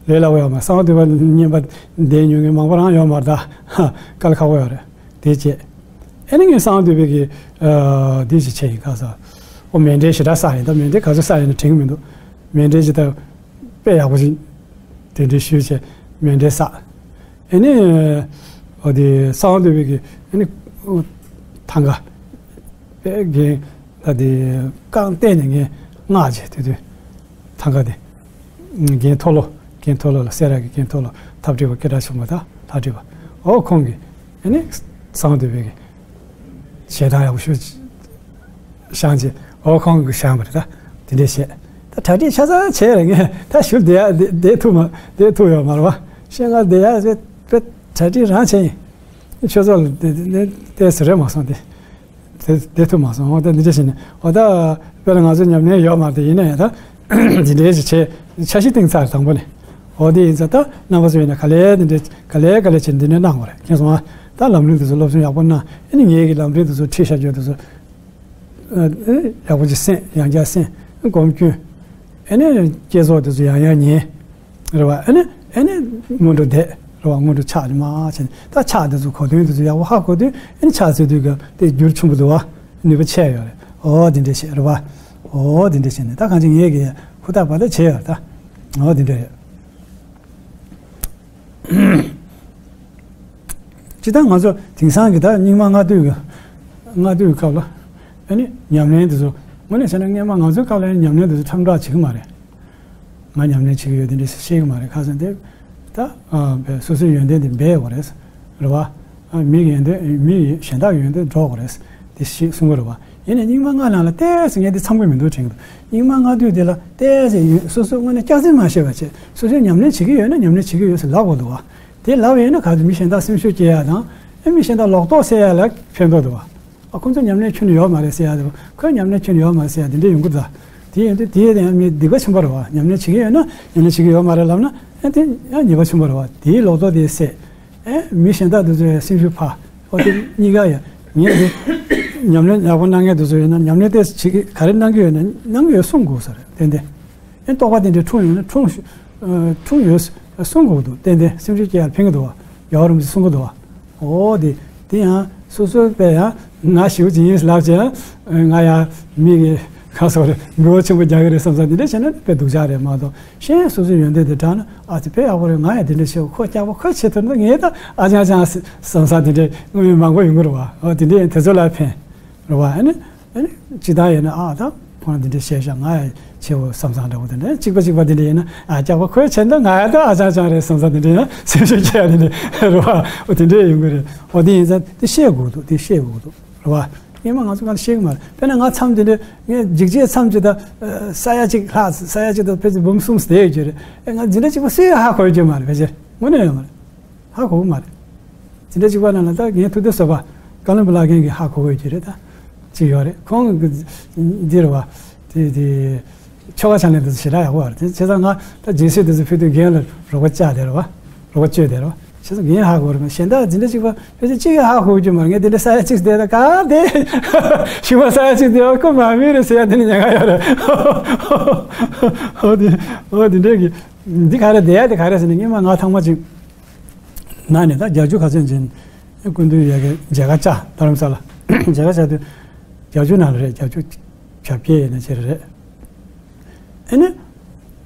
ལས་སླ་པོ་ཡོད་མ། གསང་སྔགས་འདུས་པ་བསྙེན་པ་བསྡད་མྱོང་མཁན་མང་པོ་རང་ཡོད་མ་རེད་ད། དཀའ་ལས་ཁག་པོ་ཡོད་རེད། དེ་བྱས། ཨེ་ནི་ངས་གསང་སྔགས་འདུས་པའི་གི་ཨ་འདི་ཞིག་བྱས་ཡིན་ཁ་ས། ཨོ་མཎྜལ་ཞེ་དྲག་བསགས་ཡིན། ད་མཎྜལ་ག་ཚོད་བསགས་ཡིན་ན་དྲན་གི་མི་འདུག་མཎྜལ་ཞིག་ད་དཔེ་ཡག་པོ་ཞིག་དེ་འདྲའི་ཞུས་བྱས་མཎྜལ་བསགས། ཨེ་ནི་ཨོ་དེ་གསང་སྔགས་འདུས་པའི་གི་ཨེ་ནི་ཐང་ག་དཔེ་རྒན་ད་དེ་རྐང་བལྟས་ནས་ངས་སྔགས་བྱས། དེ་དུས་ཐང་ག་དེ། རྒན་མཐོ་སློབ། རྒན་མཐོ་སློབ་ལ་སེ་ར་གི་རྒན་མཐོ་སློབ་འཐབ་ཁྲིད་པ་སྐད་གྲགས་ཆེན་པོ་ད་ལྷ་བྲིས་པ། ཨོ་ཁོང་གིས་ཨེ་ནི་གསང་སྔགས་འདུས་པའི་གི་ ཞེ་དྲག་ཡག་པོ་ཞུ་བཞག་ཅིག་འོ་ཁོང་གིས་བཞག་པ་རེད། ད་དེ་འདྲས་བཤད། ད་གྲ་སྒྲིག་ཆ་ཚང་བྱས་རེད། ངས་ད་ཞུ་བསྡད་ཡ་བསྡད་བསྡད་ཐུབ་མ་བསྡད་ཐུབ་ཡོད་མ་རེད་བ། བཤད་ང་བསྡད་ཡ་བསྡད་བསྡད་གྲ་སྒྲིག་རང་བྱས་ཡིན། ཆོས་ཚོགས་ལ་བསྡད་བསྡད་བསྡད་ཟེར་རེད་མ་སོང་དེ། དེ་དེ་ཐུབ་མ་སོང་། འོ་ད་འདི་འདྲ་བྱས་ནས་འོ་ད་དཔེར་ན་ང་ཚོ་ཉམས་ལེན་ཡོད་མ་རེད། ཡིན་ན་ཡང་ད་འདི་འདྲའི་ཞིག་བྱས་འཆར་གཞི་བཏིང་ཚར་དང་པོ་ནས། འོ་དེ་ཡིན་ཙང་ད་རྣམ་པ་ཚོ་ཡིན་ན་ག་ལེ་འདི་འདྲའི་ག་ལེ་ག་ལེ་བྱས་འདི་འདྲ་གནང་དགོས་རེད། མཁྱེན་སོང་ཨ། ད་ལམ་རིམ་འདི་ཚོ་སློབ་སྦྱོང་ཡག་པོ་གནང་། ཨ་ནི་ངེད་ཀྱི་ལམ་རིམ་འདི་ཚོ་ཁྲིད་བྱ་རྒྱུ་འདི་ཚོ་ཨ་ཡག་པོ་ཅིག་གསན། ཡང་བསྐྱར་གསན། སྒོམ་སྐྱོན། ཨ་ནི་བསྐྱེད་རྫོགས་འདི་ཚོ་ཡང་ཡང་ཉན། རེད་བ། ཨ་ནི་ཨ་ནི་སྔོན་འགྲོ་བསྡད། རེད་བ། སྔོན་འགྲོ་ཕྱག་ནི་མ་བྱས་ནས་ད་ཕྱག་འདི་ཚོ་གོ་དོན་འདི་ཚོ་ཡག་པོ་ཧ་གོ་དུས་ཨ་ནི་ཕྱག་འཚལ་དུས་ཀྱི་དེ་འགྱུར་ཆེན་པོ་འདུག་བ། ནུས་པ་ཆེ་ཡོད་རེད། འོ་འདི་འདྲས་བྱས་རེད་བ། འོ་འདི་འདྲས་བྱས་ནས་ད་གང་ཅི་ངེད་ཀྱིས་ཧུར་ཐག་བར་ཐག་བྱས་ཡོད་རེད་ད། འོ་འདི་འདྲས་རེད། སྤྱིར་བཏང་ང་ཚོ་དེང་སང་གི་ད་སྙིགས་མ་ལྔ་བསྡུས་ཀྱི་ལྔ་བསྡུས་ཀྱི་སྐབས་ལ་ཨ་ནི་ཉམས་ལེན་འདི་ཚོ་དངོས་གནས་བྱས་ན་སྔོན་མ་ང་ཚོའི་སྐབས་ལ་ཨ་ནི་ཉམས་ལེན་འདི་ཚོ་ཁྲམ་བསྒྲགས་བྱེད་ཀྱི་མ་རེད། ང་ཉམས་ལེན་བྱེད་ཀྱི་ཡོད་དེ་འདྲ་ཞིག་ཤེས་ཀྱི་མ་རེད། ཁ་སང་དེ་ད་ཨ་བས་སོ་སོའི་ཡོན་ཏན་དེ་འབད་དགོས་རེད། རེད་བ། ཨ་མི་གི་ཡོན་ཏན་མི་གཞན་དག་གི་ཡོན་ཏན་སྒྲོག་དགོས་རེད། དེ་ཞིག་གསུང་གི་རེད་བ། ཡིན་ནའི་སྙིགས་མ་ལྔ་ནང་ལ་ཏོག་ཙམ་ངས་དེ་འཚམ་གྱི་མི་འདུག་དྲན་གྱི་འདུག་སྙིགས་མ་ལྔ་བསྡུས་དེ་ལ་ཏོག་ཙམ་ཡོན་སོ་སོའི་དངོས་གནས་སྐྱག་རྫུན་མ་བཤད་པ་བྱས། སོ་སོས་ཉམས་ལེན་བྱེད་ཀྱི་ཡོད་ན་ཉམས་ལེན་བྱེད་ཀྱི་ཡོད་ཟེར་ལབ་དགོས་འདུག་བ། དེ་ལབ་ཡོད་ན་ག་དུས་མི་གཞན་དག་སེམས་ཤུགས་སྐྱེ་ཡ་དང་ཨ་མི་གཞན་དག་ལོག་རྟོག་སེལ་ཡ་ལ་ཕན་ཐོགས་འདུག་བ། ཨ་ཁོང་ཚོ་ཉམས་ལེན་ཁྱོན་ནས་ཡོད་མ་རེད་ཟེར་ཡ་དེ། ཁོས་ཉམས་ལེན་ཁྱོན་ནས་ཡོད་མ་རེད་ཟེར་ཡ་དེ་འདྲ་ཡོང་གི་འདུག་དེ་ཡིན་དུས་དེ་ཡང་མི་སྡིག་པ་ཆེན་པོ་རེད་བ། ཉམས་ལེན་བྱེད་ཀྱི་ཡོད་ན་ཉམས་ལེན་བྱེད་ཀྱི་ཡོད་མ་རེད་ལབ་ན་ཨ་དེ་ཡང་ཉེས་པ་ཆེན་པོ་རེད་བ། དེའི་ལོག་རྟོག་དེ་སད། ཨེ་མི་གཞན་དག་དེ་ཚོ་ཡང་སེམས་ཤུགས་འཕར། ཨོ་དེ་གཉིས་ཀ་ཡང་ངས་དེ་ཉམས་ལེན་ཡག་པོ་གནང་མཁན་དེ་ཚོ་ཡོད་ན་ཉམས་ལེན་དེ་བྱེད་ཀྱི་ག་རེ་གནང་གི་ཡོད་ན་གནང་གི་ཡོད་གསུང་དགོས་ས་རེད་ཏན་ཏན། ཨེ་རྟོགས་པ་དེ་འདྲའི་འཁྲུངས་ཡོད་ན་འཁྲུངས་ཤོག་འཁྲུངས་ཡོད་གསུང་དགོས་འདུག་ཏན་ཏན་སེམས་ཤུགས་སྐྱེ་ཡར་ཕན་གྱི་འདུག་བ། རྒྱལ་བ་རིན་པོ་ཆེས་གསུང་གི་འདུག་བ། འོ་དེ་དེ་ཡང་སོ་སོའི་དཔེ་ཡང་ང་ཞེ་པོ་ཅིག་ཡིན་ལབ་བྱས་ང་ཡང་མི་གི་ཁ་སོགས་རེད་འབུལ་བ་ཆེན་པོ་རྒྱག་གི་རེད་བསམ་ས་དེ་འདྲ་བྱས་ན་དཔེ་སྡུག་ཅག་རེད་མ་གཏོགས་གཞན་སོ་སོའི་ཡོན་ཏན་དེ་དྲག་ན་ཨ་ཙི་དཔེ་ཡག་པོ་རེད། ང་ཡང་དེ་འདྲ་བྱས་ཁོ་སྐྱག་པ་ཁོ་བྱེད་ཐུབ་ན་ངས་ད་ཨ་ཅང་ཅང་བསམ་ས་དེ་འདྲ་དངོས་ཡོད་མང་པོ་ཡོང་གི་རེད་བ། འོ་དེ་འདྲ་ཡང་དེ་ཚོ་ལ་ཕན་རེད་བ། ཨ་ནི། ཨ་ནི་ཅི་ལྟར་ཡིན་ན་ཨ་ད་ཁོང་འདི་འདྲ་བཤད་ཤག་ང་ཡང་ཆེ་བོ་བསམ་བསམ་འདྲ་བོ་དེ་འདྲ་གཅིག་པ་གཅིག་པ་འདི་འདྲ་ཡིན་ན་ཨ་སྐྱག་པ་ཁོས་བྱས་ན་ང་ཡང་ད་ཨ་ཅང་ཅང་རེད་བསམ་བསམ་འདི་འདྲ་ཡིན་ན་སེམས་ཤུགས་སྐྱེ་ཡ་འདི་འདྲ་རེད་བ། འོ་དེ་འདྲ་ཡོང་གི་རེད། འོ་དེ་ཡིན་ཙང་དེ་ཤེས་དགོས་འདུག་དེ་ཤེས་དགོས་འདུག་རེད་བ། སྔོན་མ་ང་ཚོ་གང་ཤེས་ཀྱི་མ་རེད། དཔེར་ན་ང་མཚམས་འདི་འདྲ་ངས་འཇིགས་བྱེད་མཚམས་ཅིག་ད་ས་ཡ་གཅིག་ལྷག་ས་ཡ་གཅིག་དང་ཕལ་ཆེར་འབུམ་གསུམ་བསྡད་ཡོད་ཀྱི་རེད། ཨེ་ང་འདི་འདྲ་གཅིག་པ་སུས་ཧ་གོ་ཡོད་ཀྱི་མ་རེད། ཕལ་ཆེར་དངོས་གནས་ཡོད་མ་རེད། ཧ་གོ་གི་མ་རེད། དེ་འདྲ་གཅིག་པ་ན་ལ་ད་ངའི་ཐུགས་འདོད་གསོལ་བ་བཀའ་བློན་པོ་ལགས་མཁན་གྱིས་ཧ་གོ་དགོས་ཀྱི་རེད་ད། གཅིག་ཡོད་རེད་ཁོང་གི་འདི་རེད་བ། དེ་དེ་ཆོ་ག་ཕྱག་ལེན་དེ་ཚོ་ཞེ་དྲག་ཡག་པོ་རེད། དེ་བྱས་ཙང་ང་ད་རྗེས་སུ་དེ་ཚོ་ཕུལ་དུས་རྒན་ལ་རོགས་པ་བཅག་དེ་རེད་བ། རོགས་པ་བཅོས་དེ་རེད་བ། བྱས་ཙང་རྒན་ཧ་གོ་རེད་མ་གཞན་དག་འདི་འདྲ་གཅིག་པ་ཕལ་ཆེར་གཅིག་ཡང་ཧ་གོ་རྒྱུ་མ་རེད། ངས་དེ་འདྲ་ས་ཡ་གཅིག་བསྡད་ད་ག་དེ་ཞུ་བ་ས་ཡ་གཅིག་བསྡད་བ་ཁོ་མ་མི་རེད་ཟེར་ཡ་དེ་ནི་ཉན་ག་ཡོད་རེད། ཨོ་དེ་ཨོ་དེ་འདྲས་ཀྱི་འདི་ག་རེ་བསྡད་ཡ་དེ་ག་རེ་ཟེར་ནས་སྔོན་མ་ང་ཐང་མ་གཅིག་ན་ནས་ད་བརྒྱད་ཅུ་ག་ཚོད་ཅན་སྐུ་མདུན་ཡ་གི་མཇལ་ཁ་བཅར་རྡ་རམ་ས་ལ་མཇལ་ཁ་བཅར་དུས་བརྒྱད་ཅུ་ནང་ལ་རེད། བརྒྱད་ཅུ་བྱ་བརྒྱད་ཡིན་ན་ཅི་རེད། ཨེ་ནི་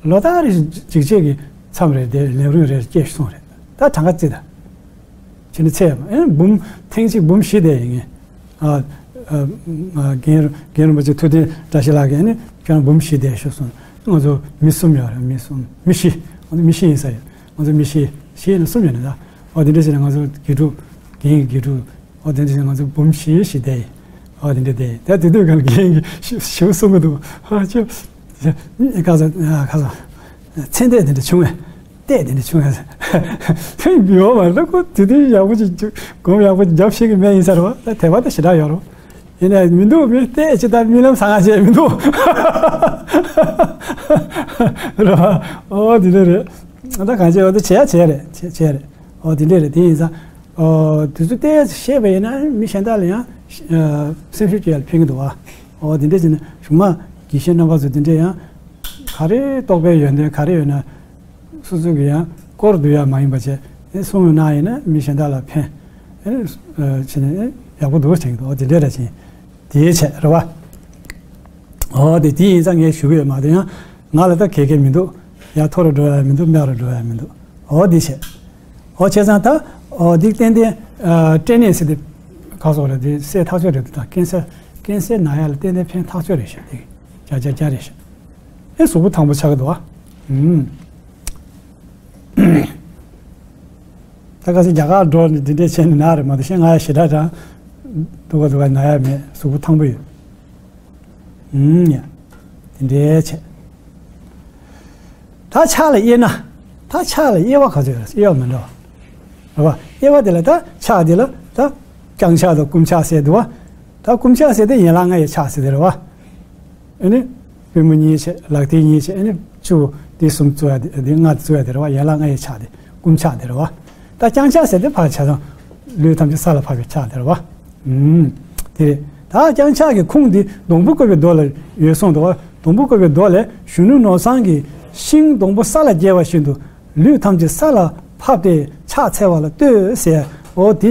ལོ་ལྟར་རེ་འཇིགས་བྱེད་ཀྱི་མཚམས་རེ་དེ་ལས་རིམ་རེ་སྐྱེས་སོང་རེད། ད་གྲངས་ཀ་རྩིས་ད་ཕྱི་ནི་ཚེ་ཡ་མ་ཨེ་ནི་འབུམ་ཐེངས་གཅིག་འབུམ་བཞི་དེ་ཡིན་ངེས། ཨ་ཨ་ཨ་རྒན་རྒན་རིན་པོ་ཆེ་ཐུབ་བསྟན་བཀྲ་ཤིས་ལགས་ཀྱིས་ཨེ་ནི་ཁྱོད་རང་འབུམ་བཞི་དེ་ཞུ་སོང་། ང་ཚོ་མི་གསུམ་ཡོད་རེད། མི་གསུམ་མི་བཞི། ང་ཚོ་མི་བཞི་ཡིན་ས་ཡོད། ང་ཚོ་མི་བཞི་བཞི་ཡིན་ན་གསུམ་ཡོད་ནི་ད། ཨོ་དེ་འདྲ་བྱས་ན་ང་ཚོ་དགེ་ཕྲུག་རྒན་གྱི་དགེ་ཕྲུག་ཨོ་དེ་འདྲ་བྱས་ན་ང་ཚོ་འབུམ་བཞི་བཞི་བསྡད་ཡིན། ཨོ་དེ་འདྲ་བསྡད་ཡིན། ད་དེ་དུས་གང་རྒན་གྱི་ཞུ་ཞུ་གསུང་གི་འདུག་ཨ་ཅོ་ཁ་ས་ཁ་ས་ཚེ་འདས་དེ་འདྲ་བྱུང་བས་བལྟས་དེ་འདྲ་བྱུང་བས་ཐོན་ཡོད་མ་རེད། ཁོ་དེ་དུས་ཡག་པོ་ཅིག་སྒོམ་ཡག་པོ་རྒྱབ་ཤེས་ཀྱི་མེད་ཡིན་ས་རེད་བ། ད་དད་པ་ད་ཞེ་དྲག་ཡོད་རེད། ཡིན་ནའི་མི་འདུག་མི་བལྟས་ཅི་ལྟར་རྨི་ལམ་བཟང་ང་བྱས་མི་འདུག་རེད་བ། ཨོ་དེ་འདྲ་རེད། ད་གང་བྱས་འོ་དེ་བྱས་ཡ་བྱས་རེད། བྱས་བྱས་རེད། ཨོ་དེ་འདྲ་རེད། དེ་ཡིན་ཙང་ཨོ་དུས་ཚོད་ཏོག་ཙམ་ཤེས་པ་ཡིན་ན་མི་གཞན་དག་ལ་ཡང་ཨ་སེམས་ཤུགས་སྐྱེ་ཡ་ལ་ཕན་གྱི་འདུག་བ། ཨོ་དེ་འདྲ་བྱས་ན་གཞུག་མ་དགེ་བཤེས་རྣམ་པ་ཚོ་དེ་འདྲ་ཡང་ག་རེ་རྟོགས་པའི་ཡོན་ཏན་ག་རེ་ཡོད་ན། སོ་སོ་གི་ཡང་སྐོར་བསྡུ་ཡ་མ་ཡིན་པ་བྱས་ཨེ་གསུང་ཡོང་ན་ཡིན་ན་མི་གཞན་དག་ལ་ཕན་ཨེ་བྱས་ནས་ཨེ་ཡག་པོ་འདུག་དྲན་གྱི་འདུག་ཨོ་དེ་འདྲ་ར་ཅིག་དེའི་ཆེད་རེད་བ། ཨོ་དེ་དེ་ཡིན་ཙང་ངས་ཞུ་གི་ཡོད་མ་གཏོགས་ཡང་ང་ལ་ད་གལ་གལ་མི་འདུག་ཡར་མཐོ་རུ་འགྲོ་ཡ་མི་འདུག་དམའ་རུ་འགྲོ་ཡ་མི་འདུག་ཨོ་དེ་བྱས། ཨོ་བྱས་ཙང་ད་ཨོ་འདི་ཏན་ཏན་ཨ་སྐྲན་ནད་ཟེར་དེ་ག་སོགས་རེད། དེ་སེལ་ཐག་ཆོད་རེད་འདུག་ད་ཀན་སར་ཀན་སར་ན་ཡ་ལ་ཏན་ཏན་ཕན་ཐག་ཆོད་རེད་ཤག་དེ་བརྒྱ་ཆ་བརྒྱ་རེད་ཤག་ཨེ་གཟུགས་པོ་ཐང་པོ་ཆགས་ཀྱི་འདུག་བ། ཨུམ། ད་ག་ཚོད་རྒྱ་གར་འགྲོ་ནས་འདི་འདྲས་བྱས་ནས་ན་རེད་མ་གཏོགས་ཤེས་ང་ཡ་ཞེ་དྲག་དྲང་ སྡུག་ག་སྡུག་ག་ན་ཡ་མེད། གཟུགས་པོ་ཐང་པོ་ཡོད། ཨུམ་ཡ། དེ་འདྲའི་བྱས། ད་ཕྱག་ལ་དབྱེ་ན། ད་ཕྱག་ལ་དབྱེ་བ་ག་ཚོད་ཡོད། དབྱེ་བ་མི་འདྲ་བ། རེད་བ། དབྱེ་བ་དེ་ལ་ད་ཕྱག་དེ་ལ་ད་བརྐྱང་ཕྱག་དང་བསྐུམ་ཕྱག་ཟེར་འདུག་བ། ད་བསྐུམ་ཕྱག་ཟེར་དེ་ཡན་ལག་ལྔ་ཡི་ཕྱག་ཟེར་དེ་རེད་བ། ཨ་ནི། པུས་མོ་གཉིས་བྱས། ལག་མཐིལ་གཉིས་བྱས། ཨ་ནི་བཅུ། དེ་གསུམ་བཙུགས་ཡ་དེ། དེ་ལྔ་བཙུགས་ཡ་དེ་རེད་བ། ཡན་ལག་ལྔ་ཡི་ཕྱག་དེ་བསྐུམ་ཕྱག་དེ་རེད་བ། ད་བརྐྱང་ཕྱག་ཟེར་དེ་ཕར་བྱས་ཙང་། ལུས་ཐམས་ཅད་ས་ལ་ཕབ་པའི་ཕྱག་དེ་རེད་བ། ཨུམ། དེ་རེད། ད་བརྐྱང་ཕྱག་གི་ཁུངས་འདི་སྡོང་པོ་བཀོད་པའི་མདོ་ལ་ཡོད་གསུངས་འདུག་བ། སྡོང་པོ་བཀོད་པའི་མདོ་ལས། གཞོན་ནུ་ནོར་བཟང་གིས་ཤིང་སྡོང་པོ་ས་ལ་འགྱེལ་བ་བཞིན་དུ། ལུས་ཐམས་ཅད་ས་ལ་ཕབ་སྟེ་ཕྱག་འཚལ་བ་ལ་ལྟོས་ཟེར། འོ་དེ་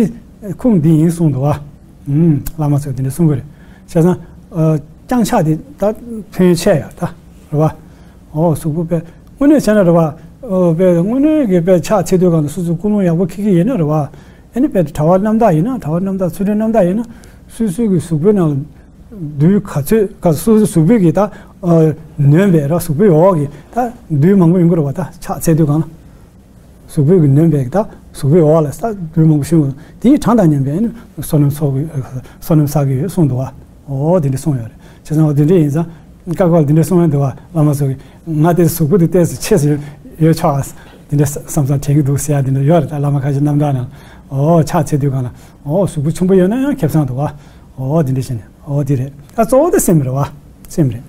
ཁུངས་འདི་ཡིན་གསུངས་འདུག་བ། ཨུམ། བླ་མ་ཚོས་དེ་འདྲ་གསུང་གི་རེད། བྱས་ཙང་། ཨ། བརྐྱང་ཕྱག་དེ་ད་ཕན་ཆེ་ཡ་ད། རེད་བ། འོ་གཟུགས་པོ་དཔེ་དངོས་གནས་བྱས་ན་རེད་བ། འོ་དཔེ་དངོས་གནས་ཀྱི་དཔེ་ཕྱག་འཚལ་དུས་གང་དུ་སོ་སོ་ཀུན་སློང་ཡག་པོ་འཁྱེར་གྱི་ཡིན་ན་རེད་བ། ཨ་ནི་དཔེ་གྲྭ་པ་རྣམ་དག་ཡིན་ན། གྲྭ་པ་རྣམ་དག་ཚུལ་ཁྲིམས་རྣམ་དག་ཡིན་ན། སོ་སོའི་གི་གཟུགས་པོའི་ནང་ལ་རྡུལ་ག་ཚོད་ག། སོ་སོའི་གཟུགས་པོའི་གི་ད། ཨ། ནོན་པའི་ར། གཟུགས་པོའི་འོག་གི་ད་རྡུལ་མང་པོ་ཡོང་གི་རེད་བ། ད་ཕྱག་འཚལ་དུས་གང་ལ། གཟུགས་པོའི་གི་ནོན་པའི་གི་ད་གཟུགས་པོའི་འོག་ལ་ས་རྡུལ་མང་པོ་ཞིག་ཡོང་། དེའི་གྲངས་དང་མཉམ་པའི་ཨ་ནི་བསོད་ནམས་ཚོགས་ཀྱི། བསོད་ནམས་བསགས་ཀྱི་ཡོད་གསུངས་འདུག་བ། འོ་དེ་འདྲ་གསུངས་ཡོད་རེད། བྱས་ཙང་འོ་དེ་འདྲ་ཡིན་ཙང་། ཀ་ཀོ་ལ་དེ་འདྲ་གསུངས་ཡོད་འདུག་བ། བླ་མ་ཚོ་གིས་ང་དེ་གཟུགས་པོ་དེ་ཏོག་ཙམ་ཆེ་ཙམ་ཡོད་ཆོག་ཨ། དེ་འདྲ་བསམ་བསམ་དྲན་གྱི་འདུག་ཟེར་ཡ་དེ་འདྲ་ཡོད་རེད། ད་བླ་མ་ཁ་ཤས་རྣམ་ཐར་ནང་། འོ་ཕྱག་འཚལ་དུས་གང་ལ། འོ་གཟུགས་པོ་ཆུང་པོ་ཡོད་ན་ཡང་ཁེ་བཟང་འདུག་བ། འོ་དེ་འདྲ་བྱས་ནས། འོ་དེ་རེད། ད་གཙོ་བོ་དེ་སེམས་རེད་བ། སེམས་རེད།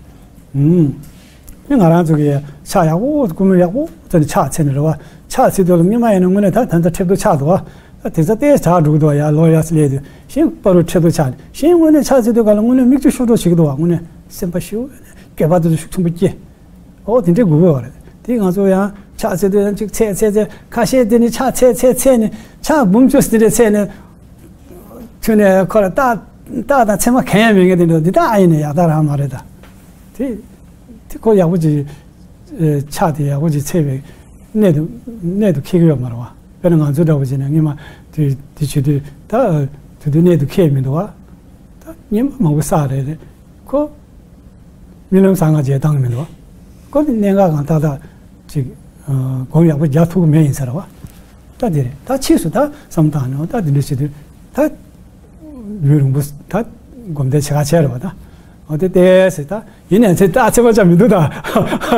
ཨུམ། ནི་ང་རང་ཚོ་གིས་ཕྱག་ཡག་པོ་ཀུན་སློང་ཡག་པོ་བྱས་ནས་ཕྱག་འཚལ་ནས་རེད་བ། ཕྱག་འཚལ་དུས་ལ་སྔོན་མ་ཡིན་ན་དངོས་གནས་ད་ད་ལྟ་ཁྲེལ་དུ་ཆགས་འདུག་བ། ད་དེ་ཚོ་ཏོག་ཙམ་དྲག་འགྲོ་གི་འདུག་བ། ཡར་ལོ་ཡར་སླེབས་དུས་གཞན་པ་རུ་ཁྲེལ་དུ་ཆགས། གཞན་དངོས་གནས་ཕྱག་འཚལ་དུས་གང་ལ་དངོས་གནས་མིག་ཆུ་ཤོར་འགྲོ་བྱེད་ཀྱི་འདུག་བ། དངོས་གནས་སེམས་པ་ཞེ་པོ་སྐྱོ་བ་དེ་ཚོ་ཤུགས་ཆེན་པོ་སྐྱེ། འོ་དེ་འདྲའི་དགོས་ཀྱི་ཡོད་རེད། དེ་ང་ཚོ་ཡང་ཕྱག་འཚལ་དུས་ཡང་ཅིག་འཚལ་འཚལ་འཚལ། ཁ་ཤས་དེ་ནི་ཕྱག་འཚལ་འཚལ་འཚལ་ནས་ཕྱག་འབུམ་བཅུ་དེ་འདྲ་འཚལ་ནས། ཁྱོན་ནས་ཁོ་ལ་རྟགས་རྟགས་དང་མཚན་མ་གང་ཡང་མེད་མཁན་དེ་འདྲ། འདི་དག་ཨ་ཡིན་ནས་ཡག་རྟགས་རང་མ་རེད་ད། དེ་དེ་ཁོ་ཡག་པོ་ཅིག་ཨེ། ཕྱག་དེ་ཡག་པོ་ཅིག་འཚལ་བའི་གནད་དུ་གནད་དུ་འཁེལ་གྱི་ཡོད་མ་རེད་བ། དཔེར་ན་ང་ཚོའི་འདྲ་བོ་བྱས་ན་སྔོན་མ་དེ་དེ་བྱེད་དུས་ད་དེ་དུས་གནད་དུ་འཁེལ་མི་འདུག་བ། ད་རྔན་པ་མང་པོ་བསགས་རེད་རེད། ཁོ་རྨི་ལམ་བཟང་ང་བྱས་བཏང་གི་མི་འདུག་བ། ཁོ་ནི་གནད་འགག་གང་ཏག་ཏག་ཅིག་ཨ། སྒོམ་ཡག་པོ་རྒྱག་ཐུབ་ཀྱི་མེད་ཡིན་ས་རེད་བ། ད་དེ་རེད། ད་ཕྱིས་སུ་ད་བསམ་བཏང་ནས། ད་དེ་འདྲ་བྱེད་དུས་ད་ཡུན་རིང་པོ་ད་སྒོམ་བཟླས་བྱེད་ཁ་བྱས་རེད་བ། ད་འོ་དེ་ལྟས་ཟེར། ད་ཡིན་ནའི་ཚེ་རྟགས་མཚན་མ་ཅང་མི་འདུག་ད།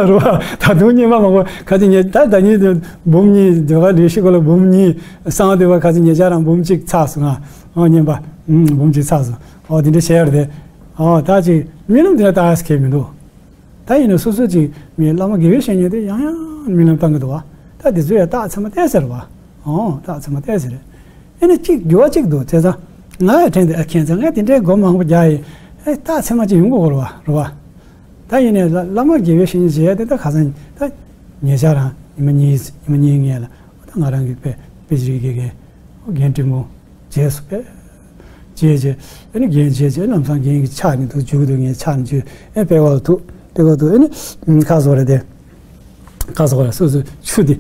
རེད་བ། ད་དུང་རྔན་པ་མང་པོ་ཁ་ཅིག་ཉེ། ད་ཟླ་གཉིས་དེ་འབུམ་གཉིས། དེ་བ་ལས་ཤི་གོ་ལ་འབུམ་གཉིས་བསགས། དེ་བ་ཁ་ཅིག་ཉེ་ཆར་རང་འབུམ་གཅིག་ཚར་སོང་ང་། འོ་རྔན་པ། ཨུམ། འབུམ་གཅིག་ཚར་སོང་། འོ་དེ་འདྲ་བྱས་ཡོད་རེད་དེ། འོ་ད་ཅིག་རྨི་ལམ་དེ་ལ་རྟགས་ཁེལ་མི་འདུག་ད་ཡིན་ནའི་སོ་སོ་ཅིག་མི་བླ་མ་དགེ་བའི་བཤེས་གཉེན་དེ་ཡང་ཡང་རྨི་ལམ་བཏང་གི་འདུག་བ། ད་དེ་ཚོ་ཡང་རྟགས་མཚན་མ་ཏོག་ཙམ་རེད་བ། འོ་རྟགས་མཚན་མ་ཏོག་ཙམ་རེད། ཨེ་ནི་གཅིག་འགྱུར་བ་གཅིག་འདུག་བྱས་ཙང་། ང་ཡང་དྲན་དེ། ཨ། ཁྱེད་ཚོ་ང་དེ་འདྲའི་སྒོམ་མང་པོ་རྒྱག་ཡིན། ཨེ། རྟགས་མཚན་མ་ཅིག་ཡོང་གི་ཡོད་རེད་བ། རེད་བ། ད་ཡིན་ནའི་བླ་བླ་མ་དགེ་བའི་བཤེས་གཉེན་བྱས་དེ་ད་ཁ་སང་ད་ཉེ་ཆར་རང་ཉི་མ་གཉིས་ཉི་མ་གཉིས་སྔོན་ལ་ད་ང་རང་གི་དཔེ་དཔེ་ཅིག་གི་རྒན་རྒན་དྲིན་མོ་རྗེས་སུ་དཔེ། རྗེས་རྗེས་ཨེ་ནི་རྒན་རྗེས་རྗེས་ལམ་སང་རྒན་གྱི་ཕྱག་ནས་འདུག་འཇུག་འདུག་ངའི་ཕྱག་ནས་འཇུག་ཨེ་དཔེ་བ་ལ་ཐུག་དཔེ་བ་ཐུག་ཨེ་ནི་ཁ་སོ་རེད་དེ། ཁ་སོ་རེད། སོ་སོ་ཆུ་དེ་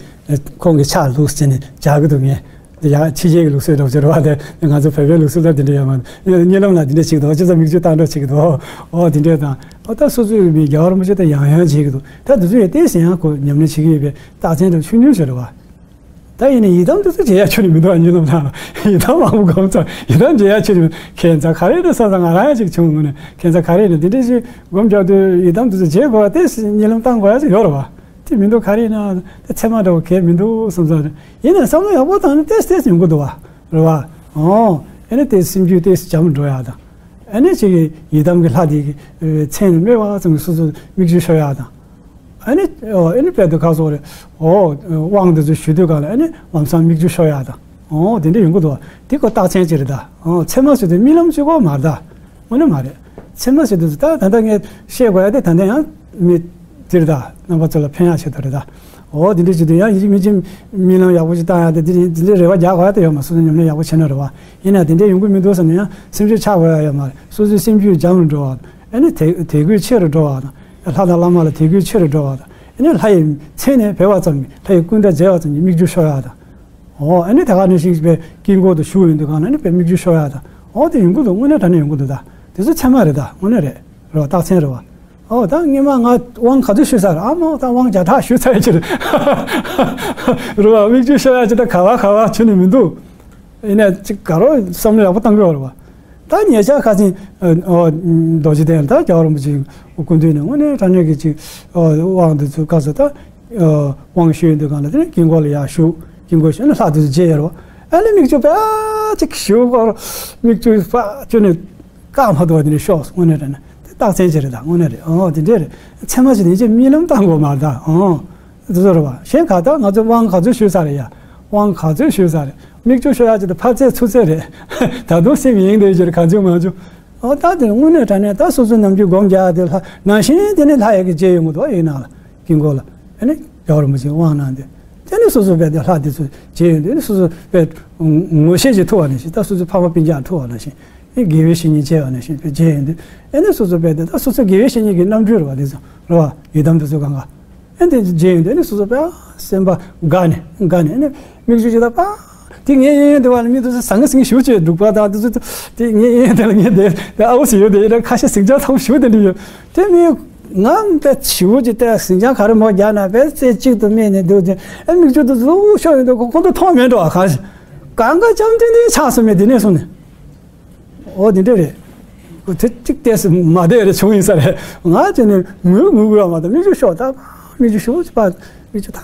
ཁོང་གི་ཕྱག་ལུགས་བྱས་ནས་འཇག་གི་འདུག་ངས། དེ་ཡང་ཕྱི་རྒྱལ་གྱི་ལུགས་སྲོལ་འདྲ་པོ་ཅིག་རེད་བ། དེ་ང་ཚོ་བོད་པའི་ལུགས་སྲོལ་ལྟར་དེ་འདྲ་ཡོད་མ་རེད། གཉིད་ལམ་ལ་དེ་འདྲ་བྱེད་ཀྱི་འདུག་ཅི་ཙམ་མིག་ཆུ་བཏང་འགྲོ་བྱེད་ཀྱི་འདུག་འོ་དེ་འདྲ་དང་། འོ་ད་སོ་སོའི་མི་རྒྱལ་བ་རིན་པོ་ཆེ་དང་ཡང་ཡང་བྱེད་ཀྱི་འདུག་ད་དེ་ཚོ་ཡང་ཏོག་ཙམ་ཡང་ཁོ་ཉམས་ལེན་བྱེད་ཀྱི་ཡོད་པའི་རྟགས་མཚན་འདྲ་ཆུང་ཆུང་ཞིག་རེད་བ། ད་ཡིན་ནའི་ཡི་དམ་དེ་ཚོ་བརྗེད་ཡ་ཁྱོན་ནས་མི་འདུག་གཉིད་ལམ་ལ་ཡི་དམ་མང་པོ་སྒོམ་ཙང་ཡི་དམ་བརྗེད་ཡ་ཁྱོན་ནས་མི་འདུག་ཁྱད་མཚར་ག་རེ་རེད་བསམ་ཙང་། ང་རང་ཡང་ཅིག་བྱུང་། དངོས་གནས་ཁྱད་མཚར་ག་རེ་རེད། འདི་འདྲ་ཞིག་སྒོམ་རྒྱག་དུས་ཡི་དམ་དེ་ཚོ་བརྗེད་དགོས་པ་དེ་གཉིད་ལམ་བཏང་དགོས་ཡ་ཅིག་ཡོད་རེད་བ། དེ་མི་འདུག་ག་རེ་ཡིན་ན་དེ་མཚན་མ་འདྲ་བོ་གང་ཡང་མི་འདུག་བསམ་ཙང་། ཡིན་ནའི་བསམ་བློ་ཡག་པོ་བཏང་ན་ཏོག་ཙམ་ཏོག་ཙམ་ཡོང་གི་འདུག་བ། རེད་བ། ཨོ། ཨེ་ནི་དེ་སེམས་རྒྱུད་ཏོག་ཙམ་འཇམ་རུ་འགྲོ་ཡ་དང་། ཨེ་ནི་ཅིག་ཡི་དམ་གྱི་ལྷ་དེ་གི་མཚན་ནི་སྨྲས་པ་ཙམ་གྱིས་སོ་སོ་མིག་ཆུ་ཤོར་ཡ་དང་། ཨ་ནི། ཨོ། ཨ་ནི་དཔལ་དུ་ཁ་སོགས་རེད། ཨོ། དབང་དེ་ཚོ་ཞུ་དུས་གང་ལ་ཨ་ནི་ལམ་སང་མིག་ཆུ་ཤོར་ཡག་དང་། ཨོ། དེ་འདྲ་ཡོང་གི་འདུག་བ། དེ་ཁོ་རྟགས་མཚན་ཅིག་རེད་ད། ཨོ། མཚན་མ་ཟེར་དུས་རྨི་ལམ་གཅིག་པོ་མ་རེད་ད། དངོས་གནས་མ་རེད། མཚན་མ་ཟེར་དུས་ད་ད་ལྟ་ངས་བཤད་དགོས་ཡ་དེ་ད་ལྟ་ཡང་མི་དེ་རེད་ད། རྣམ་པ་ཚོ་ལ་ཕན་ཡག་ཆེད་དུ་རེད་ད། ཨོ། དེ་འདྲ་བྱེད་དུས་ཡང་ཡིན་གཅིག་མིན་གཅིག་རྨི་ལམ་ཡག་པོ་ཞིག་བཏང་ཡ་དེ། དེ་འདྲ་རེ་བ་རྒྱག་དགོས་ཡ་དེ་ཡོད་མ། སོ་སོ་ཉམས་ལེན་ཡག་པོ་བྱས་ན་རེད་བ། ཡིན་ན་དེ་འདྲ་ཡོང་གི་མི་འདུག་བསམ་ན་ཡང་སེམས་ཤུགས་ཆག་དགོས་ཡ་ཡོད་མ་རེད། སོ་སོའི་སེམས་རྒྱུད་འཇམ་རུ་འགྲོ་བ་དང་། ཨ་ནི་དད་དད་གུས་ཆེ་རུ་འགྲོ་བ་དང་། ལྷ་དང་བླ་མ་ལ་དད་གུས་ཆེ་རུ་འགྲོ་བ་དང་། ཨ་ནི་ལྷ་ཡི་མཚན་ནས་བོས་པ་ཙམ་གྱིས། ལྷ་ཡི་སྐུ་འདྲ་མཇལ་བ་ཙམ་གྱིས་མིག་ཆུ་ཤོར་ཡ་དང་། ཨོ། ཨ་ནི་ད་ག་ནང་བཞིན་པའི་དཀྱིལ་འཁོར་དུ་བཞུགས་ཡོང་དུས་གང་ན་ཨ་ནི་དཔེ་མིག་ཆུ་ཤོར་ཡ་དང་། ཨོ། དེ་ཡོང་གི་འདུག་དངོས་གནས་དྲང་གནས་ཡོང་གི་འདུག་ད་དེ་ཚོ་མཚན་མ་རེད་ད། དངོས་གནས་རེད། རེད་བ། རྟགས་མཚན་རེད་བ། ཨོ། ད་སྔོན་མ་ང་དབང་ག་ཚོད་ཞུས་ཚར། ཨ་མ་ད་དབང་བརྒྱ་ཕྲག་ཞུས་ཚར་ཡ་ཅིག་རེད། རེད་བ། མིག་ཆུ་ཤོར་ཡ་ཅིག་ད་ག་བ་ག་བ་ཁྱོན་ནས་མི་འདུག་ཡིན་ནའི་ཅིག་ག་རོ་བསམ་བློ་ཡག་པོ་བཏང་དགོས་པ་རེད་བ། ད་ཉེ་ཆར་ཁ་སང་ཨ་ཨ་རྡོ་རྗེ་གདན་ལ་ད་རྒྱལ་བ་རིན་པོ་ཆེའི་སྐུ་མདུན་ནས་དངོས་གནས་དྲང་གནས་ཀྱི་ཅིག་ཨ་དབང་འདི་ཚོ་ག་ས་ད་ཨ་དབང་ཞུས་དུས་སྒང་ལ་དེ་ནས་དཀྱིལ་འཁོར་ལ་ཡར་བཞུགས། དཀྱིལ་འཁོར་བཞུགས་ནས་ལྷ་དེ་ཚོ་མཇལ་ཡོད་རེད་བ། ཨ་ནི་མིག་ཆུ་ཕར་ཅིག་ཞུ་སྐོར་མིག་ཆུ་ཕར་ཅུ་ནས་བཀག་མ་ཐུབ་པ་དེ་ནས་ཤོག་སོང་། དངོས་གནས་དྲང་གནས་དེ་རྟགས་མཚན་ཅིག་རེད། ད་དངོས་གནས་རེད། ཨོ་དེ་འདྲས་རེད། ཚད་མ་ཅིག་དེ་ཅིག་རྨི་ལམ་བཏང་དགོས་མ་རེད་ད། ཨོ། དེ་ཚོ་རེད་བ། གཞན་ག་ད་ང་ཚོ་དབང་ག་ཚོད་ཞུས་ཚར་རེད་ཡ། དབང་ག་ཚོད་ཞུས་ཚར་རེད། མིག་ཆུ་ཤོར་ཡག་ཅིག་ད་ཕར་ཚད་ཚུར་ཚད་རེད། ད་དུང་སེམས་གཡེང་བསྡད་ཀྱི་རེད། གང་བྱུང་མང་བྱུང་། ཨོ་ད་དེ་དངོས་གནས་དྲང་གནས་ད་སོ་སོའི་ནམ་རྒྱུན་སྒོམ་རྒྱག་དེ་ལྷ་ནང་བཞིན་དེ་ནི་ལྷ་ཡག་གི་མཇལ་ཡོང་གི་འདུག་ཡིན་ནའང་ལ་དཀྱིལ་འཁོར་ལ་ཨ་ནི་རྒྱལ་བ་རིན་པོ་ཆེ་དབང་གནང་སྟེ་དེ་ནི་སོ་སོ་རྦད་དེ་ལྷ་དེ་ཚོ་མཇལ་ཡོང་དུས་ནི་སོ་སོ་རྦད་ངོ་ཤེས་ཀྱི་ཐུབ་པ་ནང་བཞིན། ད་སོ་སོའི་ཕ་མ་སྤུན་ཀྱག་ཐུབ་པ་ནང་བཞིན། ཨེ་དགེ་བའི་བཤེས་གཉེན་མཇལ་བ་ནང་བཞིན་དུ་མཇལ་ཡོང་དུས། ཨེ་ནི་སོ་སོ་རྦད་དེ་ད་སོ་སོ་དགེ་བའི་བཤེས་གཉེན་གྱི་རྣམ་སྤྲུལ་རེད་བ། དེ་ཚོ་རེད་བ། ཡི་དམ་དེ་ཚོ་གང་ག་ཨེ་དེ་མཇལ་ཡོང་དུས། ཨེ་ནི་སོ་སོ་པ་སེམས་པ་དགའ་ནས་དགའ་ནས། ཨེ་ནི་མིག་ཆུ་ཅིག་ད་པ་དེ་ངས་ཡིན་ཡིན་དེ་བ་ལ་མི་དེ་ཚོ་ཟང་ངེ་ཟིང་ངེ་ཞུ་བྱས་འདུག་པ། ད་དེ་ཚོ་དེ་ངས་ཡིན་ཡིན་དེ་ལ་ངས་དེ་དེ་ཨ་བོ་ཞིག་ཡོད་དེ། ཡིན་ན་ཁ་ཤས་ཟིང་ཆ་ཚ་པོ་ཞུ་དེ་འདྲ་ཡོད་དེ། མི་ང་དཔེ་ཞུ་ཅིག་དེ་ཟིང་ཆ་ག་རེ་མོ་རྒྱག་ན་དཔེ་རྩེ་གཅིག་ཏུ་སྨྲས་ནས་འདུག་དེ། ཨེ་མིག་ཆུ་དེ་ཚོ་ཤོར་ཡོང་དུས་ཁོ་ཁོ་ཚོ་མཐོང་མེད་འགྲོ་བ། གང་ཞིག་གང་ག་ལྕམ་ཐིང་ཐིང་ཆགས་སོང་མེད་དེ་ནས་སོང་ནས། ཨོ་དེ་འདྲ་རེད། ཁོ་དེ་གཅིག་ཏོག་ཙམ་མ་བདེ་རེ་བྱུང་ཡིན་ས་རེད། ང་བྱས་ནས་ངུ་ངུ་དགོས་པ་མ་གཏོགས། མིག་ཆུ་ཤོར་ད། མིག་ཆུ་ཤོར་པ། མིག་ཆུ་ད་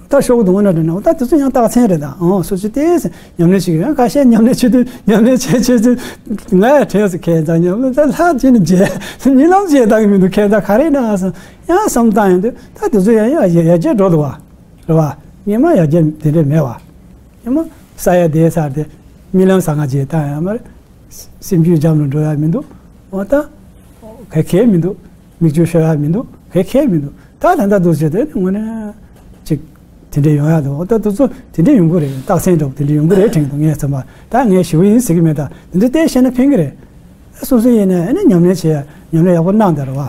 ད་ཤོར་གི་འདུག་ན་དྲན་ན། ད་དེ་ཚོ་ཡང་རྟགས་མཚན་རེད་ད། ཨོ་སོ་སོ་ཏོག་ཙམ་ཉམས་ལེན་བྱེད་ཀྱི་ཡོད། ཁ་ཤས་ཉམས་ལེན་བྱེད་དུས་ཉམས་ལེན་བྱེད་བྱེད་བྱེད་ང་ཡང་དྲན་སོང་། ཁྱད་མཚར་ཉམས་ལེན་ད་ལྷ་བྱས་ནས་མཇལ་རྨི་ལམ་བྱས་བཏང་གི་མི་འདུག་ཁྱད་མཚར་ག་རེ་ན་སོང་ཡང་བསམ་བཏང་ཡོང་དུས། ད་དེ་ཚོ་ཡང་ཡང་ཡར་རྒྱས་འགྲོ་འདུག་བ། རེད་བ། སྔོན་མ་ཡར་རྒྱས་དེ་འདྲ་མེད་བ། སྔོན་མ་ས་ཡ་དེ་ཚར་ཏེ་རྨི་ལམ་བཟང་ང་བྱས་བཏང་ཡང་མ་རེད། སེམས་རྒྱུད་འཇམ་རུ་འགྲོ་ཡ་མི་འདུག་འོ་ད་ག་གེ་མི་འདུག་མིག་ཆུ་ཤོར་ཡ་མི་འདུག་ག་གེ་མི་འདུག་ད་ད་ལྟ་འདུག་བྱས་ཏེ་དངོས་གནས་ཅིག་དེ་འདྲ་ཡོང་ཡ་འདུག་འོ་ད་དེ་ཚོ་དེ་འདྲ་ཡོང་གི་རེད། རྟགས་མཚན་འདྲ་པོ་དེ་འདྲ་ཡོང་གི་རེད་དྲན་གི་འདུག་ངས་བསམ་པ། ད་ངས་ཞུ་གི་ཡིན་ཟེར་གི་མེད། ད་དེ་འདྲ་བལྟས་ཤེས་ན་ཕན་གི་རེད། སོ་སོ་ཡིན་ན་ཨ་ནི་ཉམས་ལེན་བྱེད་ཡ། ཉམས་ལེན་ཡག་པོ་གནང་དེ་རེད་བ།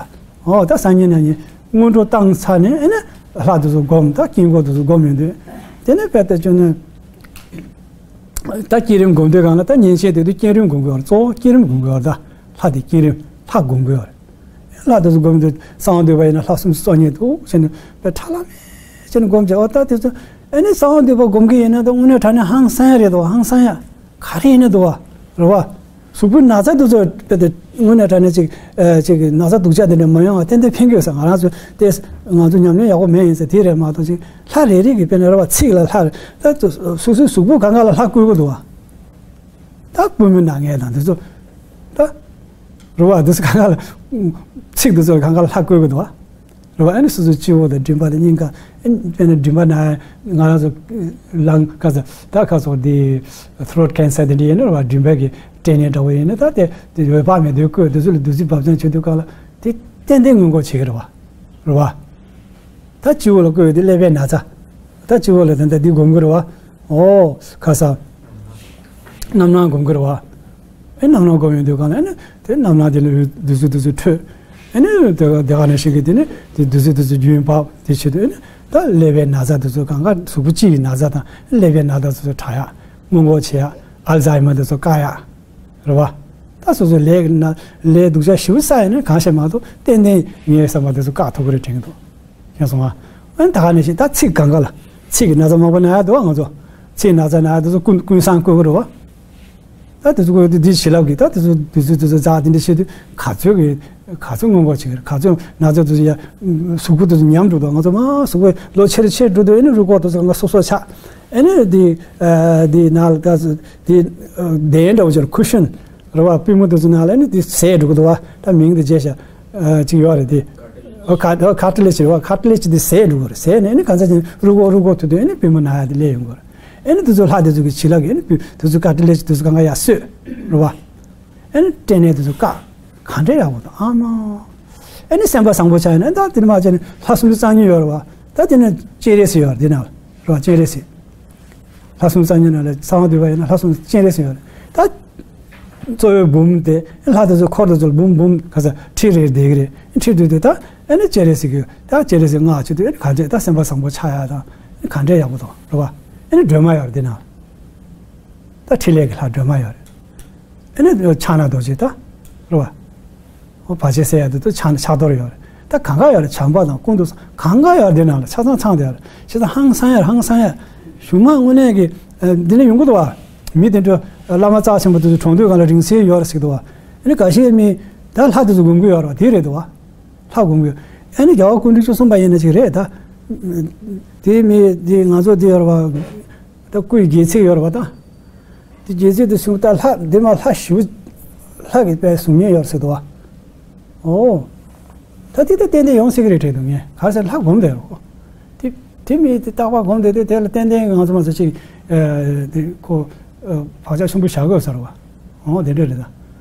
འོ་ད་སང་ཉིན་གནངས་ཉིན་སྔོན་འགྲོ་བཏང་ཚར་ནས་ཨ་ནི་ལྷ་དེ་ཚོ་སྒོམ། ད་དཀྱིལ་འཁོར་དེ་ཚོ་སྒོམ་ཡོང་དུས། དེ་ནས་དཔེ་ལྟ་བཅོས་ན། ད་བསྐྱེད་རིམ་སྒོམ་དུས་སྒང་ལ་ད་ཉིན་ཤས་དེ་དུས་བསྐྱེད་རིམ་སྒོམ་དགོས་པ་རེད། གཙོ་བོ་བསྐྱེད་རིམ་སྒོམ་དགོས་པ་རེད། ད་ལྷ་དེ་བསྐྱེད་རིམ་ལྷ་སྒོམ་དགོས་པ་རེད། ལྷ་དེ་ཚོ་སྒོམ་དུས་གསང་བ་འདུས་པ་ཡིན་ན་ལྷ་སུམ་ཅུ་སོ་གཉིས་འདུག་བྱས་ནས་དཔེ་ཁྲ་ལམ་མེ་བྱས་ནས་སྒོམ་བྱས། འོ་ད་དེ་ཚོ་ཨ་ནི་གསང་བ་འདུས་པ་སྒོམ་གི་ཡིན་ན་ད་དངོས་གནས་དྲང་གནས་ཧང་སང་ཡ་རེད་དོ། ཧང་སང་ཡ། ག་རེ་ཡིན་ན་འདུག་བ། རེད་བ། གཟུགས་པོའི་ན་ཚ་འདི་ཚོ་དཔེ་དེ་དངོས་གནས་དྲང་གནས་ཅིག་ཨ་ཅིག་ན་ཚ་སྡུག་ཅག་དེ་འདྲ་མ་ཡོང་བ་ཏན་ཏན་ཕན་གྱི་ཡོད་ས། ང་རང་ཚོ་དེ་ང་ཚོ་ཉམས་ལེན་ཡག་པོ་མེད་ཡིན་ས་དེ་རེད་མ་གཏོགས། ཅིག་ལྷ་རེ་རེ་གི་དཔེར་ན་རེད་བ། ཚིག་ལ་ལྷ་ད་སོ་སོའི་གཟུགས་པོ་གང་ག་ལ་ལྷ་བཀོད་གི་འདུག་བ། ད་པུས་མོའི་ནང་ངས་དང་འདི་ཚོ་ད་རེད་བ། འདི་ཚོ་གང་ག་ལ་ཚིག་འདི་ཚོ་གང་ག་ལ་ལྷ་བཀོད་གི་འདུག་བ། རེད་བ། ཨ་ནི་སོ་སོའི་སྤྱི་བོ་དང་མགྲིན་པ་དང་སྙིང་ག་དཔེར་ན་མགྲིན་པ་ན་ང་རང་ཚོ་ལང་ཁ་ས་ད་ཁ་སོགས་དེ་throat cancer དེ་འདྲ་ཡིན་ན་རེད་བ། མགྲིན་པའི་གི་སྐྲན་ནད་འདྲ་བོ་ཡིན་ན་ད་དེ་དེ་འོད་དཔག་མེད་དེ་བཀོད། དེ་ཚོ་ལ་བདུད་རྩི་འབབ་ཚང་བྱེད་དུས་སྐབས་ལ་དེ་ཏན་ཏན་སྔོན་འགོག་བྱེད་ཀྱི་རེད་བ། རེད་བ། ད་སྤྱི་བོ་ལ་བཀོད་དེ་ཀླད་པའི་ན་ཚ། ད་སྤྱི་བོ་ལ་ད་ལྟ་འདི་སྒོམ་གི་རེད་བ། ཨོ་ཁ་ས་རྣམ་སྣང་སྒོམ་གི་རེད་བ། ཨེ་རྣམ་སྣང་སྒོམ་ཡོང་དུས་སྒང་ལ་ཨེ་ནི་དེ་རྣམ་སྣང་དེ་ལ་འོད་བདུད་རྩི་དེ་ཚོ་འཕྲོས། ཨེ་ནི་དེ་ག་དེ་ག་ནང་བཞིན་གྱི་དེ་ནི་དེ་བདུད་རྩི་དེ་ཚོ་རྒྱུན་བབས་དེ་བྱེད་དུས་ཨེ་ནི་ད་ཀླད་པའི་ན་ཚ་དེ་ཚོ་གང་ག་གཟུགས་པོ་སྤྱི་ཡི་ན་ཚ་དང་ཀླད་པའི་ན་ཚ་དེ་ཚོ་དྲག་ཡག་སྔོན་འགོག་བྱེད་ཡག་ཨལ་ཛའི་མར་དེ་ཚོ་བཀག་ཡག་རེད་བ། ད་སོ་སོའི་ལས་ཀྱི་ན་ལས་སྡུག་ཅག་ཞེ་པོ་བསགས་ཡིན་ན་གང་ཤེས་མ་གཏོགས་ཏན་ཏན་ངའི་བསམ་པ་དེ་ཚོ་བཀག་ཐུབ་ཀྱི་རེད་དྲན་གྱི་འདུག་མཁྱེན་སོང་ང་། ཨ་ནི་ད་ག་ནང་བཞིན་ད་ཚིག་གང་ག་ལ་ཚིག་གི་ན་ཚ་མང་པོ་ན་ཡག་འདུག་བ། ང་ཚོ་ཚིག་ན་ཚ་ན་ཡག་དེ་ཚོ་ཀུན་ཀུན་བཟང་བཀོད་ཀྱི་རེད་བ། ད་དེ་ཚོ་བཀོད་དེ་འདི་བྱིན་རླབས་ཀྱིས་ད་དེ་ཚོ་དུས་ཚོད་དེ་ཚོ་འཛག་དེ་འདྲ་བྱེད་དུས་ག་ཚོད་ཀྱི་ག་ཚོད་སྔོན་འགོག་བྱེད་ཀྱི་རེད། ག་ཚོད་ན་ཚ་དེ་ཚོ་ཡ་གཟུགས་པོ་དེ་ཚོ་ཉམས་འགྲོ་འདུག་ང་ཚོ་མ་གཟུགས་པོ་ལོ་ཆེ་རུ་ཆེ་རུ་འགྲོ་དུས་ཨ་ནི་རུས་ཁོག་དེ་ཚོ་གང་ག་སོབ་སོབ་ཆགས། ཨ་ནི་དེ་ཨ་དེ་ནང་ལ་ད་དེ་ཨ་གདན་འདྲ་བོ་ཅིག་ཁུ་ཤོན་རེད་བ། པུས་མོ་དེ་ཚོ་ནང་ལ་ཨ་ནི་དེ་ཟད་འགྲོ་གི་འདུག་བ། ད་མིང་དེ་བརྗེད་ཤག་ཨ་ཅིག་ཡོད་རེད་དེ། ཨ་ཁ་ཨ་ཁ་ཊི་ལེ་ཇི་རེད་བ། ཁ་ཊི་ལེ་ཇི་དེ་ཟད་འགྲོ་གི་རེད། ཟད་ནས་ཨ་ནི་གང་ཟག་ཅིག་རུས་ཁོག་རུས་ཁོག་ཐུག་དུས་ཨ་ནི་པུས་མོ་ན་ཡག་དེ་སླེབས་ཡོང་གི་རེད། ཨ་ནི་དེ་ཚོ་ལྷ་དེ་ཚོ་གི་བྱིན་རླབས་ཀྱིས་ཨ་ནི་པུས་དེ་ཚོ་ཁ་ཊི་ལེ་ཇི་དེ་ཚོ་གང་ག་ཡར་གསོས་རེད་བ། ཨ་ནི་སྐྲན་ནད་དེ་ཚོ་བཀག་གང་འདྲ་ཡག་པོ་འདུག་ཨ་མ། ཨ་ནི་སེམས་པ་བཟང་པོ་ཆགས་ཡོང་ན་ད་དེ་ནས་མ་བྱས་ནས་ལྷ་སུམ་ཅུ་རྩ་གཉིས་ཡོད་རེད་བ། ད་དེ་ནས་སྤྱན་རས་གཟིགས་ཡོད་རེད། དེ་ནས་རེད་བ། སྤྱན་རས་གཟིགས། ལྷ་སུམ་ཅུ་རྩ་གཉིས་ནང་ལ་གསང་བ་འདུས་པ་ཡིན་ན་ལྷ་སུམ་ཅུ་སྤྱན་རས་གཟིགས་ཡོད་རེད། ད་གཙོ་བོའི་འབུམ་དེ་ལྷ་དེ་ཚོ་འཁོར་དེ་ཚོ་ལ་འབུམ་འབུམ་ག་ས་ཁྲི་རེ་བསྡད་ཀྱི་རེད། ཁྲི་བསྡད་དུས་ད་ཨ་ནི་སྤྱན་རས་གཟིགས་ཀྱི་ད་སྤྱན་རས་གཟིགས་སྔགས་བྱེད་དུས་ཨ་ནི་ག་འདྲས་ད་སེམས་པ་བཟང་པོ་ཆགས་ཡག་དང་ག་འདྲས་ཡག་པོ་དང་རེད་བ། ཨ་ནི་སྒྲོལ་མ་ཡོད་རེད། དེ་ནང་ད་ཕྲིན་ལས་ཀྱི་ལྷ་སྒྲོལ་མ་ཡོད་རེད། ཨ་ནི་ཕྱག་ན་རྡོ་རྗེ་ད་རེད་བ། ཨོ་བར་ཆད་སེལ་ཡག་དེ་ཚོ་ཕྱག་ཕྱག་རྡོར་ཡོད་རེད། ད་གང་ག་ཡོད་རེད། བྱམས་པ་དང་ཀུན་ཏུ་གང་ག་ཡོད་རེད། དེ་ནང་ལ་ཆ་ཚང་ཚང་དེ་ཡོད་རེད། བྱས་ཙང་ཧང་སང་ཡ་རེད། ཧང་སང་ཡ། གཞུག་མ་དངོས་གནས་ཀྱི་ཨ་འདི་ནས་ཡོང་གི་འདུག་བ། མི་དེ་འདྲ་བླ་མ་རྩ་ཆེན་པོ་དེ་ཚོ་གྲོངས་དུས་སྒང་ལ་རིང་བསྲེལ་ཡོད་རེད་ཟེར་གི་འདུག་བ། ཨ་ནི་འགའ་ཤས་མི་ད་ལྷ་དེ་ཚོ་སྒོམ་གི་ཡོད་རེད་བ། དེ་རེད་འདུག་བ། ལྷ་སྒོམ་གི་ཡོད། ཨ་ནི་རྒྱལ་བ་སྐུ་ཕྲེང་བཅུ་གསུམ་པ་ཡིན་ན་ཅིག་རེད་ད། དེ་མི་དེ་ང་ཚོ་དེ་ཡོད་རེད་བ། ད་སྐུ་ཡི་སྒལ་ཚིགས་ཡོད་རེད་བ་ད། དེ་སྒལ་ཚིགས་དེ་བཟུང་ད་ལྷ་འདི་མ་ལྷ་ཞུ། ལྷ་གི་དཔེ་གཟུགས་བརྙན་ཡོད་རེད་ཟེར་འདུག་བ། ཨོ། ད་དེ་ད་ཏན་ཏན་ཡོང་སྲིད་ཀྱི་རེད་དྲན་འདུག་ངས། ག་རེ་ཟེར་ལྷ་སྒོམ་བསྡད་རོགས། དེ་དེ་མི་དེ་རྟག་པར་སྒོམ་བསྡད་དེ་དེ་ལ་ཏན་ཏན་ང་ཚོ་མ་ཚོ་ཅིག་ཨ་དེ་ཁོ་ཨ་བག་ཆགས་ཆེན་པོ་བཞག་དགོས་ཟེར་བ། ཨོ་དེ་འདྲ་རེད་ད།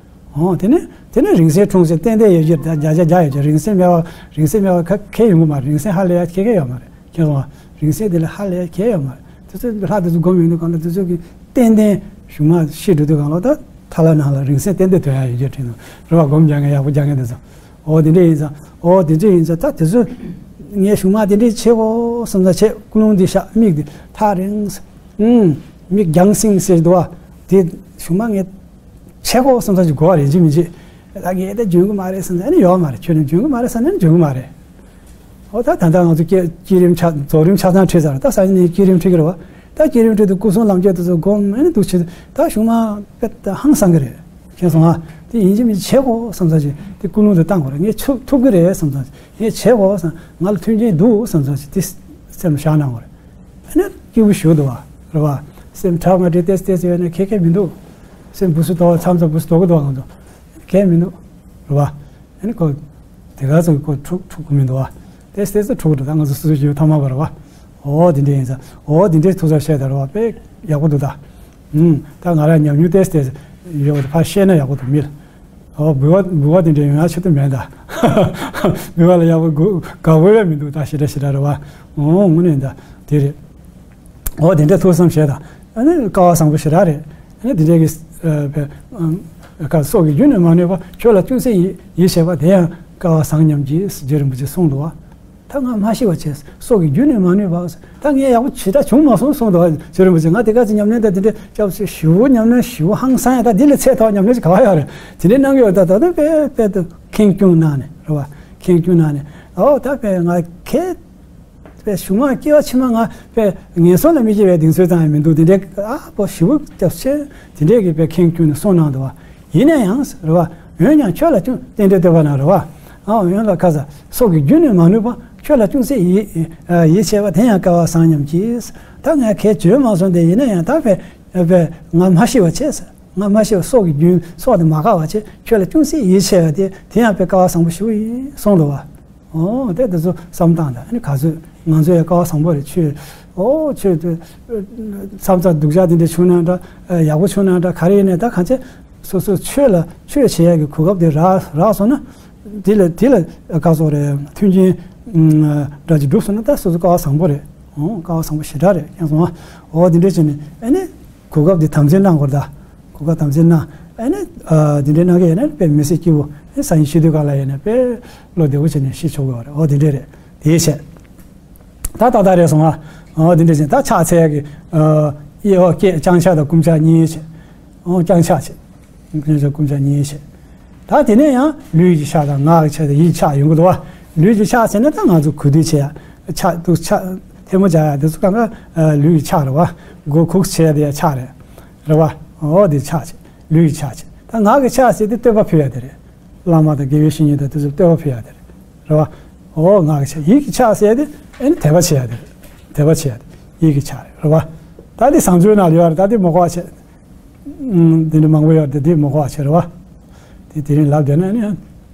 ཨོ་དེ་ནས་དེ་ནས་རིང་བསྲེལ་འཁྲུངས་ཟེར་ཏན་ཏན་ཡོད་ཀྱི་རེད་ད། བརྒྱ་ཆ་བརྒྱ་ཡོད་ཀྱི། རིང་བསྲེལ་མེད་པ་རིང་བསྲེལ་མེད་པ་ཁ་ཁེལ་ཡོང་གི་མ་རེད། རིང་བསྲེལ་ཧ་ལས་ཡ་ཁེལ་ཁེལ་ཡོད་མ་རེད། ཁྱེད་རང་རིང་བསྲེལ་དེ་ལ་ཧ་ལས་ཡ་ཁེལ་ཡོད་མ་རེད། དེ་ཚོ་ལྷ་དེ་ཚོ་སྒོམ་ཡོང་དུས་གང་ལ་དེ་ཚོ་གི་ཏན་ཏན་གཞུག་མ་ཤི་འགྲོ་དུས་གང་ལ་ད་ཐ་ལ་ནང་ལ་རིང་བསྲེལ་ཏན་ཏན་ཐོན་ཡ་ཡོད་ཀྱི་དྲན་འདུག་རེད་བ། སྒོམ་རྒྱག་མཁན་ཡག་པོ་རྒྱག་མཁན་དེ་ཚོ། ཨོ་དེ་འདྲ་ཡིན་ཙང་། ཨོ་དེ་འདྲ་ཡིན་ཙང་ད་དེ་ཚོ་ངས་གཞུག་མ་དེ་འདྲ་བྱེད་དགོས་བསམ་ཙང་བྱས། ཀུན་སློང་འདི་བཞག་མིག་འདི་ཐག་རིང་། ཨུམ། མིག་རྒྱང་སྲིང་ཟེར་འདུག་བ། དེ་གཞུག་མ་ངས་བྱེད་དགོས་བསམ་ཙང་ཅིག་གོ་བ་རེད་ཅི་མི་བྱེད། ད་ངས་ད་འཇོན་གི་མ་རེད་བསམ་ཙང་ཨ་ནི་ཡོད་མ་རེད། ཁྱོད་ནི་འཇོན་གི་མ་རེད་བསམ་ན་ནི་འཇོན་གི་མ་རེད། ཨོ་ད་ད་ལྟ་ང་ཚོ་བསྐྱེད་བསྐྱེད་རིམ་ཆ་རྫོགས་རིམ་ཆ་ཚང་ཁྲིད་ཚར། ད་སང་ཉིན་ནས་བསྐྱེད་རིམ་ཁྲིད་ཀྱི་རེད་བ། ད་བསྐྱེད་རིམ་ཁྲིད་དུས་སྐུ་གསུམ་ལམ་ཁྱེར་དེ་ཚོ་སྒོམ་ཨ་ནི་འདུག་བྱེད་དུས་ད་གཞུག་མ་དཔེ་ད་ཧང་སང་གི་རེད། མཁྱེན་སོང་ང་། དེ་ཡིན་གཅིག་མིན་གཅིག་བྱེད་དགོས་བསམ་ཙང་ཅིག་དེ་ཀུན་སློང་དེ་བཏང་དགོས་རེད། ངས་ཆུ་ཐུབ་ཀྱི་རེད་བསམ་ཙང་ཅིག་ངས་བྱེད་དགོས་བསམ། ང་ལ་མཐུན་རྐྱེན་འདུག་བསམ་ཙང་ཅིག་དེ་སེམས་བཞག་གནང་དགོས་རེད། ཨ་ནི་སྐྱིད་པོ་ཞུ་འདུག་བ། རེད་བ། སེམས་གྲ་མ་འགྲིག་ཏེས་ཏེས་ཡོད་ན་ཁེ་ཁེ་མི་འདུག་སེམས་བུ་སུ་དོག་མཚམས་མཚམས་བུ་སུ་དོག་གི་འདུག་བ། ང་ཚོ་ཁེ་མི་འདུག་རེད་བ། ཨ་ནི་ཁོ་དེ་ག་ཚོད་ཁོ་འཁྲུག་འཁྲུག་གི་མི་འདུག་བ། ཏེས་ཏེས་འཁྲུག་འགྲོ། ད་ང་ཚོ་སོ་སོ་ཞིག་ཐ་མ་བ་རེད་བ། ཨོ་དེ་འདྲ་ཡིན་ཙང་། ཨོ་དེ་འདྲའི་ཐུགས་ཚོར་བཤད་ད་རེད་བ། དཔེ་ཡག་པོ་འདུག་ད། ཨུམ། ད་ང་རང་ཉམས་མྱོང་ཏེས་ཏེས་ཡོད་པ་ཕར་བཤད་ན་ཡག་པོ་འདུག་མི་ལ། ཨོ་འབུལ་བ་འབུལ་བ་དེ་འདྲ་ཡོང་ཡ་ཆེད་དུ་མེད་ད། འབུལ་བ་ལ་ཡག་པོ་དགོས་དགའ་པོ་ཡ་མི་འདུག་ད་ཞེ་དྲག་ཞེ་དྲག་རེད་བ། ཨོ་དངོས་གནས་ད་དེ་རེད། ཨོ་དེ་འདྲ་ཐུགས་བསམ་བཞེས་དང་། ཨ་ནི་སྐལ་བ་བཟང་པོ་ཞེ་དྲག་རེད། ཨ་ནི་དེ་འདྲའི་གི་ཨ་སྲོག་གི་རྒྱུན་ནས་མ་ནུས་པ། ཁྱོད་ལ་ཅུང་ཟད་ཡིད་ཡིད་ཆེས་པ་དེ་ཡང་སྐལ་བ་བཟང་སྙམ་གྱིས། རྗེ་རིན་པོ་ཆེས་གསུངས་འདུག་བ། ད་ང་མ་ཤི་བ་བྱས། སྲོག་གི་རྒྱུན་ནས་མ་ནུས་པ། ད་ངས་ཡག་པོ་ཞེ་དྲག་བྱུང་མ་སོང་གསུངས་འདུག་བ། རྗེ་རིན་པོ་ཆེས། ང་དེ་ག་ཚོད་ཉམས་ལེན་དང་དེ་འདྲ་སྐྱབས་སུ་ཞུ་ཉམས་ལེན་ཞུ་ཧང་སང་ཡ། ད་འདི་ལས་ཚད་མཐོ་ཉམས་ལེན་ཞིག་ག་བ་ཡོད་རེད། དེ་འདྲའི་གནང་གི་ཡོད། ད་ད་ད་དཔེ་དཔེ་དུ་ཁེངས་སྐྱུང་གནང་ནས་རེད་བ། ཁེངས་སྐྱུང་གནང་ནས། ཨོ་ད་དཔེ་ང་ཁེ་དཔེ་གཞུག་མ་སྐྱེ་བ་ཕྱི་མ་ང་དཔེ་ངན་སོང་ལ་མི་སྐྱེ་བའི་གདེང་ཚོད་ཙམ་ཡང་མི་འདུག་དེ་འདྲའི་ཨ་པོ་ཞེ་པོ་སྐྱབས་ཆེ་དེ་འདྲའི་གི་དཔེ་ཁེངས་སྐྱུང་ནས་གསུངས་གནང་འདུག་བ། ཡིན་ན་ཡང་རེད་བ། འོན་ཀྱང་ཁྱོད་ལ་ཅུང་རྟེན་འབྲེལ་བསྟོད་པ་ན་རེད་བ། ཨ་འོན་ལ་ཁ་ས་སྲོག་གི་རྒྱུན་ནས་མ་ནུས་པ། ཁྱོད་ལ་ཅུང་ཟད་ཡིད་ཡིད་ཆེས་པ་དེ་ཡང་སྐལ་བ་བཟང་སྙམ་གྱིས། ད་ངས་གལ་བྱོན་མ་སོང་སྟེ། ཡིན་ན་ཡང་ད་དཔེ་དཔེ་ང་མ་ཤི་བ་བྱས། ང་མ་ཤི་བ་སྲོག་གི་རྒྱུན་སྲོག་དེ་མ་འགག་པ་བྱས། ཁྱོད་ལ་ཅུང་ཟད་ཡིད་ཆེས་པ་དེ་དེ་ཡང་དཔེ་སྐལ་བ་བཟང་པོ་ཞིག་ཡིན་གསུངས་འདུག་བ། ཨོ་དེ་དེ་ཚོ་བསམ་སྟངས་དང་། ཨ་ནི་ག་ཚོད་ང་ཚོ་ཡང་སྐལ་བ་བཟང་པོ་རེད། ཆོས་ཨོ་ཆོས་དེ་མཚམས་མཚམས་སྡུག་ཅག་དེ་འདྲ་བྱུང་ན་འདྲ། ཡག་པོ་བྱུང་ན་འདྲ། ག་རེ་ཡིན་ནའི་ད་གང་ཆེ་སོ་སོ་ཆོས་ལ་ཆོས་བྱེད་ཡག་གི་གོ་སྐབས་དེ་རག་རག་སོང་ན། དེ་ལ་དེ་ལ་ག་ཚོད་རེད། མཐུན་རྐྱེན་འདྲ་ཅིག་འགྲུབ་སོང་ན་ད་སོ་སོ་སྐལ་བ་བཟང་པོ་རེད། ཨོ་སྐལ་བ་བཟང་པོ་ཞེ་དྲག་རེད། མཁྱེན་སོང་ཨ། ཨོ་དེ་འདྲ་བྱས་ནས་ཨ་ནི་གོ་སྐབས་དེ་དམ་འཛིན་གནང་དགོས་རེད་ད། གོ་སྐབས་དམ་འཛིན་གནང་། ཨ་ནི་ཨ་དེ་འདྲའི་གནང་གི་ཡོད་ན་དཔེ་མི་ཚེ་སྐྱིད་པོ། ཨ་སང་ཉིན་ཤི་དུས་ག་ལ་ཡིན་ན་དཔེ་བློ་བདེ་པོ་བྱས་ནས་ཤི་ཆོག་གི་ཡོད་རེད། ཨོ་དེ་འདྲ་རེད། དེའི་ཕྱིར། ད་ཏག་ཏག་རེད་སོང་ཨ། ཨོ་དེ་འདྲ་བྱས། ད་ཕྱག་འཚལ་ཡག་གི་ཨ་དབྱེ་བ་བསྐྱེད། བརྐྱང་ཕྱག་དང་བསྐུམ་ཕྱག་གཉིས་བྱས། ཨོ་བརྐྱང་ཕྱག་བྱས། བརྐྱང་ཕྱག་བསྐུམ་ཕྱག་གཉིས་བྱས། ད་དེ་ནས་ཡང་ལུས་ཀྱི་ཕྱག་དང་ངག་གི་ཕྱག་དང་ཡིད་ཀྱི་ཕྱག་ཡོང་གི་འདུག་བ། ལུས་ཀྱི་ཕྱག་ཟེར་ན་ད་ང་ཚོ་གུས་འདུད་བྱེད་ཡ། ཕྱག་ཏུ་ཕྱག་ཐལ་མོ་སྦྱར་ཡ་དེ་ཚོ་གང་ག་ཨ་ལུས་ཀྱི་ཕྱག་རེད་བ། མགོ་གུག་བྱེད་ཡ་དེ་ཡ་ཕྱག་རེད། རེད་བ། ཨོ་དེ་ཕྱག་བྱེད། ལུས་ཀྱི་ཕྱག་བྱེད། ད་ངག་གི་ཕྱག་ཟེར་དེ་བསྟོད་པ་ཕུལ་ཡ་དེ་རེད། བླ་མ་དང་དགེ་བའི་བཤེས་གཉེན་དང་དེ་ཚོ་བསྟོད་པ་ཕུལ་ཡ་དེ་རེད། རེད་བ། ཨོ་ངག་གི་ཕྱག། ཡིད་ཀྱི་ཕྱག་ཟེར་དེ་ཨ་ནི་དད་པ་བྱེད་ཡ་དེ་རེད། དད་པ་བྱེད་ཡ་དེ་ཡིད་ཀྱི་ཕྱག་རེད། རེད་བ། ད་དེ་བཟང་སྤྱོད་ནང་ལ་ཡོད་རེད། ད་དེ་མ་གོ་བ་བྱེད། ཨུམ། དེ་འདྲ་མང་པོ་ཡོད་རེད། དེ་མ་གོ་བ་བྱེད། རེད་བ། དེ་དེ་རིང་ལབ་བསྡད་ན་ནི་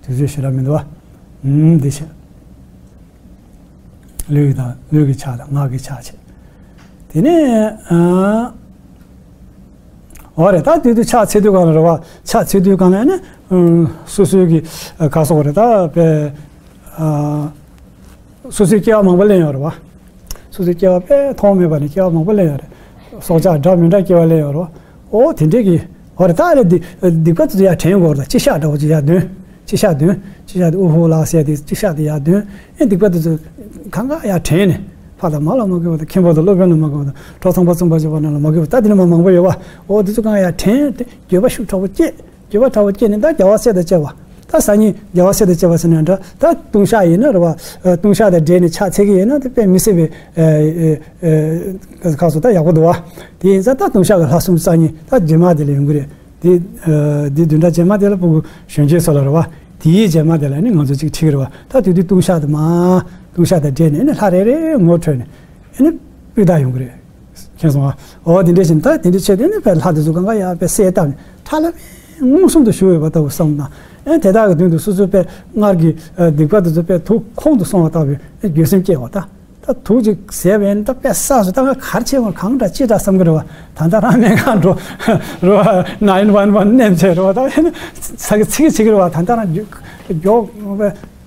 དུས་ཚོད་ཞེ་དྲག་མི་འདུག་བ། ཨུམ། འདི་བྱེད། ལུས་ཀྱི་དང་། ལུས་ཀྱི་ཕྱག་དང་ངག་གི་ཕྱག་བྱེད། དེ་ནས་ཨ། འོ་རེད། ད་དེ་དུས་ཕྱག་འཚལ་དུས་སྒང་ལ་རེད་བ། ཕྱག་འཚལ་དུས་སྒང་ལ་ནི་ཨ་སོ་སོའི་གི་ཨ་ག་སོགས་རེད། ད་དཔེ་ཨ་སོ་སོའི་སྐྱེ་བ་མང་པོ་ལེན་ཡོད་རེད་བ། སོ་སོའི་སྐྱེ་བ་དཔེ་ཐོག་མེད་པ་ནས་སྐྱེ་བ་མང་པོ་ལེན་ཡོད་རེད། སྲོག་ཆགས་འདྲ་མི་འདྲ་སྐྱེ་བ་ལེན་ཡོད་རེད་བ། ཨོ་དེ་འདྲས་ཀྱི། འོ་རེད། ད་ཨ་ལས་སྡིག་སྡིག་པ་དེ་ཚོ་ཡར་དྲན་དགོས་རེད། ད་གཅིག་ཤག་འདྲ་བོ་ཅིག་ཡར་འདོན། གཅིག་ཤག་འདོན། གཅིག་ཤག་དེ་ཨུ་ཧུ་ལགས་ཟེར་དེ་གཅིག་ཤག་དེ་ཡར་འདོན། ཨེ་སྡིག་པ་དེ་ཚོ་གང་ག་ཡར་དྲན་ནས། ཕ་དང་མ་ལ་མ་གུས་པ་དང་། མཁན་པོ་དང་སློབ་དཔོན་ལ་མ་གུས་པ་དང་། གྲོགས་ཚངས་པ་བཙུན་པ་བཅས་པ་རྣམས་ལ་མ་གུས་པ། ད་དེ་འདྲ་མ་མང་པོ་ཡོད་བ། ཨོ་དེ་ཚོ་གང་ག་ཡར་དྲན་ཏེ་འགྱོད་པ་ཤུགས་དྲག་པོ་སྐྱེས། འགྱོད་པ་དྲག་པོ་སྐྱེས་ནས་ད་རྒྱལ་བ་སྲས་དང་བཅས་པ། ད་སང་ཉིན་རྒྱལ་བ་སྲས་དང་བཅས་པ་ཟེར་ན་འདྲ། ད་ལྟུང་བཤགས་ཡིན་ན་རེད་བ། ལྟུང་བཤགས་དང་འབྲེལ་ནས་ཕྱག་འཚལ་གྱི་ཡིན་ན་དེ་དཔེ་མི་སྲིད་པའི་ཁ་སོ་ད་ཡག་པོ་འདུག་བ། དེ་ཡིན་ཙང་ད་ལྟུང་བཤགས་ཀྱི་ལྷ་གསུམ་སང་ཉིན་ད་རྗེས་མ་དེ་ལ་ཡོང་གི་རེད། དེ་དེ་བདུན་ཕྲག་རྗེས་མ་དེ་ལ་ཕྲུ་གུ་གཞོན་སྐྱེས་ཚོ་ལ་རེད་བ། དེའི་རྗེས་མ་དེ་ལ་ནི་ང་ཚོ་གཅིག་ཁྲིད་ཀྱི་རེད་བ། ད་དེ་དུས་ལྟུང་བཤགས་དེ་མ་ལྟུང་བཤགས་དང་འབྲེལ་ནས་ནི་ལྷ་རེ་རེ་ངོ་འཕྲོད་ནས་ཨེ་ནི་སྤུས་དག་ཡོང་གི་རེད། མཁྱེན་སོང་ཨ། འོ་དེ་འདྲ་བཞིན་ད་དེ་འདྲ་བྱས་དེ་ནི་དཔེ་ལྷ་དེ་ཚོ་གང་ག་ཡར་དཔེ་གསལ་བཏབ་ནས་ཁྲ་ལམ་མེ་མངོན་སུམ་དུ་བཞུགས་ཡོད་པ་ལྟ་བུ་བསམ་དང་། ཨེ་དེ་དག་གི་མདུན་དུ་སོ་སོའི་དཔེ་སྔར་གྱི་སྡིག་པ་དེ་ཚོ་དཔེ་དུག་ཁོང་དུ་སོང་བ་ལྟ་བུའི་འགྱོད་སེམས་སྐྱེ་བ་ད། ད་དུག་ཅིག་ཟས་པ་ཡིན་ད་དཔེ་བསགས་སོ་ད་ང་གར་ཆེ་བ་གང་འདྲ་ཅི་འདྲ་བསམ་གི་རེད་བ། ད་ལྟ་རང་སྨན་ཁང་འགྲོ་རེད་བ། ནའིན་ཝན་ཝན་མནན་བྱས་རེད་བ། ད་ཨེ་ནི་ས་གི་ཚིག་གི་བྱེད་ཀྱི་རེད་བ། ད་ལྟ་རང་མགྱོགས་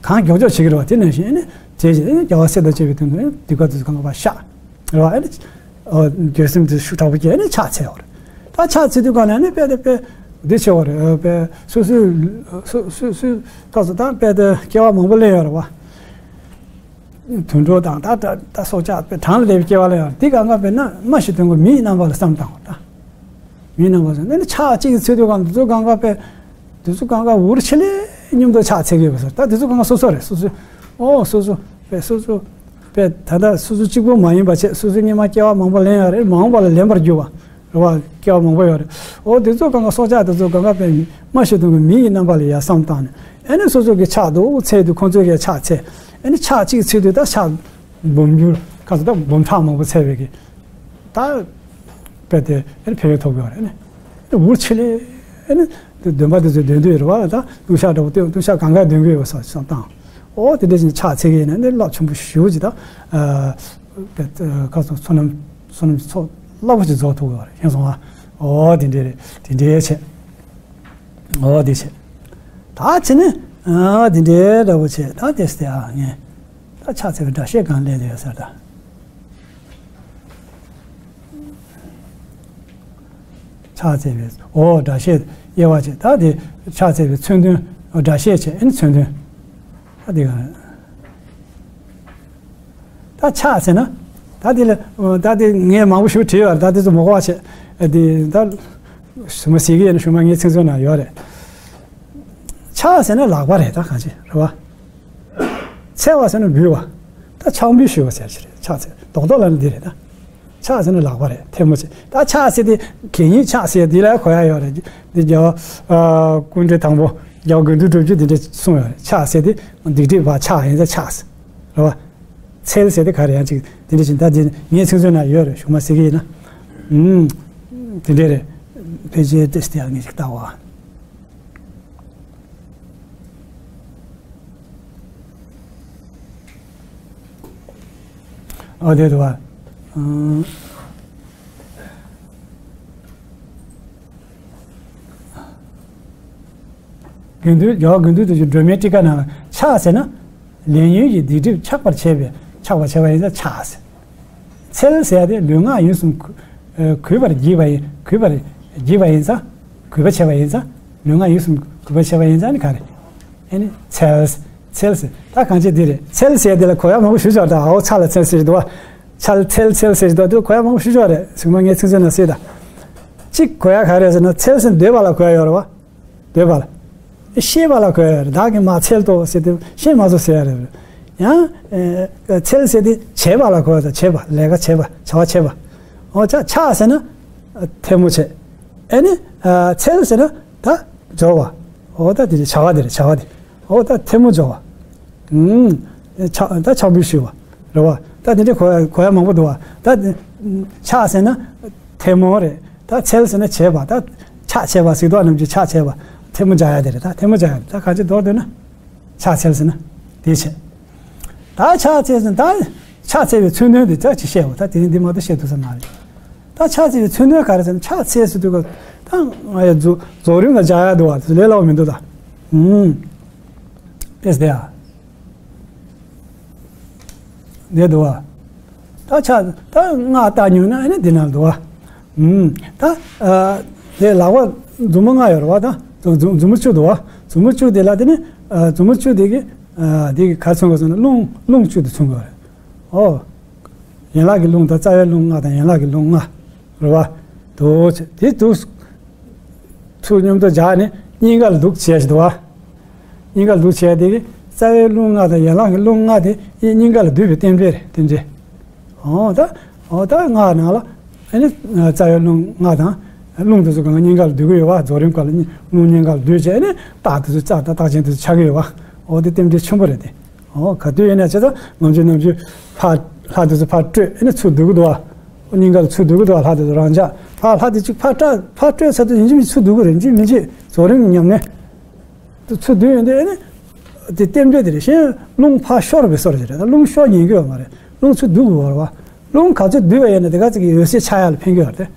གང་མགྱོགས་མགྱོགས་བྱེད་ཀྱི་རེད་བ། དེ་ནང་བཞིན་ཨེ་ནི་བྱས་བྱས་ཨེ་ནི་རྒྱལ་བ་སྲས་དང་བཅས་པའི་དོན་དུ་ཨེ་ནི་སྡིག་པ་དེ་ཚོ་གང་ག་ཕར་བཤགས་རེད་བ། ཨེ་ནི་འགྱོད་སེམས་དེ་ཤུགས་དྲག་པོ་སྐྱེས་ཨེ་ནི་ཕྱག་འཚལ་བ་རེད། ད་ཕྱག་འཚལ་དུས་གང་ལ་ཨེ་ནི་དཔེ་དེ་དཔེ་འདི་བྱེད་བ་རེད། དཔེ་སོ་སོའི་སོ་སོ་སོའི་ད་སོ་ད་དཔེ་དེ་སྐྱེ་བ་མང་པོ་ལེན་ཡོད་རེད་བ། དུད་འགྲོ་དང་ད་ད་ད་སྲོག་ཆགས་དཔེ་གྲངས་ལས་པའི་སྐྱེ་བ་ལེན་ཡོད་རེད། དེ་གང་ག་དཔེར་ན་མ་ཤི་དོན་གོ་མིའི་རྣམ་པ་ལ་བསམ་བཏང་བ་ད། མིའི་རྣམ་པ་ཟེར་ན་ནི་ཕྱག་གཅིག་གིས་འཚོལ་དུས་གང་དུས་ཚོད་གང་ག་དཔེ། དུས་ཚོད་གང་ག་འུར་ཆེ་ལེ་སྙོམ་དུ་ཕྱག་འཚལ་གི་ཡོད་པ་ཟེར། ད་དུས་ཚོད་གང་ག་སོ་སོ་རེད། སོ་སོ། ཨོ་སོ་སོ། དཔེ་སོ་སོ། དཔེ་ད་ལྟ་སོ་སོ་གཅིག་པོ་མ་ཡིན་པ་བྱས་སོ་སོ་སྔོན་མ་སྐྱེ་བ་མང་པོ་ལེན་ཡོད་རེད། མ་འོངས་པ་ལ་ལེན་པར་འགྱུར་བ། རེད་བ། སྐྱེ་བ་མང་པོ་ཡོད་རེད། ཨོ་དུས་ཚོད་གང་ག་སྲོག་ཆགས་དུས་ཚོད་གང་ག་དཔེ་མ་ཤི་དོན་གོ་མི་ཡི་རྣམ་པ་ལ་ཡ་བསམ་བཏང་ནས་ཨེ་ནི་སོ་སོ་གི་ཕྱག་དུ་འཚལ་དུས་ཁོང་ཚོས་གི་ཕྱག་འཚལ། ཨེ་ནི་ཕྱག་གཅིག་འཚལ་དུས་ད་ཕྱག་འབུམ་འགྱུར་ཁ་ཚོ་ད་འབུམ་ཕྲག་མང་པོ་འཚལ་བའི་གི་ད་དཔེ་དེ་ཨེ་ཕན་ཡོན་ཐོབ་ཡོད་རེད་ནི། འུར་ཆེ་ལེ་ཨེ་ནི་འདོན་པ་དེ་ཚོ་འདོན་དུས་རེད་བ། ད་ལྟུང་བཤགས་འདྲ་པོ་སྟོན་ལྟུང་བཤགས་གང་ག་འདོན་གི་ཡོད་ས་བསམ་བཏང་། ཨོ་དེ་འདྲ་བཞིན་ཕྱག་འཚལ་གི་ཡིན་ན་ནི་རླབས་ཆེན་པོ་ཞེ་པོ་ཅིག་ད་ཁ་སོ་བསོད་ནམས་བསོད་ནམས་ཚོགས་རླབས་པོ་ཅིག་རྫོགས་ཐུབ་ཡོད་རེད། ཤེས་སོང་ཨ། ཨོ་དེ་འདྲ་རེད། དེ་འདྲ་བྱས། ཨོ་དེ་བྱས། ད་བྱས་ནི་ཨ་དེ་འདྲ་འདྲ་པོ་བྱས་ད་དེ་སྟེ་ཨ་ངས་ད་ཕྱག་འཚལ་བའི་སྒྲ་བཤད་གང་ལས་དེ་ཡོད་ཟེར་ད། ཕྱག་འཚལ་བའི་འོ་སྒྲ་བཤད་དབྱེ་བ་བྱས། ད་དེ་ཕྱག་འཚལ་བའི་མཚོན་དོན་སྒྲ་བཤད་བྱས་ཨེ་ནི་མཚོན་དོན། ད་དེ་ག་ད་ཕྱག་ཟེར་ན་ད་དེ་ལ་ད་དེ་ངས་མང་པོ་ཞིག་བྲིས་ཡོད་རེད། ད་དེ་ཚོ་མ་གོ་བ་བྱས་དེ་ད་ཞུ་མ་ཟེར་གི་ཡིན་ན་ཞུ་མ་ངའི་ཚིག་མཛོད་ན་ཡོད་རེད། ཕྱག་ཟེར་ན་ལག་པ་རེད་ད་གང་ཅི་རེད་བ། འཚལ་བ་ཟེར་ན་འབུལ་བ། ད་ཕྱག་འབུལ་ཞུ་བ་ཟེར་གྱི་རེད། ཕྱག་འཚལ་རྡོག་རྡོག་ལ་ནི་འདི་རེད་ད། ཕྱག་ཟེར་ན་ལག་པ་རེད་ཐལ་མོ་ཆེ། ད་ཕྱག་ཟེར་དེ་གད་སྙིགས་ཆགས་ཟེར་འདི་ལ་གོ་ཡ་ཡོད་རེད། འདི་རྒྱལ་བ་ཀུན་འདུས་དང་པོ་རྒྱལ་བ་དགེ་འདུན་གྲུབ་རྒྱུད་འདི་འདྲ་གསུངས་ཡོད་རེད། ཕྱག་ཟེར་དེ་སྡིག་སྒྲིབ་བ་ཕྱག་ཡིན་ཙང་ཕྱག་ཟེར་རེད་བ། འཚལ་ཟེར་དེ་ག་རེ་ཡང་ཅིག་དེ་འདྲ་ཞིག་ད་འདི་ངའི་ཚིག་མཛོད་ན་ཡོད་རེད། ཞུ་མ་ཟེར་གི་ཡིན་ན། ཨུམ། དེ་འདྲ་རེད། ཕལ་ཆེར་ཏེ་སྟེ་ཡང་ངས་ཅིག་ལྟ་བ། ཨ་དེ་དུ་བ། དགེ་འདུན་རྒྱལ་བ་དགེ་འདུན་དུ་ཞུ་སྒྲོལ་མའི་ཊཱི་ཀ་ནང་ལ་ཕྱག་ཟེར་ན། ལས་ཉོན་གྱི་སྡིག་སྒྲིབ་ཆགས་པར་བྱེད་པའི་ཆགས་པར་བྱེད་པ་ཡིན་ཙང་ཕྱག་ཟེར། འཚལ་ཟེར་ཡ་དེ་ལུས་ངག་ཡིད་གསུམ་གུ- ཨ་གུས་པར་བགྱིས་པ་ཡིན་གུས་པར་བགྱིས་པ་ཡིན་ཙང་གུས་པ་བྱས་པ་ཡིན་ཙང་ལུས་ངག་ཡིད་གསུམ་གུས་པ་བྱས་པ་ཡིན་ཙང་ནི་ག་རེ། ཨེ་ནི་འཚལ། འཚལ་ཟེར་ད་གང་ཅི་འདི་རེད། འཚལ་ཟེར་ཡ་དེ་ལ་གོ་ཡ་མང་པོ་ཞུ་ཆོག་ད་ཨའོ་ཚ་ལ་འཚལ་ཟེར་འདུག་བ། ཚལ་འཚལ་འཚལ་ཟེར་འདུག་བ་དེ་ལ་གོ་ཡ་མང་པོ་ཞུ་ཆོག་རེད། ཟུག་མ་ངའི་ཚིག་མཛོད་ན་གསལ་ད། གཅིག་གོ་ཡ་ག་རེ་ཟེར་ན་འཚལ་ཟེར་འདོད་པ་ལ་གོ་ཡ་ཡོད་རེད་བ། འདོད་པ་ལ། ཤེས་པ་ལ་གོ་ཡ་རེད། བདག་གིས་མ་འཚལ་ཏོ་ཟེར་དུས་ཤེས་མ་ཚོར་ཟེར་ཡ་རེད། ཡང་། ཨེ། འཚལ་ཟེར་དུས་བྱེད་པ་ལ་གོ་ཡ་རེད། བྱེད་པ་ལས་ཀ་བྱེད་པ་བྱ་བ་བྱེད་པ། འོ་ཅག་ཕྱག་ཟེར་ན། ཨ། ཐལ་མོ་ཆེ། ཨེ་ནི། ཨ། འཚལ་ཟེར་ན་ད་སྦྱོར་བ། འོ་ད་དེ་རེད་བྱ་བ་དེ་རེད་བྱ་བ་དེ། འོ་ད་ཐལ་མོ་སྦྱོར་བ། ཨུམ། ཕྱག་ད་ཕྱག་འབུལ་ཞུ་བ། རེད་བ། ད་དེ་འདྲའི་གོ་ཡ་གོ་ཡ་མང་པོ་འདུག་བ། ད་ཕྱག་ཟེར་ན་ཐལ་མོ་རེད། ད་འཚལ་ཟེར་ན་བྱེད་པ། ད་ཕྱག་བྱེད་པ་གཟིགས་རྟོག་རྣམས་ཀྱི་ཕྱག་བྱེད་པ། ཐལ་མོ་སྦྱར་ཡ་དེ་རེད། ད་ཐལ་མོ་སྦྱར་ཡ་རེད། ད་ག་ཅི་མདོར་བསྡུས་ན་ཕྱག་འཚལ་ཟེར་ན་དེ་བྱེད། ད་ཕྱག་འཚལ་ཟེར་ན་ད་ཕྱག་འཚལ་བའི་མཚོན་དོན་དེ་ཅག་ཅིག་བཤད་འོ། ད་དེ་རིང་འདི་མ་གཏོགས་བཤད་ཐུབ་ས་མ་རེད། ད་ཕྱག་འཚལ་བའི་མཚོན་དོན་ག་རེ་ཟེར་ན་ཕྱག་འཚལ་ཟེར་དུས་ཀ་ད་ང་ཡ་རྫོགས་རྫོགས་རིམ་ལ་སྦྱར་ཡ་འདུག་བ། དེ་ལས་སླ་བོ་མི་འདུག་ད། ཨུམ། ཏེས་དེ་ཡ། འདི་འདུག་བ། ད་ཆ་ད་སྔགས་བཏགས་ཉུང་ན་ཨ་ནི་འདི་ན་འདུག་བ། ཨུམ། ད་ཨ་དེ་ལག་པ་མཛུབ་མོ་ལྔ་ཡོད་རེད་བ། ད་མཛུབ་མཛུབ་མོ་བཅུ་འདུག་བ། མཛུབ་མོ་བཅུ་དེ་ལ་དེ་ནི་ཨ་མཛུབ་མོ་བཅུ་དེ་གི་ཨ་དེ་གི་ག་རེ་མཚོན་དགོས་ཟེར་ན་རླུང་རླུང་བཅུ་དེ་མཚོན་དགོས་རེད། ཨོ། ཡན་ལག་གི་རླུང་དང་རྩ་བའི་རླུང་ལྔ་དང་ཡན་ལག་གི་རླུང་ལྔ་རེད་བ། འདུག་བྱས་དེ་འདུག་ཚུར་མཉམ་དུ་སྦྱར་ནས་སྙིང་ག་ལ་འདུག་བྱས་ཤིག་འདུག་བ། སྙིང་ག་ལ་འདུག་བྱས་དེ་གི་རྩ་བའི་རླུང་ལྔ་དང་ཡན་ལག་གི་རླུང་ལྔ་དེ་སྙིང་ག་ལ་འདུས་པའི་རྟེན་འབྲེལ་རེད། རྟེན་འབྲེལ། འོ་ད། འོ་ད་སྔགས་ནང་ལ། ཨ་ནི་རྩ་བའི་རླུང་ལྔ་དང་། རླུང་དེ་ཚོ་གང་སྙིང་ག་ལ་འདུས་ཀྱི་ཡོད་པ། རྫོགས་རིམ་སྐབས་ལ་རླུང་སྙིང་ག་ལ་འདུས་བྱས་ནས་རྟགས་དེ་ཚོ་རྩ་དང་རྟགས་ཅན་དེ་ཚོ་ཆགས་ཀྱི་ཡོད་པ། འོ་དེ་རྟེན་འབྲེལ་ཆེན་པོ་རེད་དེ། འོ་ག་དུས་ཡིན་ན་བྱས་ཙང་ནམ་རྒྱུན་ནམ་རྒྱུན་ཕར་ལྷ་དེ་ཚོ་ཕར་སྤྲོད། ཨ་ནི་ཚུར་འདུས་ཀྱི་འདུག་བ། སྙིང་ག་ལ་ཚུར་འདུས་ཀྱི་འདུག་བ། ལྷ་དེ་ཚོ་རང་འཇགས། ཕར་ལྷ་དེ་གཅིག་ཕར་སྤྲད། ཕར་སྤྲོད་ཚར་དུས་ཡིན་གཅིག་མིན་གཅིག་ཚུར་འདུས་ཀྱི་རེད། ཡིན་གཅིག་མིན་གཅིག་རྫོགས་རིམ་གྱི་ཉམས་ལེན། དུ་ཚུར་འདུས་ཡོང་དུས་ཨ་ནི། དེ་རྟེན་འབྲེལ་དེ་རེད། གཞན་རླུང་ཕར་ཤོར་བའི་བཟོ་འདྲ་ཞིག་རེད། ད་རླུང་ཤོར་ཉན་གྱི་ཡོད་མ་རེད། རླུང་ཚུར་འདུས་དགོས་པ་རེད་བ། རླུང་ག་ཚོད་འདུས་པ་ཡིན་ན་དེ་ག་ཚོད་ཀྱི་འོད་གསལ་ཆགས་ཡག་ལ་ཕན་གྱི་ཡོད་རེད།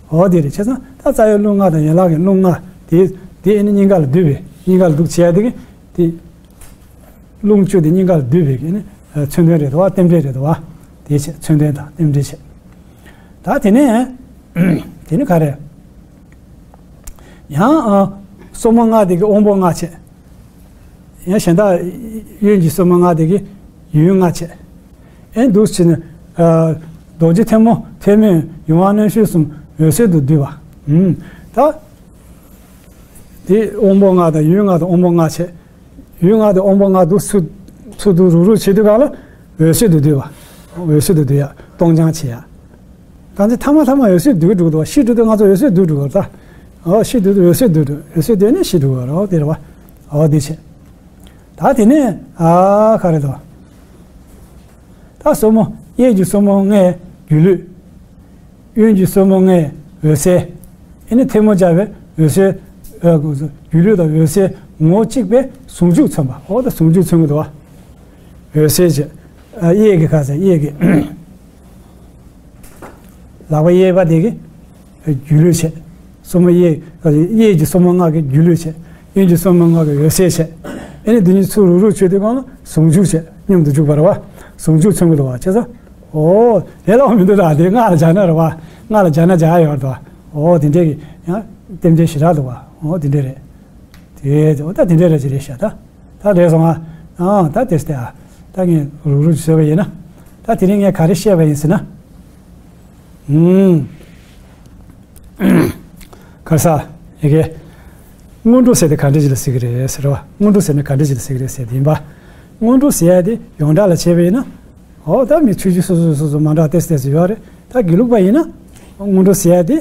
འོ་དེ་རེད། བྱས་ཙང་ད་རྩ་བའི་རླུང་ལྔ་དང་ཡན་ལག་གི་རླུང་ལྔ་དེ། དེ་ཨ་ནི་སྙིང་ག་ལ་འདུས་པའི། སྙིང་ག་ལ་འདུག་བྱས་དེ་གི་དེ། རླུང་བཅུ་དེ་སྙིང་ག་ལ་འདུས་པའི་གི་ཨ་ནི་མཚོན་དོན་རེད་དོ། རྟེན་འབྲེལ་རེད་དོ། དེ་བྱས་མཚོན་དོན་དང་རྟེན་འབྲེལ་བྱས། ད་དེ་ནས། དེ་ནི་ག་རེ། ཡང་། སོར་མོ་ལྔ་དེ་གི་དབང་པོ་ལྔ་བྱས། ཡང་གཞན་དག་གཡོན་གྱི་སོར་མོ་ལྔ་དེ་གི་ཡུལ་ལྔ་བྱས། ཨེ་འདུག་བྱས་ནས། རྡོ་རྗེ་ཐལ་མོ། ཐལ་མོས་ཡུམ་དབང་རྣམ་དབྱེ་གསུམ་འོད་གསལ་དུ་བསྡུས་པ། ད། དེ་དབང་པོ་ལྔ་དང་ཡུལ་ལྔ་དང་དབང་པོ་ལྔ་བྱས། ཡུལ་ལྔ་དང་དབང་པོ་ལྔ་འདུག་ཚུར་ཚུར་འདུག་རུག་རུག་བྱེད་དུས་གང་ལ་འོད་གསལ་དུ་བསྡུས་པ། འོད་གསལ་དུ་བསྡུ་ཡ། སྟོང་སྦྱང་བྱེད་ཡ། གང་ཚེ་ཐ་མ་ཐ་མ་འོད་གསལ་བསྡུས་འགྲོ་འདུག་ཤི་འགྲོ་དུས་ང་ཚོ་འོད་གསལ་བསྡུས་འགྲོ་གི་རེད་ད། འོ་ཤི་འགྲོ་དུས་འོད་གསལ་བསྡུས་འགྲོ། འོད་གསལ་བསྡུས་ནས་ཤི་འགྲོ་གི་རེད། འོ་དེ་རེད་བ། འོ་དེ་བྱས། ད་དེ་ནས་ཨ་ག་རེ་དོ། ད་སོར་མོ་གཡས་ཀྱི་སོར་མོ་ལྔའི་སྒྱུ་ལུས། གཡོན་གྱི་སོར་མོ་ལྔའི་འོད་གསལ། ཨེ་ནི་ཐལ་མོ་སྦྱར་བའི་འོད་གསལ། ཨ་སྒྱུ་ལུས་དང་འོད་གསལ་ངོ་གཅིག་པའི་ཟུང་འཇུག་མཚོན་པ། འོ་ད་ཟུང་འཇུག་མཚོན་གྱི་འདུག་བ། འོད་གསལ་བྱས། ཨ་གཡས་ཀྱི་ག་ས་གཡས་ཀྱི། ལག་པ་གཡས་པ་དེ་གི་སྒྱུ་ལུས་བྱས། སོར་མོ་གཡས། གཡས་ཀྱི་སོར་མོ་ལྔ་གི་སྒྱུ་ལུས་བྱས། གཡོན་གྱི་སོར་མོ་ལྔ་གི་འོད་གསལ་བྱས། ཨེ་ནི་འདི་གཉིས་ཚུར་རུག་རུག་བྱེད་དུས་གང་ལ་ཟུང་འཇུག་བྱས། མཉམ་དུ་འཇུག་པ་རེད་བ། ཟུང་འཇུག་མཚོན་གྱི་འདུག་བ། བྱས་ཙང་། འོ། ལས་སླ་པོ་མི་འདུག་ད་དེ་སྔགས་ལ་སྦྱར་ན་རེད་བ། སྔགས་ལ་སྦྱར་ན་སྦྱར་ཡོད་རེད་བ། འོ་དེ་འདྲའི་གི་ཡང་རྟེན་འབྲེལ་ཞེ་དྲག་འདུག་བ། འོ་དེ་འདྲ་རེད། དེ་འོ་ད་དེ་འདྲ་རེད་ཅི་རེད་ཤག་ད། ད་རེད་སོང་ང་། ཨང་ད་དེ་སྟེ་ཨ། ད་ངས་རུག་རུག་བཟོས་པ་ཡིན་ན། ད་དེ་རིང་ངས་ག་རེ་བཤད་པ་ཡིན་ཟེར་ན། ཨུམ། ག་ས། ཡ་གི། སྔོན་འགྲོ་ཟེར་དེ་ག་འདྲ་ཅིག་ལ་ཟེར་གི་རེད་ཟེར་བ། སྔོན་འགྲོ་ཟེར་ན་ག་འདྲ་ཅིག་ལ་ཟེར་གི་རེད་ཟེར་དེ་ཡིན་པ། སྔོན་འགྲོ་ཟེར་ཡ་དེ་ཡོངས་གྲགས་ལ་བྱས་པ་ཡིན་ན། འོ་ད་མི་ཆོས་བརྒྱུད་སོ་སོ་སོ་སོ་མ་འདྲ་ཏེ་སྟེ་སུ་ཡོད་རེད། ད་དགེ་ལུགས་པ་ཡིན་ན། སྔོན་འགྲོ་ཟེར་ཡ་དེ།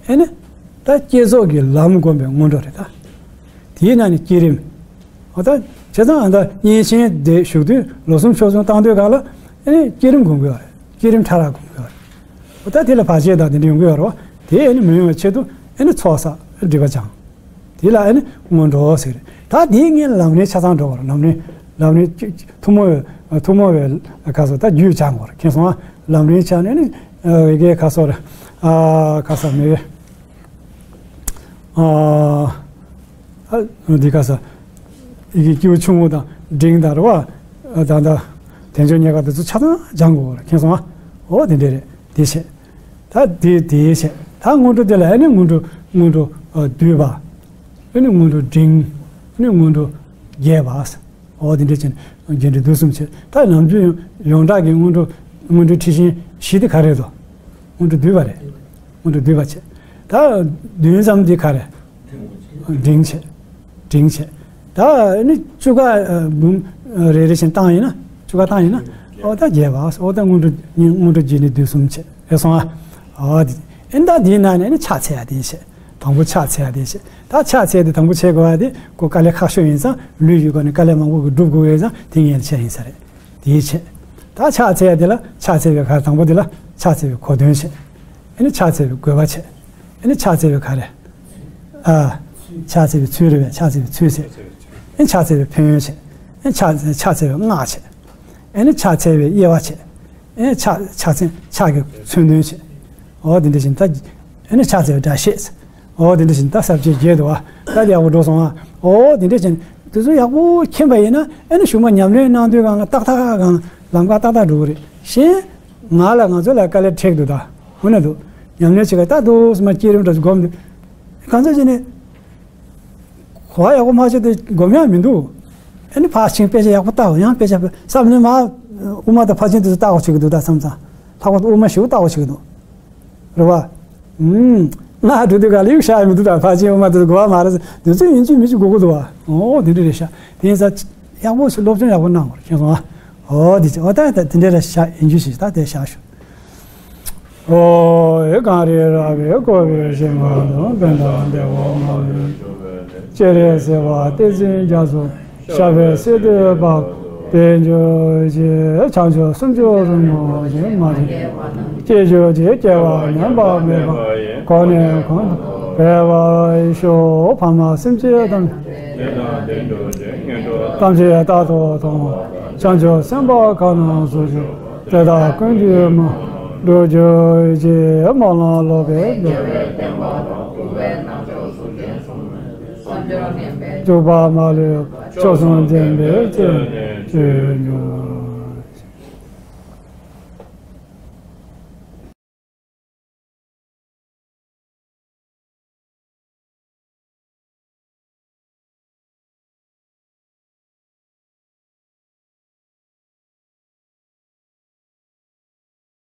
ཨེ་ནི། ད་བསྐྱེད་རྫོགས་ཀྱི་ལམ་བསྒོམ་པའི་སྔོན་འགྲོ་རེད་ད། དེའི་ནང་ནས་བསྐྱེད་རིམ། འོ་ད། བྱས་ཙང་ཨ་ད་གཉེན་ཆེན་དེ་བཞུགས་དུས་ལོ་གསུམ་ཕྱོགས་གསུམ་བཏང་དུས་གང་ལ། ཨེ་ནི་བསྐྱེད་རིམ་སྒོམ་དགོས་རེད། བསྐྱེད་རིམ་ཕྲ་རགས་སྒོམ་དགོས་རེད། འོ་ད་དེ་ལ་བར་ཆད་དང་དེ་འདྲ་ཡོང་གི་ཡོད་རེད་བ། དེ་ཨེ་ནི་མི་ཡོང་བའི་ཆེད་དུ་ཨེ་ནི་ཚོགས་བསགས་སྒྲིབ་པ་སྦྱང་། དེ་ལ་ཨེ་ནི་སྔོན་འགྲོ་ཟེར་རེད། ད་དེའི་ངས་ལམ་རིམ་ཆ་ཚང་འགྲོ་བར་ལམ་རིམ། ལམ་རིམ་ཐུན་མོང་བའི་ཐུན་མོང་བའི་ག་སོ་ད་རྒྱུད་སྦྱང་དགོས་རེད། མཁྱེན་སོང་ཨ། ལམ་རིམ་ཆ་ནས་ནི་ཨེ་ག་སོ་རེད། ཨ་ག་སོ་མེད། ཨ། ཨ་འདི་ག་ས། ཡི་གེ་སྐྱེས་བུ་ཆུང་ངུ་དང་འབྲིང་དང་རེད་བ། ཨ་ད་ད། དལ་འབྱོར་རྙེད་དཀའ་དེ་ཚོ་ཆ་ཚང་སྦྱང་དགོས་རེད། མཁྱེན་སོང་ཨ། འོ་དེ་འདྲ་རེད། དེ་བྱས། ད་དེ་དེ་བྱས། ད་སྔོན་འགྲོ་དེ་ལ་ཨ་ནི་སྔོན་འགྲོ་སྔོན་འགྲོ་ཨ་བསྡུས་པ། ཨ་ནི་སྔོན་འགྲོ་འབྲིང་། ཨ་ནི་སྔོན་འགྲོ་རྒྱས་པ། འོ་དེ་འདྲ་བྱས་ནས་རྒྱས་འབྲིང་བསྡུས་གསུམ་བྱས། ད་ནམ་རྒྱུན་ཡོངས་གྲགས་ཀྱི་སྔོན་འགྲོ་སྔོན་འགྲོའི་ཁྲིད་ཆེན་བཞི་དེ་ག་རེ་རེད་དོ། སྔོན་འགྲོ་བསྡུས་པ་རེད། སྔོན་འགྲོ་བསྡུས་པ་བྱས། ད་བདུན་ཙམ་འདི་ག་རེ། འབྲིང་བྱས། འབྲིང་བྱས། ད་ནི་བཅུ་ཀ་འབུམ་རེ་རེ་བཞིན་བཏང་ཡིན་ན། བཅུ་ཀ་བཏང་ཡིན་ན། ཨོ་ད་རྒྱས་པ། ཨོ་ད་སྔོན་འགྲོ་སྔོན་འགྲོ་རྒྱས་འབྲིང་བསྡུས་གསུམ་བྱས། ཨེ་སོང་ཨ། ཨོ་དེ། ཨེ་ད་འདིའི་ནང་ནས་ནི་ཕྱག་འཚལ་ཡ་དེ་བྱས། དང་པོ་ཕྱག་འཚལ་ཡ་དེ་བྱས། ད་ཕྱག་འཚལ་དེ་དང་པོ་བྱེད་དགོས་ཡ་དེ་ཁོ་དཀའ་ལས་ཁག་ཤོས་ཡིན་ཙང་ལུས་ཀྱི་སྒོ་ནས་དཀའ་ལས་མང་པོ་གི་སྒྲུབ་དགོས་ཡོད་ཙང་དེ་ངས་བྱས་ཡིན་ས་རེད། དེའི་ཆེད། ད་ཕྱག་འཚལ་ཡ་དེ་ལ་ཕྱག་འཚལ་བའི་ཁར་དང་པོ་དེ་ལ་ཕྱག་འཚལ་བའི་གོ་དོན་བྱེད། ཨེ་ནི་ཕྱག་འཚལ་བའི་དགོས་པ་བྱེད། ཨེ་ནི་ཕྱག་འཚལ་བའི་ག་རེ། ཨ། ཕྱག་འཚལ་བའི་ཚུལ་རེད་པས། ཕྱག་འཚལ་བའི་ཚུལ་བྱེད། ཨེ་ནི་ཕྱག་འཚལ་བའི་ཕན་ཡོན་བྱེད། ཨེ་ཕྱག་ཕྱག་འཚལ་བའི་སྔགས་བྱེད། ཨེ་ནི་ཕྱག་འཚལ་བའི་དབྱེ་བ་བྱེད། ཨེ་ཕྱག་ཕྱག་མཚན་ཕྱག་གི་མཚོན་དོན་བྱེད། འོ་དེ་འདྲ་བཞིན་ད། ཨེ་ནི་ཕྱག་འཚལ་བའི་སྒྲ་བཤད། འོ་དེ་འདྲ་བཞིན་ད་ས་བཅད་བརྒྱད་འདུག་བ། ད་དེ་ཡག་པོ་འགྲོ་སོང་ཨ། འོ་དེ་འདྲ་བཞིན་དེ་ཚོ་ཡག་པོ་མཁྱེན་པ་ཡིན་ན་ཨེ་ནི་གཞུག་མ་ཉམས་ལེན་གནང་དུས་གང་ལ་ཏག་ཏག་གང་ལམ་ཁ་ཏག་ཏག་འགྲོ་གི་རེད། གཞན་ང་ལ་ང་ཚོ་ལ་དཀའ་ལས་འཕྲད་འདུག་ད་འོ་ན་འདུག་ཉམས་ལེན་བྱེད་ཀ་ད་འདུག་སེ་མ་བསྐྱེད་རིམ་འདྲ་ཞིག་སྒོམ་དུས། གང་ཚོད་ཅིག་ནི། གོ་བ་ཡག་པོ་མ་བྱས་ཏེ་སྒོམ་ཡག་མི་འདུག་ཨ་ནི་ཕར་ཕྱིན་དཔེ་ཆ་ཡག་པོ་ལྟ་འོ། ཡང་དཔེ་ཆ་བསམ་ནས་མ། དབུ་མ་དང་ཕར་ཕྱིན་དེ་ཚོ་ལྟ་འོ་བྱེད་ཀྱི་འདུག་ད་བསམ་ཙང་། ལྷག་པར་དུ་དབུ་མ་ཞེ་པོ་ལྟ་འོ་བྱེད་ཀྱི་འདུག་རེད་བ། ཨུམ། ང་འགྲོ་དུས་ག་ལ་ཡུག་ཤ་ཡི་མི་འདུག་ད་ཕ་ཆེན་འོ་མ་དེ་དགོས་པ་མ་རེད། དེ་ཚོ་ཡིན་གཅིག་མིན་གཅིག་དགོས་ཀྱི་འདུག་བ། ཨོ་དེ་འདྲ་རེད་ཤག་དེ་ཡིན་ཙང་ཡག་པོ་ཞིག་སློབ་སྦྱོང་ཡག་པོ་གནང་དགོས་རེད། ཁྱེད་ཚོ་ཨ། ཨོ་དེ་ཅི་ཨོ་ད་ད་དེ་འདྲ་རེད་ཤག་ཡིན་རྒྱུ་ཞིག་ད་དེ་བཞག་ཞུ། ཨོ་ཡེ་གངས་རི་ར་བས་བསྐོར་བའི་ཞིང་ཁམས་དང་། བོད་དང་འདྲ་བ་མ་ལུས་སྤྱན་རས་གཟིགས་དབང་བསྟན་འཛིན་རྒྱ་མཚོ། ཞབས་པད་སྲིད་མཐའི་བར་དུ་བརྟན་གྱུར་ཅིག་བྱང་ཆུབ་སེམས་མཆོག་རིན་པོ་ཆེ་མ་ཆག་སྐྱེ་གྱུར་ཅིག་སྐྱེ་བ་ཉམས་པ་མེད་པར་གོང་ནས་གོང་དུ་འཕེལ་བར་ཤོག་ཕ་མ་སེམས་ཅན་ཐམས་ཅད་ཐམས་ཅད་རྟག་ཏུ་མཐོང་། བྱང་ཆུབ་སེམས་དཔའ་གང་རྣམས་སུ་འཇུག་དེ་དག་ཀུན་གྱི་མ་འགྲུབ་གྱུར་ཅིག་སྨོན་ལམ་ལོག་པའི་འཇུག་པ་མ་ལུས་མཆོག་གསུམ་འདྲེན་པའི་སྤྱན་ཆོས་ཉུང་།